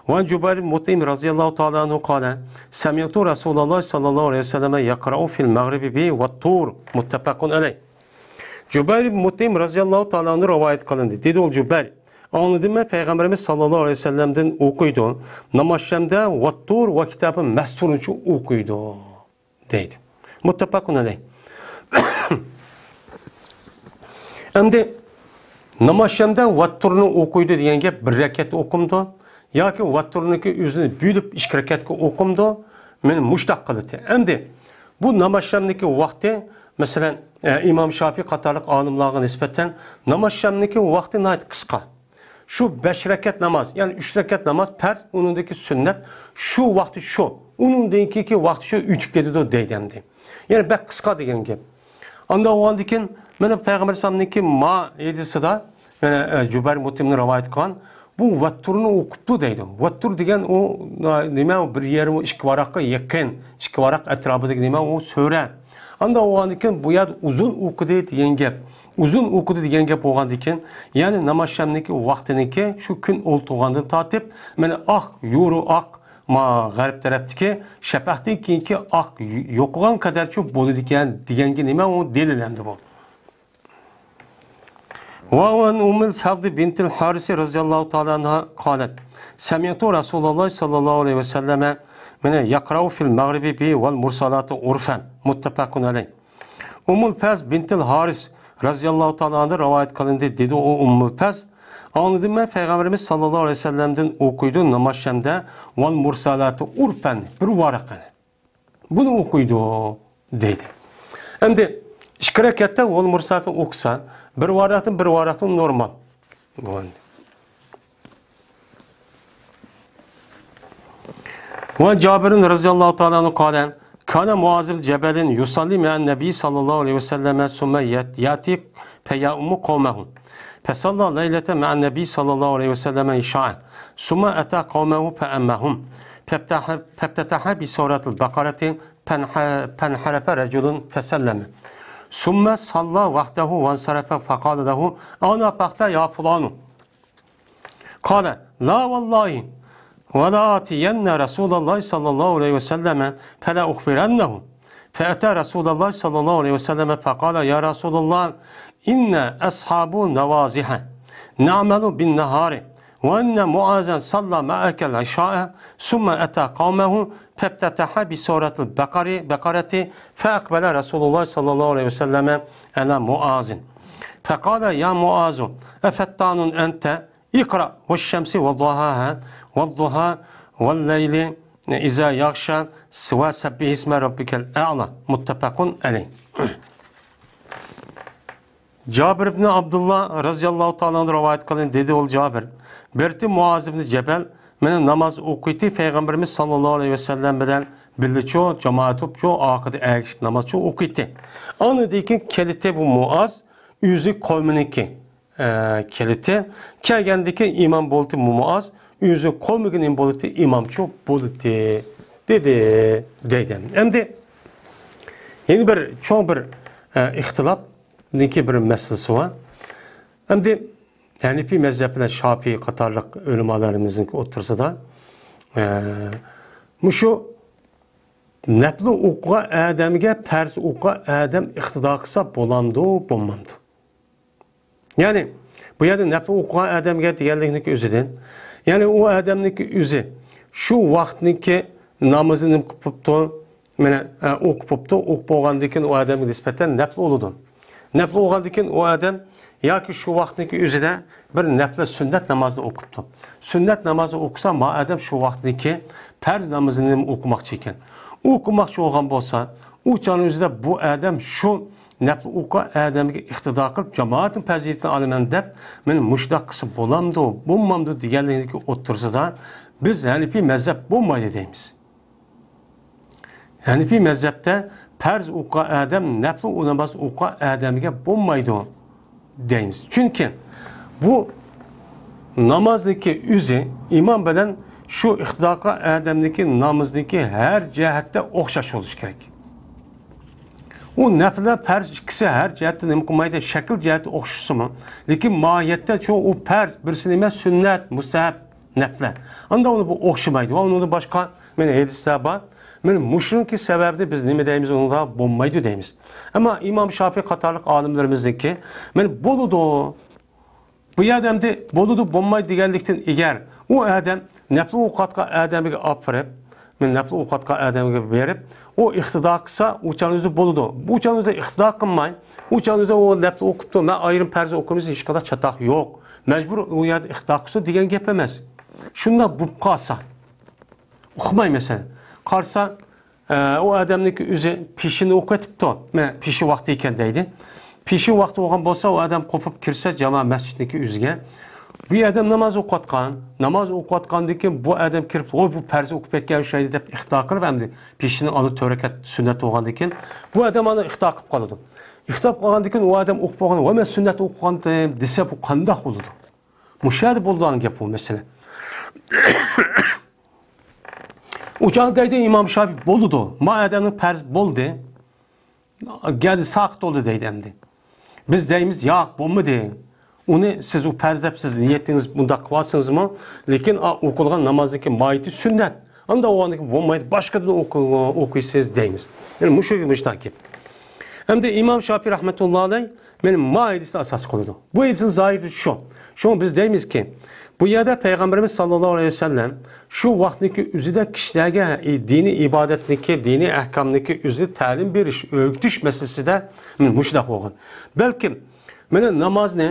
وعن جبير بن مطعم رضي الله تعالى عنه قال: سمعت رسول الله صلى الله عليه وسلم يقرأ في المغرب بي والطور، متفق عليه. جۇبەير ئىبن مۇتئىم رەزىياللاھۇ تائالا ئەنھۇ رىۋايەت قىلىندى. دېدى ئۇ جۇبەير: ئاڭلىدىم مەن پەيغەمبىرىمىز ساللاللاھۇ ئەلەيھى ۋەسەللەمدىن ئوقۇيدۇ، ناماز شەمدە ۋەتتۇر ۋە كىتابى مەستۇرنىچۇ ئوقۇيدۇ، دەيدۇ. مۇتتەپەقۇن ئەلەيھ. ئەمدى ناماز شەمدە ۋەتتۇرنى ئوقۇيدۇ دېگەن گەپ بىر رەكەتتە ئوقۇمدۇ ياكى ۋەتتۇرنىكى ئۆزىنى بۆلۈپ ئىككى رەكەتكە ئوقۇمدۇ؟ مېنى مۇشتاق قىلدى. ئەمدى بۇ ناماز شەمدىكى ۋاقتى، مەسىلەن، ئە، ئىمام شافىي قاتارلىق ئالىملارغا نىسبەتەن ناماز شەمدىكى ۋاقتى ناھايىتى قىسقا. شۇ بەش رەكەت ناماز، يەنى ئۈچ رەكەت ناماز پەرز، ئۇنىڭدىكى سۈننەت، شۇ ۋاقتى شۇ، ئۇنىڭدىن كېيىنكى ۋاقتى شۇ ئۆتۈپ كېتىدۇ دەيدۇ ئەمدى. يەنى بەك قىسقا دېگەن گەپ. ئاندىن بولغاندىن كېيىن، مانا پەيغەمبەر ئەلەيھىسسالامنىڭكى ما ھەدىسىدا، يەنە، ئە، جۇبەير مۇتئىمنى رىۋايەت قىلغان، بۇ ۋەتتۇرنى ئوقۇپتۇ دەيدۇ. ۋەتتۇر دېگەن ئۇ، نېمە، ئۇ بىر يېرىم ئىككى ۋاراققا يېقىن، ئىككى ۋاراق ئەتراپىدىكى نېمە، ئۇ سۈرە. ئاندىن بولغاندىن كېيىن بۇ يەردە ئۇزۇن ئوقۇدى دېگەن گەپ. ئۇزۇن ئوقۇدى دېگەن گەپ بولغاندىن كېيىن، يەنى ناماز شەمنىڭكى ۋاقتىنىڭكى شۇ كۈن ئولتۇرغاندىن تارتىپ، مانا ئاق، يورۇ ئاق، ما غەرب تەرەپتىكى شەپەقتىن كېيىنكى ئاق يوقىغان قەدەرچۇ بولىدىكەن دېگەنگە نېمە ئۇ دەلىل ئەمدى بۇ. وعن أم الفضل بنت الحارث رضي الله تعالى عنها قالت: سمعت رسول الله صلى الله عليه وسلم يقرأ في المغرب بي والمرسلات عرفا، متفق عليه. ئۇممۇل پەز بىنتىل ھارىس رەزىياللاھۇ تائالا ئانھادىن رىۋايەت قىلىندى، دېدى ئۇ ئۇممۇل پەز، ئاڭلىدىم مەن پەيغەمبىرىمىز ساللاللاھۇ ئەلەيھى ۋەسەللەمدىن ئوقۇيدۇ ناماز شەمدە، ۋەل مۇرسالاتى ئۇرفەن، بىر ۋاراقنى. بۇنى ئوقۇيدۇ، دەيدۇ. ئەمدى ئىككى رەكەتتە ۋەل مۇرسالاتى ئوقۇسا، بىر ۋاراقتىن، بىر ۋاراقتىن نورمال. بۇ ئەمدى. وعن جابر رضي الله تعالى عنه قال: كان معاذ بن جبل يصلي مع النبي صلى الله عليه وسلم ثم يأتي فيؤم قومه. فصلى ليلة مع النبي صلى الله عليه وسلم عشاء، ثم أتى قومه فأمهم. فافتح-، فافتتح بسورة البقرة، فانح-، فانحرف رجل فسلم. ثم صلى وحده وانصرف، فقال له: أنافقت يا فلان؟ قال: لا والله، ولآتين رسول الله صلى الله عليه وسلم فلأخبرنه. فأتى رسول الله صلى الله عليه وسلم فقال: يا رسول الله، إنا أصحاب نواضح نعمل بالنهار، وإن معاذا صلى معك العشاء، ثم أتى قومه فافتتح بسورة البقر-، بقرة، فأقبل رسول الله صلى الله عليه وسلم على معاذ فقال: يا معاذ، أفتان أنت؟ اقرأ والشمس وضحاها، والضحى، والليل إذا يغشى، وسبح اسم ربك الأعلى. متفق عليه. جابىر ئىبنى ئابدۇللا رەزىياللاھۇ تائالا ئانھۇ رىۋايەت قىلىندى، دېدى ئۇ جابىر: بىرتى مۇئاز ئىبنى جەبەل مېنى ناماز ئوقۇيتتى، پەيغەمبىرىمىز ساللاللاھۇ ئەلەيھى ۋەسەللەم بىلەن بىللىچۇ، جامائەت بوپچۇ، ئارقىدا ئەگىشىپ نامازچۇ ئوقۇيتتى. ئاندىن كېيىن كەلتى بۇ مۇئاز ئۆزى قومىنىڭكى، ئە، كەلتى. كەلگەندىكى ئىمام بولتى مۇئاز، ئۆزى قومىغا نېمە بولتى؟ ئىمامچۇ بولتى، دېدى، دەيدۇ. ئەمدى يەنە بىر چوڭ بىر، ئە، ئىختىلاپنىڭكى بىر مەسىلىسى بار. ئەمدى ھەنىفىي مەزھەپ بىلەن شافىئىي قاتارلىق ئۆلىمالىرىمىزنىڭ ئوتتۇرىسىدا، ئە، مۇشۇ نەپلى ئوقۇغان ئادەمگە پەرز ئوقۇغان ئادەم ئىقتىدا قىلسا بولامدۇ، بولمامدۇ؟ يەنى، بۇ يەردە نەپلى ئوقۇغان ئادەمگە دېگەنلىكنىڭ ئۆزىدىن، يەنى ئۇ ئادەمنىڭكى ئۆزى شۇ ۋاقىتنىڭكى نامىزىنى نېمە قىلىپ بوپتۇ؟ مانا، ئە، ئوقۇپ بوپتۇ، ئوقۇپ بولغاندىن كېيىن ئۇ ئادەمگە نىسبەتەن نەپلى بولىدۇ. نەپلى بولغاندىن كېيىن ئۇ ئادەم ياكى شۇ ۋاقىتنىڭكى ئۆزىدە بىر نەپلى سۈننەت نامازنى ئوقۇپتۇ. سۈننەت نامازنى ئوقۇسا، ما ئادەم شۇ ۋاقىتنىڭكى پەرز نامىزىنى نېمە ئوقۇماقچى ئىكەن. ئوقۇماقچى بولغان بولسا، ئۇ چاغنىڭ ئۆزىدە بۇ ئادەم شۇ نەپلى ئوقۇغان ئادەمگە ئىقتىدا قىلىپ، جامائەتنىڭ پەزىلىتىنى ئالىمەن دەپ، مېنى مۇشۇنداق قىلسا بولامدۇ، بولمامدۇ دېگەنلىكنىڭكى ئوتتۇرىسىدا بىز ھەنىپىي مەزھەپ بولمايدۇ دەيمىز. ھەنىپىي مەزھەپتە پەرز ئوقۇغان ئادەم نەپلى ناماز ئوقۇغان ئادەمگە بولمايدۇ دەيمىز. چۈنكى بۇ نامازنىڭكى ئۆزى ئىمام بىلەن شۇ ئىقتىدا قىلغان ئادەمنىڭكى نامىزىنىڭكى ھەر جەھەتتە ئوخشاش بولۇشى كېرەك. ئۇ نەپلە پەرز ئىككىسى ھەر جەھەتتە نېمە قىلمايدۇ، شەكىل جەھەتتە ئوخشىسىمۇ، لېكىن ماھىيەتتە شۇ ئۇ پەرز، بىرسى نېمە، سۈننەت، مۇستەھەب، نەپلە. ئاندا ئۇنى بۇ ئوخشىمايدۇ. ۋە ئۇنىڭدىن باشقا مانا ھەدىسلەر بار. مانا مۇشۇنىڭكى سەۋەبىدىن بىز نېمە دەيمىز، ئۇنىڭغا بولمايدۇ دەيمىز. ئەمما ئىمام شاپىي قاتارلىق ئالىملىرىمىزنىڭكى مانا بولىدۇ. بۇ يەردە ئەمدى بولىدۇ، بولمايدۇ دېگەنلىكتىن ئىگەر، ئۇ ئادەم نەپلى ئوقۇۋاتقان ئادەمگە ئاپىرىپ، مانا نەپلى ئوقۇۋاتقان ئادەمگە بېرىپ، ئۇ ئىقتىدا قىلسا، ئۇ چاغنىڭ ئۆزىدە بولىدۇ. بۇ چاغنىڭ ئۆزىدە ئىقتىدا قىلماي، ئۇ چاغنىڭ ئۆزىدە ئۇ نەپلى ئوقۇپتۇ، مەن ئايرىم پەرز ئوقۇيمىز، ھېچقانداق چاتاق يوق. مەجبۇر ئۇ يەردە ئىقتىدا قىلسۇن دېگەن گەپ ئەمەس. شۇنداق بولۇپ قالسا، ئۇقماي مەسىلەن. قارىسا، ئە، ئۇ ئادەمنىڭكى ئۆزى پېشىنى ئوقۇۋېتىپتۇ. مەن پېشىن ۋاقتى ئىكەن دەيدۇ. پېشىن ۋاقتى بولغان بولسا، ئۇ ئادەم قوپۇپ كىرسە جامائەت مەسچىتنىڭكى ئۆزىگە. بۇ ئادەم ناماز ئوقۇۋاتقان. ناماز ئوقۇۋاتقاندىن كېيىن بۇ ئادەم كىرىپ، ۋوي، بۇ پەرز ئوقۇپ كەتكەن ئوخشايدۇ دەپ ئىقتىدا قىلىپ، ئەمدى پېشىنىڭ ئالدى تۆت رەكەت سۈننەت بولغاندىن كېيىن، بۇ ئادەم ئاندىن ئىقتىدا قىلىپ قالىدۇ. ئىقتىدا قىلىپ قالغاندىن كېيىن ئۇ ئادەم ئوقۇپ بولغان، ۋوي، مەن سۈننەت ئوقۇغانتىم دېسە، بۇ قانداق بولىدۇ؟ مۇشۇ يەردە بولىدىغان گەپ بۇ مەسىلە. ئۇ چاغدا دەيدۇ ئىمام شاپىي، بولىدۇ. ما ئادەمنىڭ پەرز بولدى. گەدە ساقىت بولدى دەيدۇ ئەمدى. بىز دەيمىز، ياق، بولمىدى. ئۇنى سىز ئۇ پەرز دەپ سىز نىيىتىڭىز بۇنداق قىلىۋالسىڭىزمۇ، لېكىن ئا، ئوقۇلغان نامازنىڭكى ماھىيىتى سۈننەت. ئاندا ئۇنىڭكى بولمايدۇ، باشقىدىن ئوقۇ-، ئوقۇيسىز دەيمىز. يەنى مۇشۇ مۇشۇنداق گەپ. ئەمدى ئىمام شاپىي رەھمەتۇللا ئەلەيھ مانا ما ھەدىسنى ئاساس قىلىدۇ. بۇ ھەدىسنىڭ زاھىرى شۇ. شۇڭا بىز دەيمىزكى، بۇ يەردە پەيغەمبىرىمىز ساللاللاھۇ ئەلەيھى ۋەسەللەم شۇ ۋاقىتنىڭكى ئۆزىدە كىشىلەرگە دىنىي ئىبادەتنىڭكى، دىنىي ئەھكامنىڭكى ئۆزىنى تەلىم بېرىش، ئۆگىتىش مەسىلىسىدە مۇشۇنداق بولغان. بەلكىم مانا نامازنى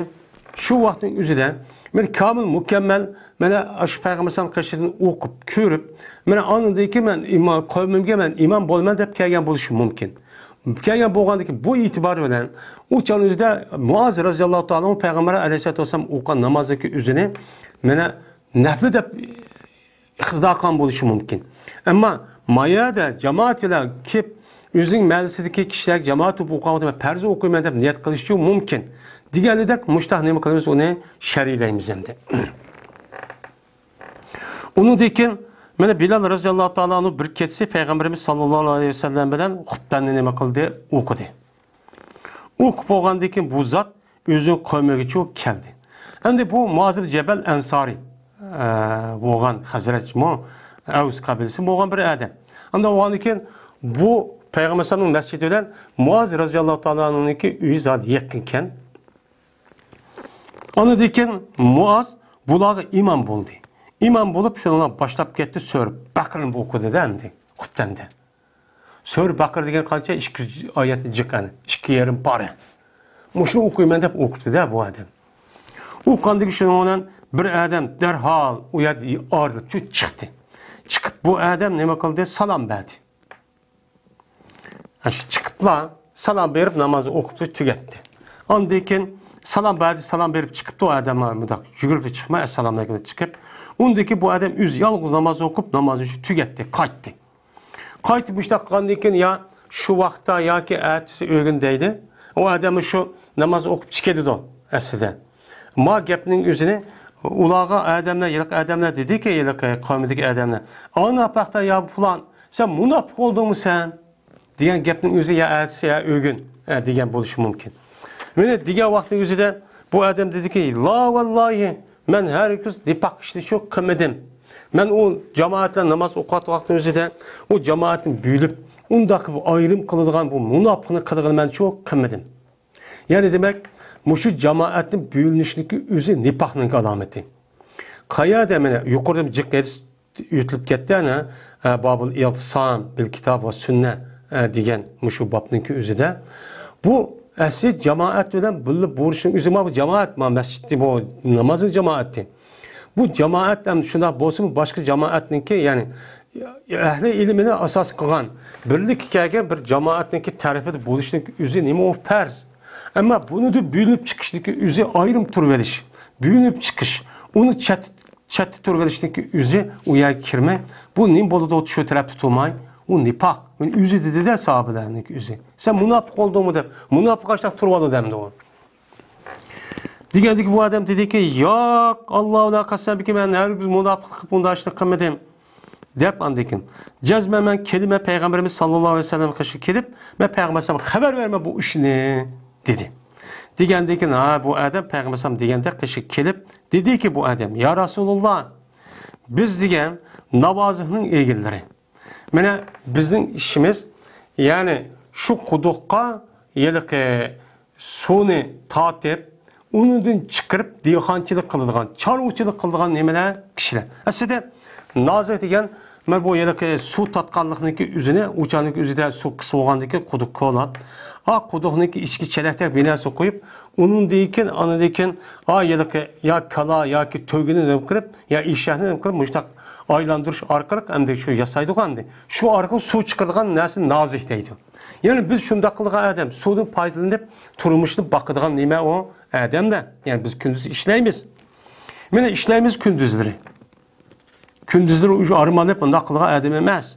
شۇ ۋاقىتنىڭ ئۆزىدە مانا كامىل، مۇكەممەل، مانا شۇ پەيغەمبەر ساللاللاھۇ ئەلەيھى ۋەسەللەمنىڭ قېشىدىن ئوقۇپ، كۆرۈپ، مانا ئاندىن كېيىن مەن ئىما-، قەۋمىمگە مەن ئىمام بولىمەن دەپ كەلگەن بولۇشى مۇمكىن. كەلگەن بولغاندىكىن بۇ ئېتىبار بىلەن ئۇ چاغنىڭ ئۆزىدە مۇئاز رەزىياللاھۇ تائالا ئەنھۇ پەيغەمبەر ئەلەيھىسسالاتۇ ۋەسسالام ئوقۇغان نامازنىڭكى ئۆزىنى مانا نەپلى دەپ ئىقتىدا قىلغان بولۇشى مۇمكىن. ئەمما ما يەردە جامائەت بىلەن كېلىپ، ئۆزىنىڭ مەھەللىسىدىكى كىشىلەرگە جامائەت بولۇپ ئوقۇۋاتىمەن، پەرز ئوقۇيمەن دەپ نىيەت قىلىشى مۇمكىن. دېگەنىدەك مۇشۇنداق نېمە قىلىمىز، ئۇنى شەرھلەيمىز ئەمدى. ئۇنىڭدىن كېيىن مانا بىلال رەزىياللاھۇ تائالا ئەنھۇ بىر كېچىسى پەيغەمبىرىمىز ساللاللاھۇ ئەلەيھى ۋەسەللەم بىلەن خۇپتەننى نېمە قىلدى؟ ئوقۇدى. ئوقۇپ بولغاندىن كېيىن بۇ زات ئۆزىنىڭ قەۋمىگىچۇ كەلدى. ئەمدى بۇ مۇئاز ئىبن جەبەل ئەنسارى، ئە، بولغان، خەزرەجمۇ، ئەۋس قەبىلىسى بولغان بىر ئادەم. ئەمدى بولغاندىن كېيىن بۇ پەيغەمبەر ئەلەيھىسسالامنىڭ مەسچىتى بىلەن مۇئاز رەزىياللاھۇ تائالا ئەنھۇنىڭكى ئۆيى زادى يېقىنكەن. ئاندىن كېيىن مۇئاز بۇلارغا ئىمام بولدى. ئىمام بولۇپ، شۇنىڭغا باشلاپ كەتتى، سۈرە بەقەرىنى ئوقۇدى-دە ئەمدى، خۇپتەندە. سۈرە بەقەرە دېگەن قانچە؟ ئىككى يۈز ئايەتنى جىق ئەنە، ئىككى يېرىم بار ئەنە. مۇشۇنى ئوقۇيمەن دەپ ئوقۇپتۇ-دە بۇ ئادەم. ئوقۇغاندىكىن شۇنىڭ بىلەن بىر ئادەم دەرھال ئۇ يەردە ئايرىلىپ چىقتى. چىقىپ بۇ ئادەم نېمە قىلدى؟ سالام بەردى. ئاشۇ چىقىپلا سالام بېرىپ نامازنى ئوقۇپلا تۈگەتتى. ئاندىن كېيىن سالام بەردى، سالام بېرىپ چىقىپتۇ ئۇ ئادەم، مۇنداق يۈگۈرۈپ چىقماي، ئەسسالامۇ ئەلەيكۇم دەپ چىقىپ، ئۇندىن كېيىن بۇ ئادەم ئۆزى يالغۇز ناماز ئوقۇپ، نامازنى شۇ تۈگەتتى، قايتتى. قايتىپ مۇشۇنداق قىلغاندىن كېيىن يا شۇ ۋاقىتتا ياكى ئەتىسى ئۆگۈن دەيدۇ. ئۇ ئادەم شۇ ناماز ئوقۇپ چىقىدۇ ئەسلىدە. ما گەپنىڭ ئۆزىنى ئۇلارغا ئادەملەر، ھېلىقى ئادەملەر دېدىكى، ھېلىقى قەۋمىدىكى ئادەملەر، ئانا پەختە يا پۇلان، سەن مۇناپىق بولدۇڭمۇ سەن؟ دېگەن گەپنىڭ ئۆزى يا ئەتىسى يا ئۆگۈن، ئە، دېگەن بولۇشى مۇمكىن. مانا دېگەن ۋاقىتنىڭ ئۆزىدە بۇ ئادەم دېدىكى، لا ۋاللاھى، مەن ھەرگىز نىپاق ئىشنى شۇ قىلمىدىم. مەن ئۇ جامائەت بىلەن ناماز ئوقۇۋاتقان ۋاقىتنىڭ ئۆزىدە ئۇ جامائەتنى بۆلۈپ، ئۇنداق قىلىپ ئايرىم قىلىدىغان بۇ مۇناپىقنى قىلغىنى مەن شۇ قىلمىدىم. يەنى دېمەك، مۇشۇ جامائەتنىڭ بۆلۈنۈشلۈكى ئۆزى نىپاقنىڭ ئالامىتى. قەيەردە مانا يۇقىرىدا جىق ھەدىس ئۆتۈلۈپ كەتتى، ئەنە، ئە، بابۇل ئىئتىسام بىل كىتاب ۋە سۈننە، ئە، دېگەن مۇشۇ بابنىڭكى ئۆزىدە. بۇ ئەسلى جامائەت بىلەن بىللە بولۇشنىڭ ئۆزى، ما بۇ جامائەت، ما مەسچىتتە بۇ نامازنىڭ جامائەتى. بۇ جامائەت ھەم شۇنداق بولسىمۇ، باشقا جامائەتنىڭكى، يەنى ئەھلى ئىلمىنى ئاساس قىلغان، بىرلىككە كەلگەن بىر جامائەتنىڭكى تەرىپىدە بولۇشنىڭ ئۆزى نېمە ئۇ پەرز. ئەمما بۇنىدىن بۆلۈنۈپ چىقىشنىڭكى ئۆزى ئايرىم تۇرۇۋېلىش، بۆلۈنۈپ چىقىش، ئۇنى چەت-، چەتتە تۇرۇۋېلىشنىڭكى ئۆزى ئۇ يەرگە كىرمەي، بۇ نېمە بولىدۇ شۇ تەرەپتە تۇرماي، ئۇ نىپاق. ئۇنى ئۆزى دېدى-دە ساھابىلەرنىڭكى ئۆزى. سەن مۇناپىق بولدۇڭمۇ دەپ، مۇناپىق ئاشۇنداق تۇرۇۋالىدۇ ئەمدى ئۇ. دېگەندىكى بۇ ئادەم دېدىكى، ياق، ئاللا بىلەن قەسەم بېكىم، مەن ھەرگىز مۇناپىقلىق قىلىپ ئۇنداق ئىشنى قىلمىدىم، دەپ ئاندىن كېيىن، جەزمەن مەن كېلىمەن پەيغەمبىرىمىز ساللاللاھۇ ئەلەيھى ۋەسەللەم قېشىغا كېلىپ، مەن پەيغەمبەر ئەلەيھىسسالامغا خەۋەر بېرىمەن بۇ ئىشنى، دېدى. دېگەندىن كېيىن، ھە، بۇ ئادەم پەيغەمبەر ئەلەيھىسسالام دېگەندەك قېشىغا كېلىپ، دېدىكى بۇ ئادەم، يا رەسۇلۇللا، بىز دېگەن ناۋازىھنىڭ ئىگىلىرى. مانا بىزنىڭ ئىشىمىز، يەنى شۇ قۇدۇققا ھېلىقى سۇنى تارتىپ، ئۇنىڭدىن چىقىرىپ دېھقانچىلىق قىلىدىغان، چارۋىچىلىق قىلىدىغان نېمىلەر، كىشىلەر. ئەسلىدە نازىھ دېگەن، مانا بۇ ھېلىقى سۇ تارتقانلىقنىڭكى ئۆزىنى، ئۇ چاغنىڭكى ئۆزىدە سۇ قىس بولغاندىن كېيىن قۇدۇق كولاپ، ئا قۇدۇقنىڭكى ئىچىگە چېلەكتەك بىر نەرسە قويۇپ، ئۇنىڭدىن كېيىن، ئاندىن كېيىن، ئا ھېلىقى يا كالا ياكى تۆگىنى نېمە قىلىپ، يا ئېشەكنى نېمە قىلىپ، مۇشۇنداق ئايلاندۇرۇش ئارقىلىق ئەمدى شۇ ياسايدىغان ئەمدى. شۇ ئارقىلىق سۇ چىقىرىدىغان نەرسە نازىھ دەيدۇ. يەنى بىز شۇنداق قىلغان ئادەم، سۇدىن پايدىلىنىپ تۇرمۇشنى باقىدىغان نېمە ئۇ ئادەمدە. يەنى بىز كۈندۈز ئىشلەيمىز. مانا ئىشلەيمىز كۈندۈزلىرى. كۈندۈزلىرى ئۇ ئارام ئېلىپ ئۇنداق قىلغان ئادەم ئەمەس.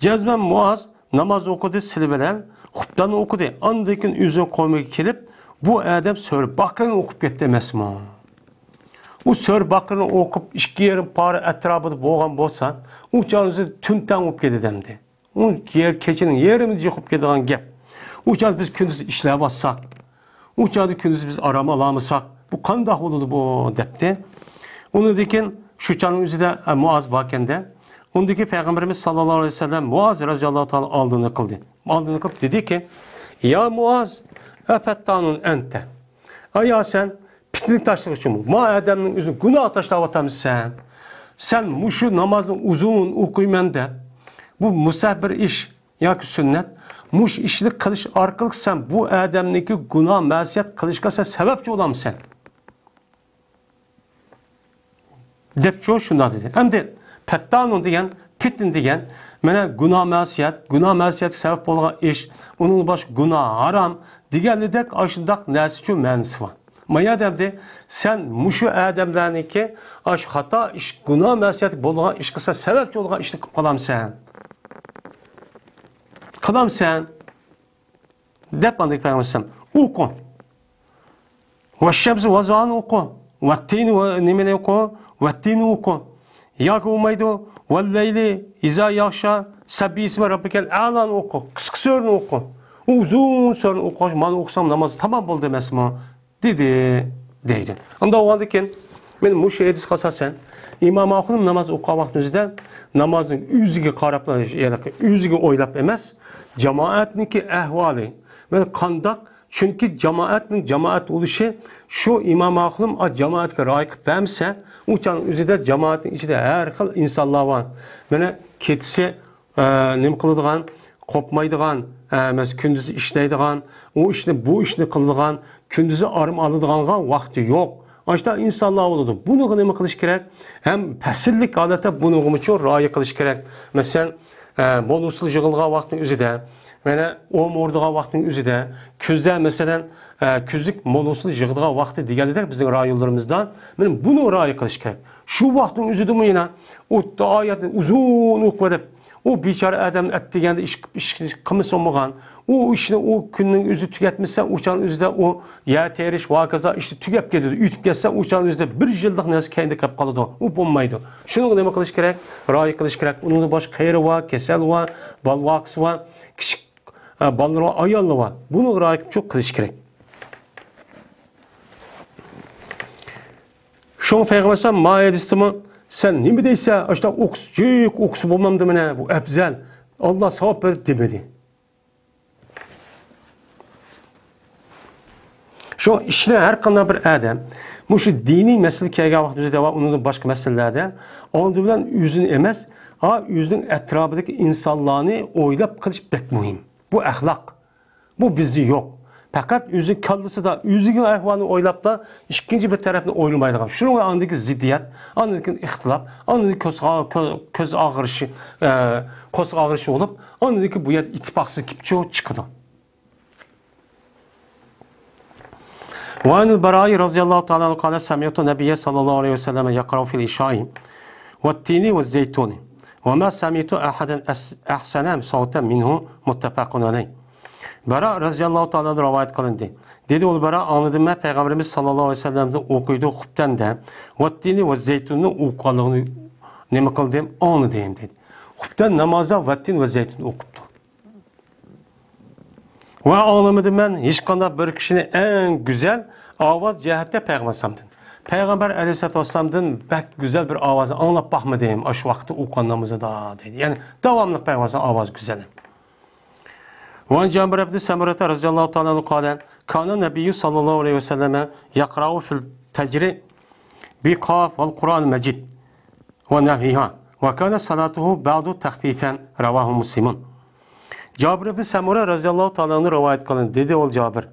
جەزمەن مۇئاز ناماز ئوقۇدى، سىلى بىلەن خۇتبىنى ئوقۇدى. ئاندىن كېيىن ئۆزىنىڭ قومىغا كېلىپ، بۇ ئادەم سۈرە باقىرىنى ئوقۇپ كەتتى ئەمەسمۇ؟ ئۇ سۈرە باقىرىنى ئوقۇپ، ئىككى يېرىم پارە ئەتراپىدا بولغان بولسا، ئۇ چاغدا تۈن تەڭ بولۇپ كېتىدۇ ئەمدى. ئۇ يەر كېچىنىڭ يېرىمىدا يوقاپ كېتىدىغان گەپ. ئۇ چاغدا بىز كۈندۈز ئىشلەۋاتساق، ئۇ چاغدا كۈندۈز بىز ئارام ئالالمىساق، بۇ قانداق بولىدۇ بۇ؟ دەپتى. ئۇنىڭدىن كېيىن شۇ چاغنىڭ ئۆزىدە، ئە، مۇئاز باركەندە، ئۇندىكى پەيغەمبىرىمىز ساللاللاھۇ ئەلەيھى ۋەسەللەم مۇئاز رەزىياللاھۇ تائالا ئالدىنى قىلدى. ئالدىنى قىلىپ دېدىكى، يا مۇئاز، ئەپەتتانۇن ئەنتە. ئايا سەن پىتنە تاشلىغۇچىمۇ؟ ما ئادەمنىڭ ئۆزىنى گۇناھ تاشلاۋاتامسەن؟ سەن مۇشۇ نامازنى ئۇزۇن ئوقۇيمەن دەپ، بۇ مۇستەھەب بىر ئىش ياكى سۈننەت، مۇشۇ ئىشنى قىلىش ئارقىلىق سەن بۇ ئادەمنىڭكى گۇناھ مەسىيەت قىلىشقا سەن سەۋەبچى بولامسەن؟ دەپچۇ شۇنداق دېدى. ئەمدى پەتتانۇ دېگەن، پىتنە دېگەن، مانا گۇناھ مەسىيەت، گۇناھ مەسىيەتكە سەۋەب بولغان ئىش، ئۇنىڭدىن باشقا گۇناھ ھارام دېگەنلىدەك ئاشۇنداق نەرسىچۇ مەنىسى بار. مايا دەمدى، سەن مۇشۇ ئادەملەرنىڭكى ئاشۇ خاتا ئىش، گۇناھ مەسىيەت بولغان ئىشقا سەن سەۋەبچى بولغان ئىشنى قىلىپ قالامسەن؟ قىلامسەن؟ دەپ ئاندىن پەيغەمبەر ئەلەيھىسسالام ئوقۇ. ۋەششەمسى ۋەزۇھانى ئوقۇ. ۋەتتىنى ۋە نېمىنى ئوقۇ؟ ۋەتتىنى ئوقۇ. ياكى بولمايدۇ، ۋەللەيلى ئىزا يەغشا، سەببىھىسمە رەببىكەل ئەلانى ئوقۇ. قىسقا سۈرىنى ئوقۇ. ئۇ ئۇزۇن سۈرىنى ئوقۇغاچ، مانا ئوقۇسام ناماز تامام بولدى ئەمەسمۇ؟ دېدى، دەيدۇ. ئۇنداق بولغاندىكىن، مەن مۇشۇ ھەدىسكە ئاساسەن، ئىمام ئاخۇنۇم ناماز ئوقۇغان ۋاقتىنىڭ ئۆزىدە نامازنى ئۆزىگە قاراپلا، يەنى ئۆزىگە ئويلاپ ئەمەس، جامائەتنىڭكى ئەھۋالى، مانا قانداق، چۈنكى جامائەتنىڭ جامائەت بولۇشى، شۇ ئىمام ئاخۇنۇم ئا جامائەتكە رىئايە قىلىپ بەرمىسە، ئۇ چاغنىڭ ئۆزىدە جامائەتنىڭ ئىچىدە ھەر خىل ئىنسانلار بار. مانا كېچىسى ئە، نېمە قىلىدىغان، قوپمايدىغان، ئە، مەسىلەن، كۈندۈزى ئىشلەيدىغان، ئۇ ئىشنى، بۇ ئىشنى قىلىدىغان، كۈندۈزى ئارام ئالىدىغانغا ۋاقتى يوق. ئاشۇنداق ئىنسانلار بولىدۇ. بۇنىڭغا نېمە قىلىش كېرەك؟ ھەم پەسىللىك ھالەتتە بۇنىڭغىمۇچۇ رىئايە قىلىش كېرەك. مەسىلەن، ئە، موللىسىلا يىغىلغان ۋاقىتنىڭ ئۆزىدە، مانا، ئوم ئورىدىغان ۋاقىتنىڭ ئۆزىدە، كۈزدە، مەسىلەن، ئە، كۈزلۈك موللىسىلا يىغىدىغان ۋاقتى دېگەندەك بىزنىڭ رايونلىرىمىزدا، مانا، بۇنى رىئايە قىلىش كېرەك. شۇ ۋاقىتنىڭ ئۆزىدىمۇ يەنە ئۇ ئايەتنى ئۇزۇن ئوقۇۋېلىپ، ئۇ بىچارە ئادەم ئەتىگەندە ئىش، ئىش قىلمىسا بولمىغان. ئۇ ئىشنى ئۇ كۈننىڭ ئۆزى تۈگەتمىسە، ئۇ چاغنىڭ ئۆزىدە ئۇ يەر تېرىش ۋە ھاكازا ئىشى تۈگەپ كېتىدۇ. ئۆتۈپ كەتسە، ئۇ چاغنىڭ ئۆزىدە بىر يىللىق نەرسە كەينىدە قېلىپ قالىدۇ. ئۇ بولمايدۇ. شۇنىڭغا نېمە قىلىش كېرەك؟ رىئايە قىلىش كېرەك. ئۇنىڭدىن باشقا قېرى بار، كېسەل بار، بالا ۋاقىسى بار، كىچىك، ئە، بالىلار بار، ئاياللار بار. بۇنىڭغا رىئايە قىلىش كېرەك. شۇڭا پەيغەمبەر ئەلەيھىسسالام ما ھەدىستىمۇ، سەن نېمە دەيسەن، ئاشۇنداق ئوقۇسا، جىق ئوقۇسا بولمامدۇ مانا، بۇ ئەپزەل، ئاللا ساۋاب بېرىدۇ دېمىدى. شۇ ئىشنى ھەر قانداق بىر ئادەم مۇشۇ دىنىي مەسىلە كەلگەن ۋاقىت ئۆزىدە ۋە ئۇنىڭدىن باشقا مەسىلىلەردە ئالدى بىلەن ئۆزىنى ئەمەس، ئا، ئۆزىنىڭ ئەتراپىدىكى ئىنسانلارنى ئويلاپ قىلىش بەك مۇھىم. بۇ ئەخلاق. بۇ بىزدە يوق. پەقەت ئۆزى كاللىسىدا ئۆزىنىڭ ئەھۋالىنى ئويلاپلا، ئىككىنچى بىر تەرەپنى ئويلىمايدىغان. شۇنىڭغا ئاندىن كېيىن زىددىيەت، ئاندىن كېيىن ئىختىلاپ، ئاندىن كېيىن كۆز، كۆز، كۆز ئاغرىشى، ئە، قورساق ئاغرىشى بولۇپ، ئاندىن كېيىن بۇ يەردە ئىتتىپاقسىزلىق كېلىپ چىقىدۇ. وعن البراء رضي الله تعالى عنه قال: سمعت النبي صلى الله عليه وسلم يقرأ في العشاء: والتين والزيتون، وما سمعت أحدا أس-، أحسن صوتا منه، متفق عليه. بەرا رەزىياللاھۇ تائالا ئەنھۇ رىۋايەت قىلىندى. دېدى ئۇ، بەرا، ئاڭلىدىم مەن پەيغەمبىرىمىز ساللاللاھۇ ئەلەيھى ۋەسەللەمدىن ئوقۇيدۇ، خۇپتەندە ۋەتتىنى ۋە زەيتۇننى ئوقۇغانلىقىنى نېمە قىلدىم، ئاڭلىدىم، دېدى. خۇپتەن نامازدا ۋەتتىن ۋە زەيتۇن ئوقۇپتۇ. ۋە ئاڭلىمىدىم مەن ھېچقانداق بىر كىشىنى ئەڭ گۈزەل ئاۋاز جەھەتتە پەيغەمبەر ئەلەيھىسسالامدىن. پەيغەمبەر ئەلەيھىسسالاتۇ ۋەسسالامدىن بەك گۈزەل بىر ئاۋازنى ئاڭلاپ باقمىدىم، ئاشۇ ۋاقىتتا ئوقۇغان نامىزىدا، دەيدۇ. يەنى داۋاملىق پەيغەمبەر ئەلەيھىسسالام ئاۋازى گۈزەل. وعن جابر بن سمرة رضي الله تعالى عنه قال: كان النبي صلى الله عليه وسلم يقرأ في الفجر بقاف والقرآن المجيد ونحوها، وكان صلاته بعد تخفيفا، رواه مسلم. جابىر ئىبن سەمۇرە رەزىياللاھۇ تائالا ئەنھۇ رىۋايەت قىلىندى. دېدى ئۇ جابىر،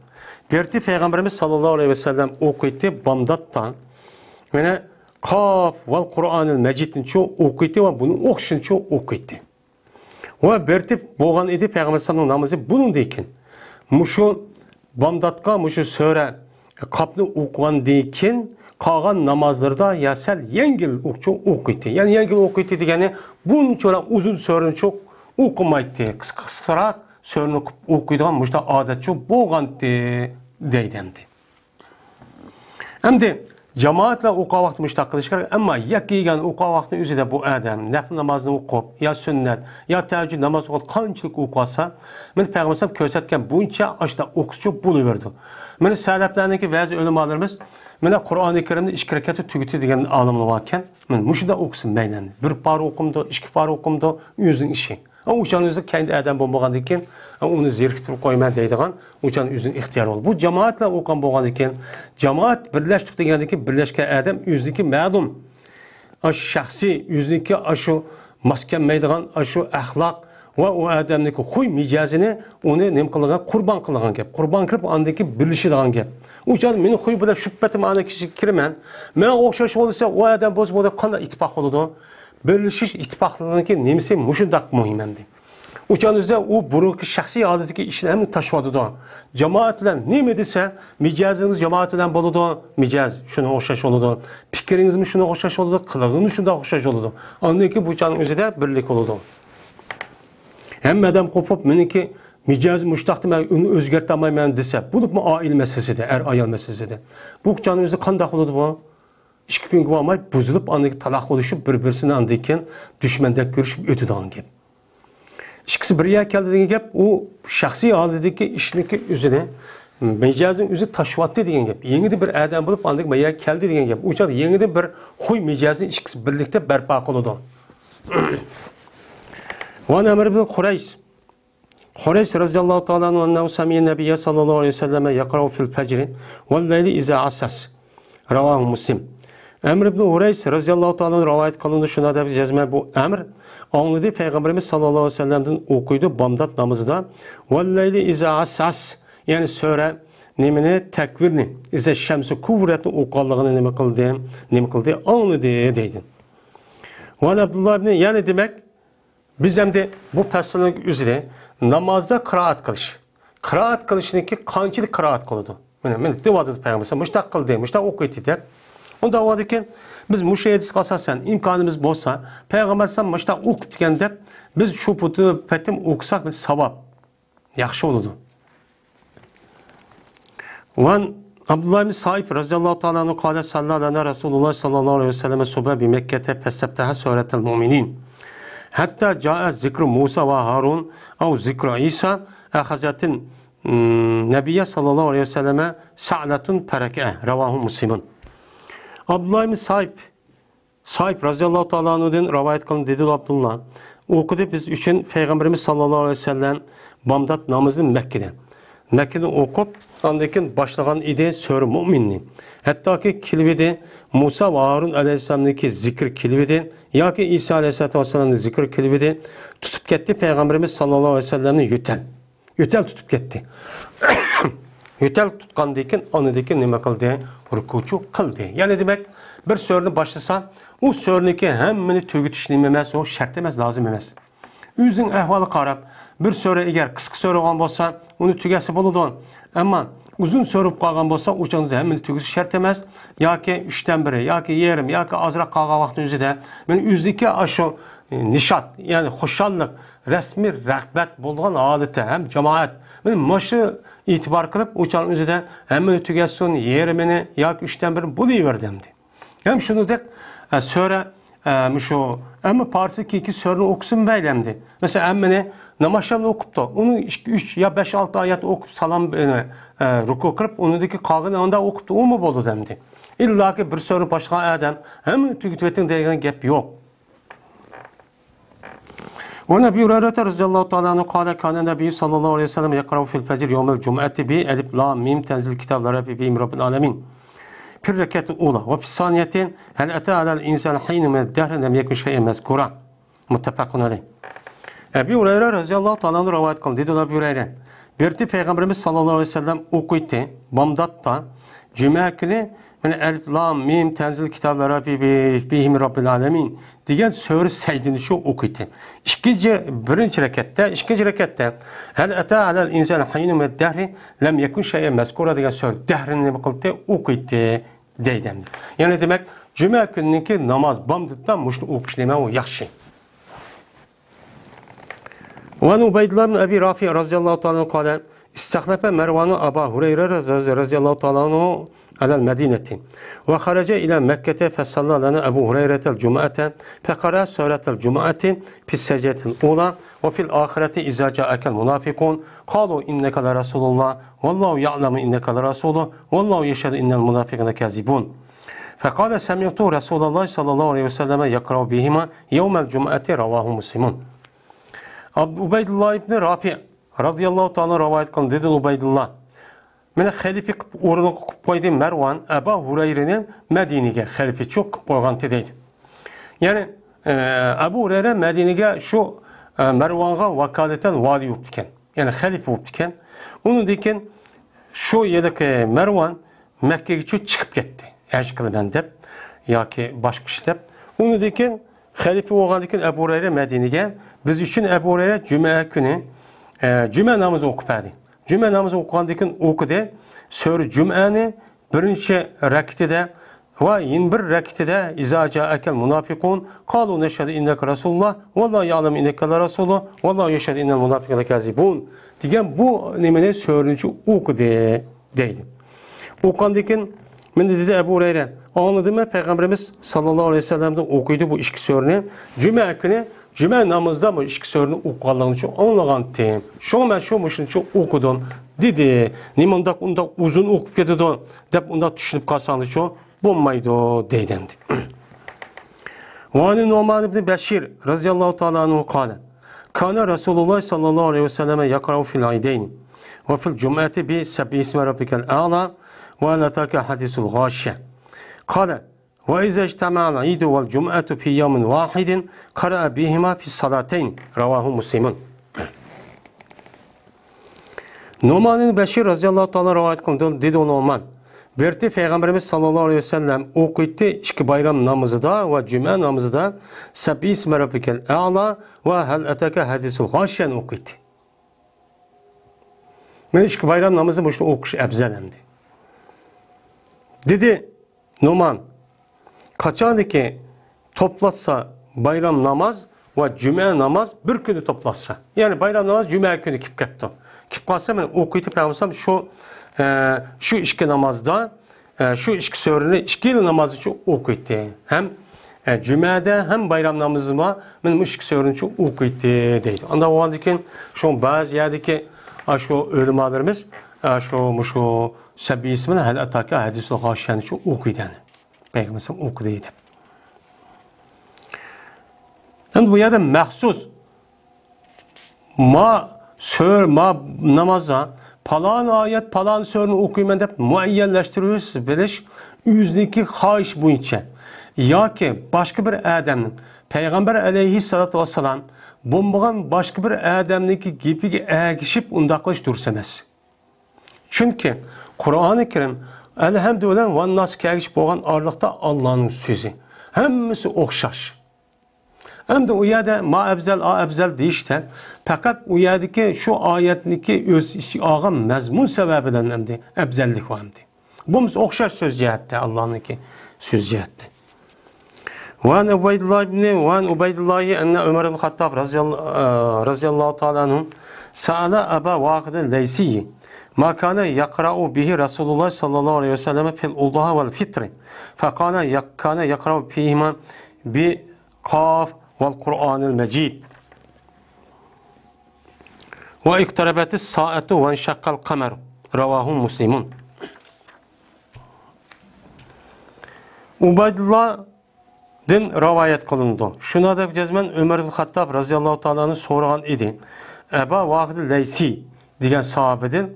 بېرىتى پەيغەمبىرىمىز ساللاللاھۇ ئەلەيھى ۋەسەللەم ئوقۇيتتى بامداتتا، يەنى قاف ۋەل قۇرئانىل مەجىدنىچۇ ئوقۇيتتى ۋە بۇنى ئوخشىشىنىچۇ ئوقۇيتتى. ۋە بېرىتىپ بولغان ئىدى پەيغەمبەر ئەلەيھىسسالامنىڭ نامىزى بۇنىڭدىن كېيىن. مۇشۇ بامداتقا مۇشۇ سۈرە قاپنى ئوقۇغاندىن كېيىن قالغان نامازلىرىدا يا سەل يەڭگىل ئوقۇچۇ ئوقۇيتتى. يەنى يەڭگىل ئوقۇيتتى دېگەنى بۇنچىلا ئۇزۇن سۈرىنىچۇ ئوقۇمايتتى. قىسقا، قىسقىراق سۈرىنى ئوقۇيدىغان مۇشۇنداق ئادەتچۇ بولغانتى دەيدۇ ئەمدى. ئەمدى جامائەت بىلەن ئوقۇغان ۋاقتى مۇشۇنداق قىلىش كېرەك، ئەمما يەككە يېگەن ئوقۇغان ۋاقتىنىڭ ئۆزىدە بۇ ئادەم نەپلى نامازنى ئوقۇپ، يا سۈننەت، يا تەھەججۇد نامازى ئوقۇپ قانچىلىك ئوقۇۋالسا، مانا پەيغەمبەر ئەلەيھىسسالام كۆرسەتكەن بويىچە ئاشۇنداق ئوقۇسىچۇ بولۇۋېرىدۇ. مانا سەلەپلەرنىڭكى بەزى ئۆلىمالىرىمىز مانا قۇرئانى كەرىمنى ئىككى رەكەتتە تۈگىتى دېگەن ئالىملار باركەن. مانا مۇشۇنداق ئوقۇسۇن مەيلى. بىر پارە ئوقۇمدۇ، ئىككى پارە ئوقۇمدۇ، ئۆزىنىڭ ئىشى. ئۇ چاغنىڭ ئۆزىدە كەينىدە ئادەم بولمىغاندىن كېيىن، ئۇنى زېرىكتۈرۈپ قويىمەن دەيدىغان، ئۇ چاغنىڭ ئۆزىنىڭ ئىختىيارى بولىدۇ. بۇ جامائەت بىلەن ئوقۇغان بولغاندىن كېيىن، جامائەت بىرلەشتۇق دېگەندىن كېيىن، بىرلەشكەن ئادەم ئۆزىنىڭكى مەلۇم، ئاشۇ شەخسىي، ئۆزىنىڭكى ئاشۇ ماس كەلمەيدىغان ئاشۇ ئەخلاق ۋە ئۇ ئادەمنىڭكى خۇي مىجەزىنى ئۇنى نېمە قىلغان، قۇربان قىلغان گەپ. قۇربان قىلىپ، ئاندىن كېيىن بىلىشىدىغان گەپ. ئۇ چاغدا مېنىڭ خۇي بىلەن شۇ پېتىم ئانا كىشىگە كىرىمەن. ماڭا ئوخشاش بولسا، ئۇ ئادەم بولسا، بۇ قانداق ئىتتىپاق بولىدۇ؟ بىرلىشىش، ئىتتىپاقلىقنىڭكى نېمىسى مۇشۇنداق مۇھىم ئەمدى؟ ئۇ چاغدا ئۇ بۇرۇنقى شەخسىي ھالىتىدىكى ئىشنى ھەممە تاشلىۋاتىدۇ. جامائەت بىلەن نېمە دېسە، مىجەزىڭىز جامائەت بىلەن بولىدۇ، مىجەز شۇنىڭغا ئوخشاش بولىدۇ. پىكرىڭىزمۇ شۇنىڭغا ئوخشاش بولىدۇ، قىلىقىڭىز شۇنداق ئوخشاش بولىدۇ. ئاندىن كېيىن بۇ چاغنىڭ ئۆزىدە بىرلىك بولىدۇ. ھەممە ئادەم قوپۇپ، مېنىڭكى مىجەزىم مۇشۇنداقتا، مەن ئۇنى ئۆزگەرتەلمەيمەن دېسە، بولۇپمۇ ئائىلە مەسىلىسىدە، ئەر-ئايال مەسىلىسىدە. بۇ چاغنىڭ ئۆزى قانداق بولىدۇ بۇ؟ ئىككى كۈنگە بارماي بۇزۇلۇپ، ئاندىن كېيىن تالاق بولۇشۇپ، بىر-بىرسىنى ئاندىن كېيىن دۈشمەندەك كۆرۈشۈپ ئۆتىدىغان گەپ. ئىككىسى بىر يەرگە كەلدى دېگەن گەپ، ئۇ شەخسىي ھالىتىدىكى ئىشنىڭكى ئۆزىنى، مىجەزنىڭ ئۆزى تاشلىۋەتتى دېگەن گەپ. يېڭىدىن بىر ئادەم بولۇپ، ئاندىن كېيىن بىر يەرگە كەلدى دېگەن گەپ. ئۇ چاغدا يېڭىدىن بىر خۇي مىجەزنى ئىككىسى بىرلىكتە بەرپا قىلىدۇ. ۋەن ئەمر ئىبن خۇرەيس. خۇرەيس رەزىياللاھۇ تائالا ئەنھۇ ئەننەھۇ سەمىئە نەبىييە ساللاللاھۇ ئەلەيھى ۋەسەللەمە يەقرەئۇ فىل فەجرى ۋەل لەيلى ئىزا ئەسئەس. رەۋاھۇ مۇسلىم. ئەمر ئىبن ھۇرەيس رەزىياللاھۇ تائالا ئەنھۇ رىۋايەت قىلىنىدۇ، شۇنداق دەپ يازىمەن، بۇ ئەمر ئاڭلىدى پەيغەمبىرىمىز ساللاللاھۇ ئەلەيھى ۋەسەللەمدىن ئوقۇيدۇ بامدات نامىزىدا، ۋەل لەيلى ئىزا ئەسئەس، يەنى سۈرە نېمىنى، تەكۋىرنى، ئىزا شەمسۇ كۇۋۋىرەتنى ئوقۇغانلىقىنى نېمە قىلدى؟ نېمە قىلدى؟ ئاڭلىدى دەيدۇ. ۋەن ئابدۇللا ئىبنى، يەنى دېمەك، بىز ئەمدى بۇ پەسىلنىڭ ئۆزىدە نامازدا قىرائەت قىلىش. قىرائەت قىلىشنىڭكى قانچىلىك قىرائەت قىلىدۇ؟ مانا، مانا دەۋاتىدۇ پەيغەمبەر ئەلەيھىسسالام، مۇشۇنداق قىلدى، مۇشۇنداق ئوقۇيتتى دەپ. ئۇنداق بولغاندىكىن، بىز مۇشۇ ھەدىسكە ئاساسەن، ئىمكانىمىز بولسا، پەيغەمبەر ئەلەيھىسسالام مۇشۇنداق ئوقۇپتىكەن دەپ، بىز شۇ پۇتى پېتىم ئوقۇساق، بىز ساۋاب. ياخشى بولىدۇ. ۋەن ئابدۇللا ئىبن سائىب رەزىياللاھۇ تائالا ئەنھۇ قالە سەللە لەنا رەسۇلۇللاھ ساللاللاھۇ ئەلەيھى ۋەسەللەم سۇبھە بىمەككەتە فەستەفتەھە سۇرەتەل مۇئمىنىن. ھەتتا جائە زىكرۇ مۇسا ۋە ھارۇن ئەۋ زىكرۇ ئىسا ئەخەزەتىن نەبىييە ساللاللاھۇ ئەلەيھى ۋەسەللەمە سەئلەتۇن پەرەكەئە. رەۋاھۇ مۇسلىمۇن. ئابدۇللا ئىبن سائىب سائىب رەزىياللاھۇ تائالا ئەنھۇدىن رىۋايەت قىلىندى، دېدى ئابدۇللا، ئوقۇدى بىز ئۈچۈن پەيغەمبىرىمىز ساللاللاھۇ ئەلەيھى ۋەسەللەم بامدات نامىزىنى مەككىدە. مەككىدىن ئوقۇپ، ئاندىن كېيىن باشلىغان ئىدى سۈرە مۇئمىننى. ھەتتاكى كېلىۋىدى، مۇسا ۋە ھارۇن ئەلەيھىسسالامنىڭكى زىكرى كېلىۋىدى، ياكى ئىسا ئەلەيھىسسالاتۇ ۋەسسالامنىڭ زىكرى كېلىۋىدى، تۇتۇپ كەتتى پەيغەمبىرىمىز ساللاللاھۇ ئەلەيھى ۋەسەللەمنى يۆتەل. يۆتەل تۇتۇپ كەتتى. يۆتەل تۇتقاندىن كېيىن، ئاندىن كېيىن نېمە قىلدى؟ رۇكۇچۇ قىلدى. يەنى دېمەك، بىر سۈرىنى باشلىسا، ئۇ سۈرىنىڭكى ھەممىنى تۈگىتىش نېمە ئەمەس، ئۇ شەرت ئەمەس، لازىم ئەمەس. ئۆزىنىڭ ئەھۋالىغا قاراپ، بىر سۈرە ئەگەر قىسقا سۈرە بولغان بولسا، ئۇنى تۈگەتسە بولىدۇ. ئەمما ئۇزۇن سۈرە بولۇپ قالغان بولسا، ئۇ چاغدا ھەممىنى تۈگىتىش شەرت ئەمەس. ياكى ئۈچتىن بىرى، ياكى يېرىم، ياكى ئازراق قالغان ۋاقىتنىڭ ئۆزىدە، مانا ئۆزىنىڭكى ئاشۇ، ئى، نىشات، يەنى خۇشاللىق، رەسمىي رىغبەت بولىدىغان ھالىتى ھەم جامائەت، مانا مۇشۇ ئېتىبار قىلىپ، ئۇ چاغنىڭ ئۆزىدە ھەممىنى تۈگەتسۇن، يېرىمىنى ياكى ئۈچتىن بىرىنى بولۇۋەردى ئەمدى. ھەم شۇنىڭدەك، ئە، سۈرە، ئە، مۇشۇ، ئەمما پارسى كېيىنكى سۈرىنى ئوقۇسىمۇ مەيلى ئەمدى. مەسىلەن، ھەممىنى ناماز شامدا ئوقۇپتۇ. ئۇنى ئىككى، ئۈچ يا بەش، ئالتە ئايەت ئوقۇپ سالام، ئە، ئە، رۇكۇ قىلىپ، ئۇنىڭدىكى قالغىنى ئاندا ئوقۇپتۇ، ئۇمۇ بولىدۇ ئەمدى. ئىللاكى بىر سۈرىنى باشلىغان ئادەم ھەممىنى تۈگىتىۋېتىڭ دەيدىغان گەپ يوق. وعن أبي هريرة رضي الله تعالى عنه قال كان النبي صلى الله عليه وسلم يقرأ في الفجر يوم الجمعة بألف لام ميم تنزيل الكتاب لا ريب فيه من رب العالمين في الركعة الأولى وفي الثانية هل أتى على الإنسان حين من الدهر لم يكن شيئا مذكورا. متفق عليه. ئەبۇ ھۇرەيرە رەزىياللاھۇ تائالا ئەنھۇ رىۋايەت قىلدى. دېدى ئەبۇ ھۇرەيرە، بىرتى پەيغەمبىرىمىز ساللاللاھۇ ئەلەيھى ۋەسەللەم ئوقۇيتتى بامداتتا، جۈمە كۈنى، مانا، ئەلىف لام مىم تەنزىل كىتاب لا رەيبە فىھى مىن رەببىل ئالەمىن دېگەن سۈرە سەجدىنى شۇ ئوقۇيتتى. ئىككىنچى، بىرىنچى رەكەتتە، ئىككىنچى رەكەتتە، ھەل ئەتە ئەلەل ئىنسانى ھىنۇن مىنەد دەھرى لەم يەكۇن شەيئەن مەزكۇرا دېگەن سۈرە دەھرىنى نېمە قىلدى؟ ئوقۇيتتى دەيدۇ ئەمدى. يەنى دېمەك، جۈمە كۈنىنىڭكى ناماز بامداتتا مۇشۇنى ئوقۇش نېمە ئۇ ياخشى. وعن عبيد الله بن أبي رافع رضي الله تعالى عنه قال استخلف مروان أبا هريرة رضي الله تعالى عنه على المدينة وخرج إلى مكة فصلى لنا أبو هريرة الجمعة فقرأ سورة الجمعة في السجدة الأولى وفي الآخرة إذا جاءك المنافقون قالوا إنك لرسول الله والله يعلم إنك لرسوله والله يشهد إن المنافقين لكاذبون. فقال سمعت رسول الله صلى الله عليه وسلم يقرأ بهما يوم الجمعة رواه مسلم. Ab-, Ubaydullah ibn Rafi radıyallahu ta'ala rivayet qildi, dedi Ubaydullah. Meni xalifa qilib o'rniga qilib qo'ydi Marvan Abu Hurayrani Madinaga xalifachi qilib qo'yg'anti deydi. Ya'ni, e, Abu Hurayra Madinaga shu, e, Marvanga vakolatan vali bo'libdi ekan. Ya'ni xalifa bo'libdi ekan. Undan keyin shu yerdagi Marvan Makkaga chiqib ketdi. Haj qilaman deb yoki boshqa ish deb. Undan keyin xalifa bo'lgandan keyin Abu Hurayra Madinaga, biz uchun Abu Hurayra juma kuni, e, juma namozi o'qib berdi. Juma namozi o'qigandan keyin o'qidi. Sura Jumani birinchi rakatida va yana bir rakatida "Iza ja'akal munafiqun qalu nashhadu innaka rasulullah wallahu ya'lamu innaka larasuluh wallahu yashhadu innal munafiqina lakazibun" degan bu nimani, surani o'qidi deydi. O'qigandan keyin, "Meni", dedi Abu Hurayra, "angladimmi, Payg'ambarimiz sallallohu alayhi vasallamdan o'qiydi bu ikki surani. Juma kuni, juma namozida bu ikki surani o'qiganligini shu anglag'andim. Shunga men shu mushuni shu o'qidim", dedi. "Nima undaq, undaq uzun o'qib ketadi", deb undaq tushunib qolsanglar shu bo'lmaydi, deydi endi. وعن النعمان بن بشير رضي الله تعالى عنه قال كان رسول الله صلى الله عليه وسلم يقرأ في العيدين وفي الجمعة بسبح اسم ربك الأعلى وهل أتاك حديث الغاشية. قال وإذا اجتمع العيد والجمعة في يوم واحد قرأ بهما في الصلاتين. رواه مسلم. Nu'man ibn Bashir radiyallahu ta'ala rivoyat qildi, dedi u Nu'man. Berti Payg'ambarimiz sallallohu alayhi vasallam o'qiydi ikki bayram namozida va juma namozida Sabbi isma rabbikal a'la va Hal ataka hadisul g'oshiyani o'qiydi. Men ikki bayram namozida bu ishni o'qish afzal endi. Dedi Nu'man, qachoniki to'platsa bayram namoz va juma namoz bir kuni to'platsa, ya'ni bayram namoz juma kuni kelib ketdi. Kelib qolsa, men o'qiydi Payg'ambar shu, e, shu ikki namozda, e, shu ikki surani ikki yil namoz uchun o'qiydi. Ham, e, jumada, ham bayram namozida men bu ikki surani uchun o'qiydi deydi. Unda bo'lgandan keyin shu ba'zi yerdagi, a, shu ulamolarimiz, a, shu, shu Sabbi ismini Hal ataka hadisul g'oshiyani shu o'qiydi, ya'ni. Payg'ambar o'qidi deb. Endi bu yerda maxsus ma sur, ma namozda palon oyat, palon surani o'qiyman deb muayyanlashtirish, bilish, o'ziniki xohish bo'yicha yoki boshqa bir odamning, Payg'ambar alayhissalatu vassalam bo'lmagan boshqa bir odamniki gapiga ergashib undoq qilish durust emas. Chunki قۇرئانى كەرىم ئەلھەمدۇ بىلەن ۋەنناس كەلگۈچە بولغان ئارىلىقتا ئاللانىڭ سۆزى. ھەممىسى ئوخشاش. ئەمدى ئۇ يەردە ما ئەپزەل، ئا ئەپزەل دېيىشتە، پەقەت ئۇ يەردىكى شۇ ئايەتنىكى ئۆز ئىچىگە ئالغان مەزمۇن سەۋەبىدىن ئەمدى ئەپزەللىك بار ئەمدى. بولمىسا ئوخشاش سۆز جەھەتتە، ئاللانىڭكى سۆز جەھەتتە. وعن عبيد الله بن، وعن عبيد الله أن عمر بن الخطاب رضي الله، آه، رضي الله تعالى عنه سأل أبا واقد الليثي ما كان يقرأ به رسول الله صلى الله عليه وسلم في الأضحى والفطر، فقال يق-، كان يقرأ فيهما بقاف والقرآن المجيد. واقتربت الساعة وانشق القمر. رواه مسلم. ئۇبەيدۇللادىن رىۋايەت قىلىنىدۇ. شۇنىڭدەك جەزمەن ئۆمەر ئىبن خەتتاب رازىياللاھۇ تائالا ئەنھۇ سورىغان ئىدى. ئەبا ۋاقىد لەيسى دېگەن ساھابىدىن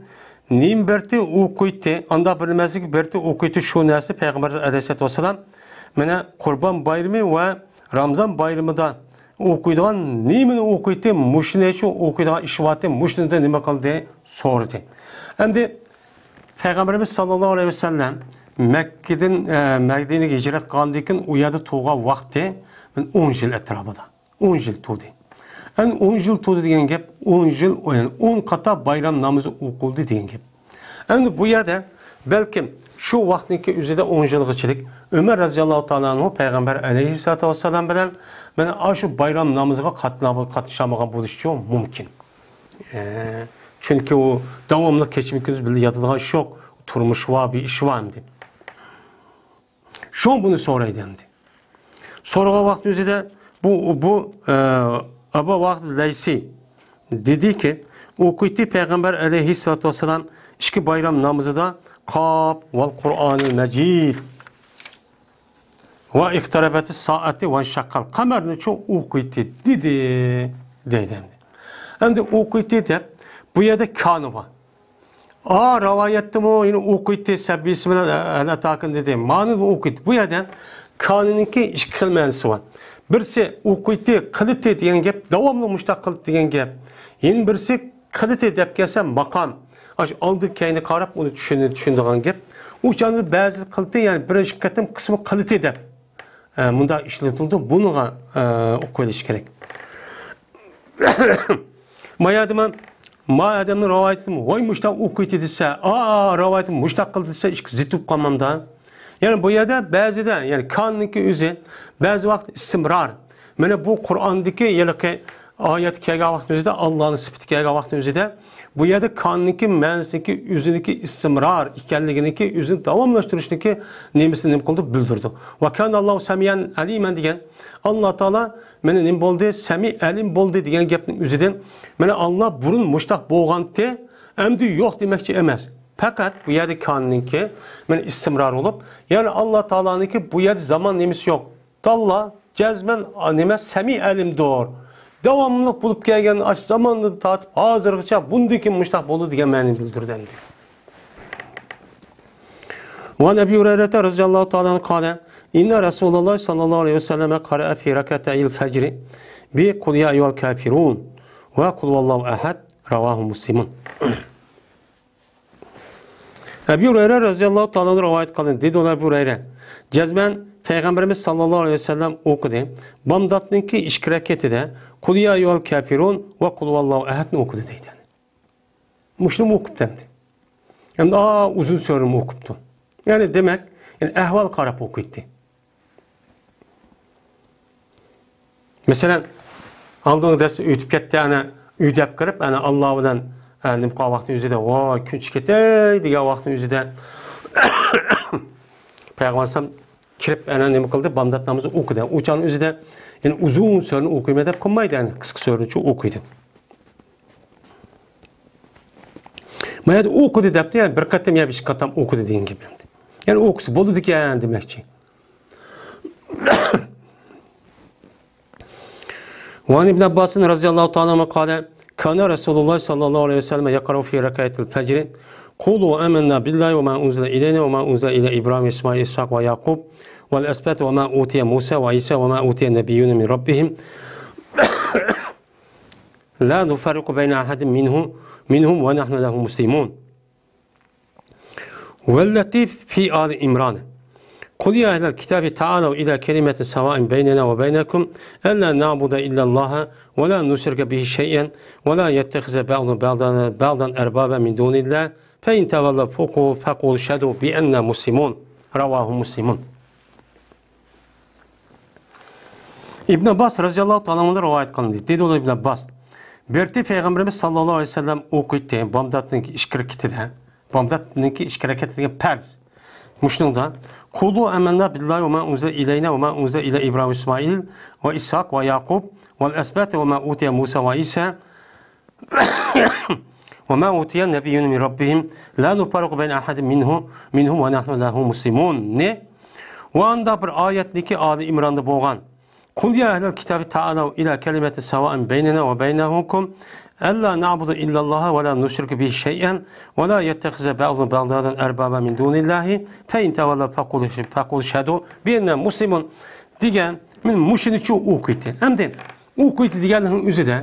نېمە بىرتى ئوقۇيتتى، ئانداق بىلمەسلىك بىرتى ئوقۇيتتى شۇ نەرسە پەيغەمبەر ئەلەيھىسسالاتۇ ۋەسسالام مانا قۇربان بايرىمى ۋە رامزان بايرىمىدا ئوقۇيدىغان نېمىنى ئوقۇيتتى، مۇشۇنى شۇ ئوقۇيدىغان ئىش بارتى، مۇشۇنىدا نېمە قىلدى سورىدى. ئەمدى پەيغەمبىرىمىز ساللاللاھۇ ئەلەيھى ۋەسەللەم مەككىدىن، ئە، مەدىنىگە ھىجرەت قىلغاندىن كېيىن ئۇ يەردە تۇرغان ۋاقتى ئون يىل ئەتراپىدا. ئون يىل تۇردى. ئەمدى ئون يىل تۇردى دېگەن گەپ، ئون يىل، يەنى ئون قاتار بايرام نامىزى ئوقۇلدى دېگەن گەپ. ئەمدى بۇ يەردە بەلكىم شۇ ۋاقىتنىڭكى ئۆزىدە ئون يىلغىچىلىك ئۆمەر رازىياللاھۇ تائالا ئەنھۇ پەيغەمبەر ئەلەيھىسسالاتۇ ۋەسسالام بىلەن مانا ئاشۇ بايرام نامىزىغا قاتنا-، قاتنىشالمىغان بولۇشىچۇ مۇمكىن. ئە، چۈنكى ئۇ داۋاملىق كېچىمۇ كۈندۈز بىللە ياتىدىغان ئىش يوق. تۇرمۇشى بار، بىر ئىشى بار ئەمدى. شۇڭا بۇنى سورايدۇ ئەمدى. سورىغان ۋاقىتنىڭ ئۆزىدە بۇ، بۇ، ئە، ئەبا ۋاقىد لەيسى دېدىكى، ئوقۇيتتى پەيغەمبەر ئەلەيھىسسالاتۇ ۋەسسالام ئىككى بايرام نامىزىدا قاپ ۋەل قۇرئانىل مەجىد ۋە ئىقتەرەبەتىس سائەتى ۋەنشەققەل قەمەرنىچۇ ئوقۇيتتى دېدى، دەيدۇ ئەمدى. ئەمدى ئوقۇيتتى دەپ، بۇ يەردە كانى بار. ئا، رىۋايەتتىمۇ يەنە ئوقۇيتتى، سەببىسى بىلەن ھەل ئەتاكىنى دېدى. مانا بۇ ئوقۇيتتى. بۇ يەردە كانىنىڭكى ئىككى خىل مەنىسى بار. بىرسى ئوقۇيتتى، قىلىتتى دېگەن گەپ، داۋاملىق مۇشتاق قىلىتتى دېگەن گەپ. يەنە بىرسى قىلىتتى دەپ كەلسە ماقام. ئاشۇ ئالدى كەينى قاراپ ئۇنى چۈشىنى-، چۈشىنىدىغان گەپ. ئۇ چاغدا بەزى قىلىتتى، يەنى بىرىنچى قېتىم قىسمى قىلىتتى دەپ، ئە، مۇنداق ئىشلىتىلىدۇ. بۇنىڭغا، ئە، ئوقۇۋېلىش كېرەك. ما يەردىمۇ، ما ئادەمنىڭ رىۋايىتىدىمۇ، ۋاي مۇشتاق ئوقۇيتتى دېسە، ئا، رىۋايىتى مۇشتاق قىلدى دېسە، ئىككى زىت بولۇپ قالمامدا. يەنى بۇ يەردە بەزىدە، يەنى كاننىڭكى ئۆزى بەزى ۋاقىت ئىستىمرار. مانا بۇ قۇرئاندىكى ھېلىقى ئايەت كەلگەن ۋاقىتنىڭ ئۆزىدە، ئاللانىڭ سۈپىتى كەلگەن ۋاقىتنىڭ ئۆزىدە، بۇ يەردە كاننىڭكى مەنىسىنىڭكى ئۆزىنىڭكى ئىستىمرار ئىكەنلىكىنىڭكى ئۆزىنى داۋاملاشتۇرۇشنىڭكى نېمىسىنى نېمە قىلدى، بىلدۈردى. ۋە كانەللاھۇ سەمىئەن ئەلىمەن دېگەن، ئاللا تائالا مانا نېمە بولدى، سەمىئ ئەلىم بولدى دېگەن گەپنىڭ ئۆزىدىن، مانا ئاللا بۇرۇن مۇشتاق بولغانتى، ئەمدى يوق دېمەكچى ئەمەس. پەقەت بۇ يەردە كاننىڭكى مانا ئىستىمرار بولۇپ، يەنى ئاللا تائالانىڭكى بۇ يەردە زامان نېمىسى يوق. داللا جەزمەن، نېمە، سەمىئ ئەلىمدۇر. داۋاملىق بولۇپ كەلگەن ئاشۇ زاماندىن تارتىپ ھازىرغىچە بۇندىن كېيىن مۇشتاق بولىدۇ دېگەن مەنىنى بىلدۈردى ئەمدى. وعن أبي هريرة رضي الله تعالى عنه قال إن رسول الله صلى الله عليه وسلم قرأ في ركعتي الفجر بقل يا أيها الكافرون وقل هو الله أحد. رواه مسلم. ئەبۇ ھۇرەيرە رەزىياللاھۇ تائالا ئەنھۇ رىۋايەت قىلدى. دېدى ئۇلار، ئەبۇ ھۇرەيرە، جەزمەن پەيغەمبىرىمىز ساللاللاھۇ ئەلەيھى ۋەسەللەم ئوقۇدى. بامداتنىڭكى ئىككى رەكەتىدە قۇل يا ئەييۇھەل كافىرۇن ۋە قۇل ھۇۋاللاھۇ ئەھەدنى ئوقۇدى دەيدۇ. مۇشۇنى ئوقۇپتۇ ئەمدى. ئەمدى ئا، ئۇزۇن سۈرىنى ئوقۇپتۇ. يەنى دېمەك، يەنى ئەھۋال قاراپ ئوقۇيتتى. مەسىلەن، ئالدىنقى دەرس ئۆتۈپ كەتتى، ئەنە ئۆيدە كىرىپ، ئەنە ئاللا بىلەن، ئە، نېمە قىلغان ۋاقىتنىڭ ئۆزىدە، ۋاي، كۈن چىقىپ كېتەي دېگەن ۋاقىتنىڭ ئۆزىدە پەيغەمبەر ئەلەيھىسسالام كىرىپ، ئەنە نېمە قىلدى، بامدات نامىزى ئوقۇدى. ئۇ چاغنىڭ ئۆزىدە، يەنى ئۇزۇن سۈرىنى ئوقۇيمەن دەپ قىلمايدۇ، يەنى قىسقا سۈرىنىچۇ ئوقۇيدۇ. ما يەردە ئوقۇدى دەپتۇ، يەنى بىر قېتىم يا ئىككى قېتىم ئوقۇدى دېگەن گەپ ئەمدى. يەنى ئوقۇسا بولىدىكەن دېمەكچى. وعن ابن عباس رضي الله تعالى عنهما قال كان رسول الله صلى الله عليه وسلم يقرأ في ركعتي الفجر قل آمنا بالله وما أنزل إلينا وما أنزل إلى إبراهيم وإسماعيل وإسحاق ويعقوب والأسباط وما أوتي موسى وعيسى وما أوتي النبيون من ربهم لا نفرق بين أحد منه، منهم ونحن له مسلمون. والتي في آل عمران. قل يا أهل الكتاب تعالوا إلى كلمة سواء بيننا وبينكم ألا نعبد إلا الله ولا نشرك به شيئا ولا يتخذ بعضنا بعضا، بعضا أربابا من دون الله فإن تولوا فقو-، فقولوا اشهدوا بأننا مسلمون. رواه مسلم. ئىبن ئابباس رەزىياللاھۇ تائالا ئەنھۇدىن رىۋايەت قىلىندى. دېدى ئۇلار ئىبن ئابباس، بىر پەيغەمبىرىمىز ساللاللاھۇ ئەلەيھى ۋەسەللەم ئوقۇيتتى بامداتنىڭ ئىككى رەكىتىدە. بامداتنىڭكى ئىككى رەكەت دېگەن پەرز. مۇشۇنىڭدا، قولۇ ئامەننا بىللاھى ۋە ما ئۇنزىلە ئىلەينا ۋە ما ئۇنزىلە ئىلە ئىبراھىم ۋە ئىسمائىل ۋە ئىسھاق ۋە يەقۇب ۋەل ئەسبەتى ۋە ما ئۇتىيە مۇسا ۋە ئىسا ۋە ما ئۇتىيە نەبىييۇنە مىن رەببىھىم لا نۇفەررىقۇ بەينە ئەھەدىن مىنھۇ، مىنھۇم ۋە نەھنۇ لەھۇ مۇسلىمۇن نى. ۋە ئاندا بىر ئايەتنىكى ئالى ئىمراندا بولغان. قل يا أهل الكتاب تعالوا إلى كلمة سواء بيننا وبينكم ألا نعبد إلا الله ولا نشرك به شيئا ولا يتخذ بعضنا بعضا أربابا من دون الله فإن تولوا فقولوا، فقولوا اشهدوا بأننا مسلمون دېگەن، مانا مۇشۇنىچۇ ئوقۇيتتى. ئەمدى ئوقۇيتتى دېگەننىڭ ئۆزىدە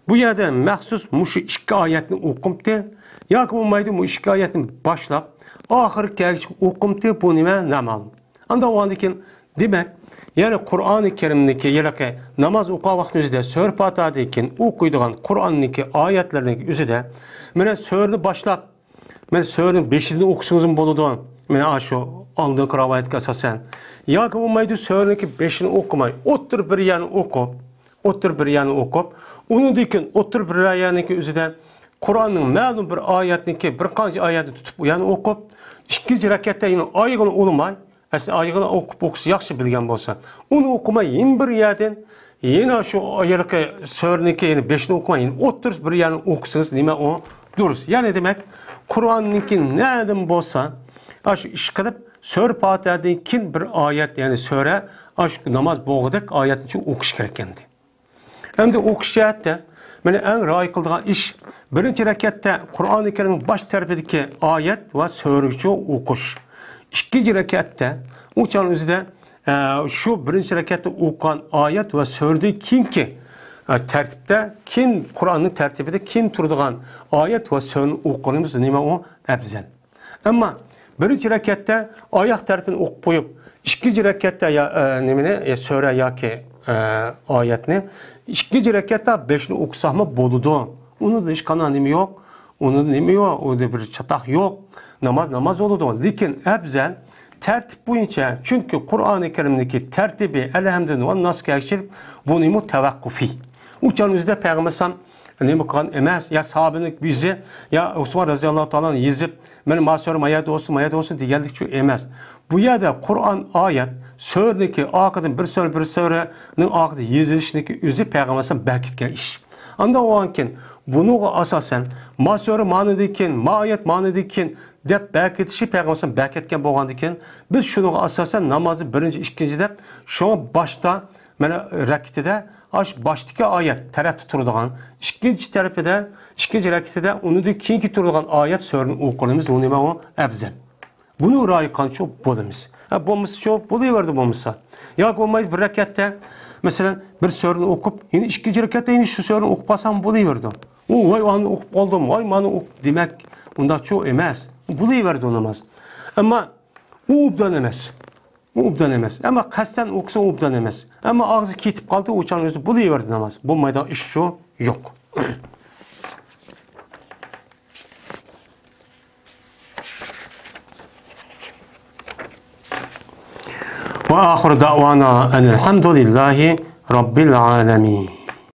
بۇ يەردە مەخسۇس مۇشۇ ئىككى ئايەتنى ئوقۇمتى ياكى بولمايدۇ، بۇ ئىككى ئايەتنى باشلاپ ئاخىرى كەلگۈچە ئوقۇمتى، بۇ نېمە؟ نامەلۇم. ئاندىن ئاندىن كېيىن، دېمەك، يەنى قۇرئانى كەرىمنىكى ھېلىقى ناماز ئوقۇغان ۋاقتىنىڭ ئۆزىدە سۈرە پاتىھەدىن كېيىن ئوقۇيدىغان قۇرئاننىڭكى ئايەتلىرىنىڭ ئۆزىدە، مانا سۈرىنى باشلاپ، مانا سۈرىنىڭ بېشىدىن ئوقۇسىڭىزمۇ بولىدۇ. مانا ئاشۇ ئالدىنقى رىۋايەتكە ئاساسەن. ياكى بولمايدۇ، سۈرىنىڭكى بېشىنى ئوقۇماي، ئوتتۇرا بىر يەرنى ئوقۇپ، ئوتتۇرا بىر يەرنى ئوقۇپ، ئۇنىڭدىن كېيىن ئوتتۇرا بىر يەرنىڭكى ئۆزىدە قۇرئاننىڭ مەلۇم بىر ئايەتنىكى بىر قانچە ئايەتنى تۇتۇپ، ئۇ يەرنى ئوقۇپ، ئىككىنچى رەكەتتە يەنە ئايىغىنى ئۇلىماي، ئەسلى ئايىغىنى ئوقۇپ، ئوقۇسا ياخشى بىلگەن بولسا. ئۇنى ئوقۇماي، يەنە بىر يەردىن، يەنە شۇ ھېلىقى سۈرىنىڭكى يەنە بېشىنى ئوقۇماي، يەنە ئوتتۇرا بىر يەرنى ئوقۇسىڭىز، نېمە ئۇ دۇرۇس. يەنى دېمەك، قۇرئاننىڭكى نەدىن بولسا، ئاشۇ ئىش قىلىپ، سۈرە پاتىھەدىن كېيىن بىر ئايەت، يەنى سۈرە، ئاشۇ ناماز بولغۇدەك ئايەتنى ئوقۇش كېرەك ئەمدى. ئەمدى ئوقۇش جەھەتتە، مانا ئەڭ رىئايە قىلىدىغان ئىش، بىرىنچى رەكەتتە قۇرئانى كەرىمنىڭ باش تەرىپىدىكى ئايەت ۋە سۈرىگىچە ئوقۇش. ئىككىنچى رەكەتتە، ئۇ چاغنىڭ ئۆزىدە، ئە، شۇ بىرىنچى رەكەتتە ئوقۇغان ئايەت ۋە سۈرىدىن كېيىنكى، ئە، تەرتىپتە، كېيىن قۇرئاننىڭ تەرتىپىدە كېيىن تۇرىدىغان ئايەت ۋە سۈرىنى ئوقۇغىنىمىز نېمە ئۇ ئەپزەل. ئەمما بىرىنچى رەكەتتە ئاياق تەرىپىنى ئوقۇپ قويۇپ، ئىككىنچى رەكەتتە يا، ئە، نېمىنى، يا سۈرە ياكى، ئە، ئايەتنى ئىككىنچى رەكەتتە بېشىنى ئوقۇساقمۇ بولىدۇ. ئۇنىڭدا ھېچقانداق نېمە يوق. ئۇنىڭدا نېمە يوق. ئۇنىڭدا بىر چاتاق يوق. ناماز ناماز بولىدۇ. لېكىن ئەپزەل تەرتىپ بويىچە، چۈنكى قۇرئانى كەرىمدىكى تەرتىپى ئەلھەمدۇلىللاھ ۋە ناسقا ئەگىشىپ، بۇ نېمە تەۋەققۇفىي. ئۇ چاغنىڭ ئۆزىدە پەيغەمبەر ئەلەيھىسسالام نېمە قىلغان ئەمەس، يا ساھابىنىڭ يۈزى، يا ئۇسمان رەزىياللاھۇ تائالا يېزىپ، مانا ما سۈرە ما يەردە بولسۇن، ما يەردە بولسۇن دېگەنلىكچۇ ئەمەس. بۇ يەردە قۇرئان ئايەت، سۈرىنىڭكى ئارقىدىن بىر سۈرە، بىر سۈرىنىڭ ئارقىدىن يېزىلىشىنىڭكى ئۆزى پەيغەمبەر ئەلەيھىسسالام بەركىتكەن ئىش. ئاندىن بولغاندىن كېيىن بۇنىڭغا ئاساسەن، ما سۈرە مانىدىن كېيىن، ما ئايەت مانىدىن كېيىن دەپ بەركىتىشى پەيغەمبەر ئەلەيھىسسالام بەركەتكەن بولغاندىن كېيىن، بىز شۇنىڭغا ئاساسەن نامازنى بىرىنچى، ئىككىنچى دەپ، شۇڭا باشتا مانا رەكىتىدە، ئاش باشتىكى ئايەت تەرەپتە تۇرىدىغان، ئىككىنچى تەرىپىدە، ئىككىنچى رەكىتىدە ئۇنىڭدىن كېيىنكى تۇرىدىغان ئايەت سۈرىنى ئوقۇغىنىمىز ئۇ نېمە ئۇ ئەپزەل. بۇنى رىئايە قىلغانچۇ بولىمىز. ھە، بولمىسىچۇ بولۇۋەردى بولمىسا. ياكى بولمايدۇ بىر رەكەتتە، مەسىلەن، بىر سۈرىنى ئوقۇپ، يەنە ئىككىنچى رەكەتتە يەنە شۇ سۈرىنى ئوقۇپ قالسام بولۇۋەردى. ئۇ، ۋاي، ئانى ئوقۇپ قالدىم، ۋاي، مانا ئوقۇپ، دېمەك، ئۇنداقچۇ ئەمەس. بولۇۋەردى ناماز. ئەمما ئۇ ئوبدان ئەمەس. ئۇ ئوبدان ئەمەس. ئەمما قەستەن ئوقۇسا ئوبدان ئەمەس. ئەمما ئاغزى كېتىپ قالدى، ئۇ چاغنىڭ ئۆزىدە بولۇۋەردى ناماز. بولمايدىغان ئىشچۇ يوق. وآخر دعوانا أن الحمد لله رب العالمين.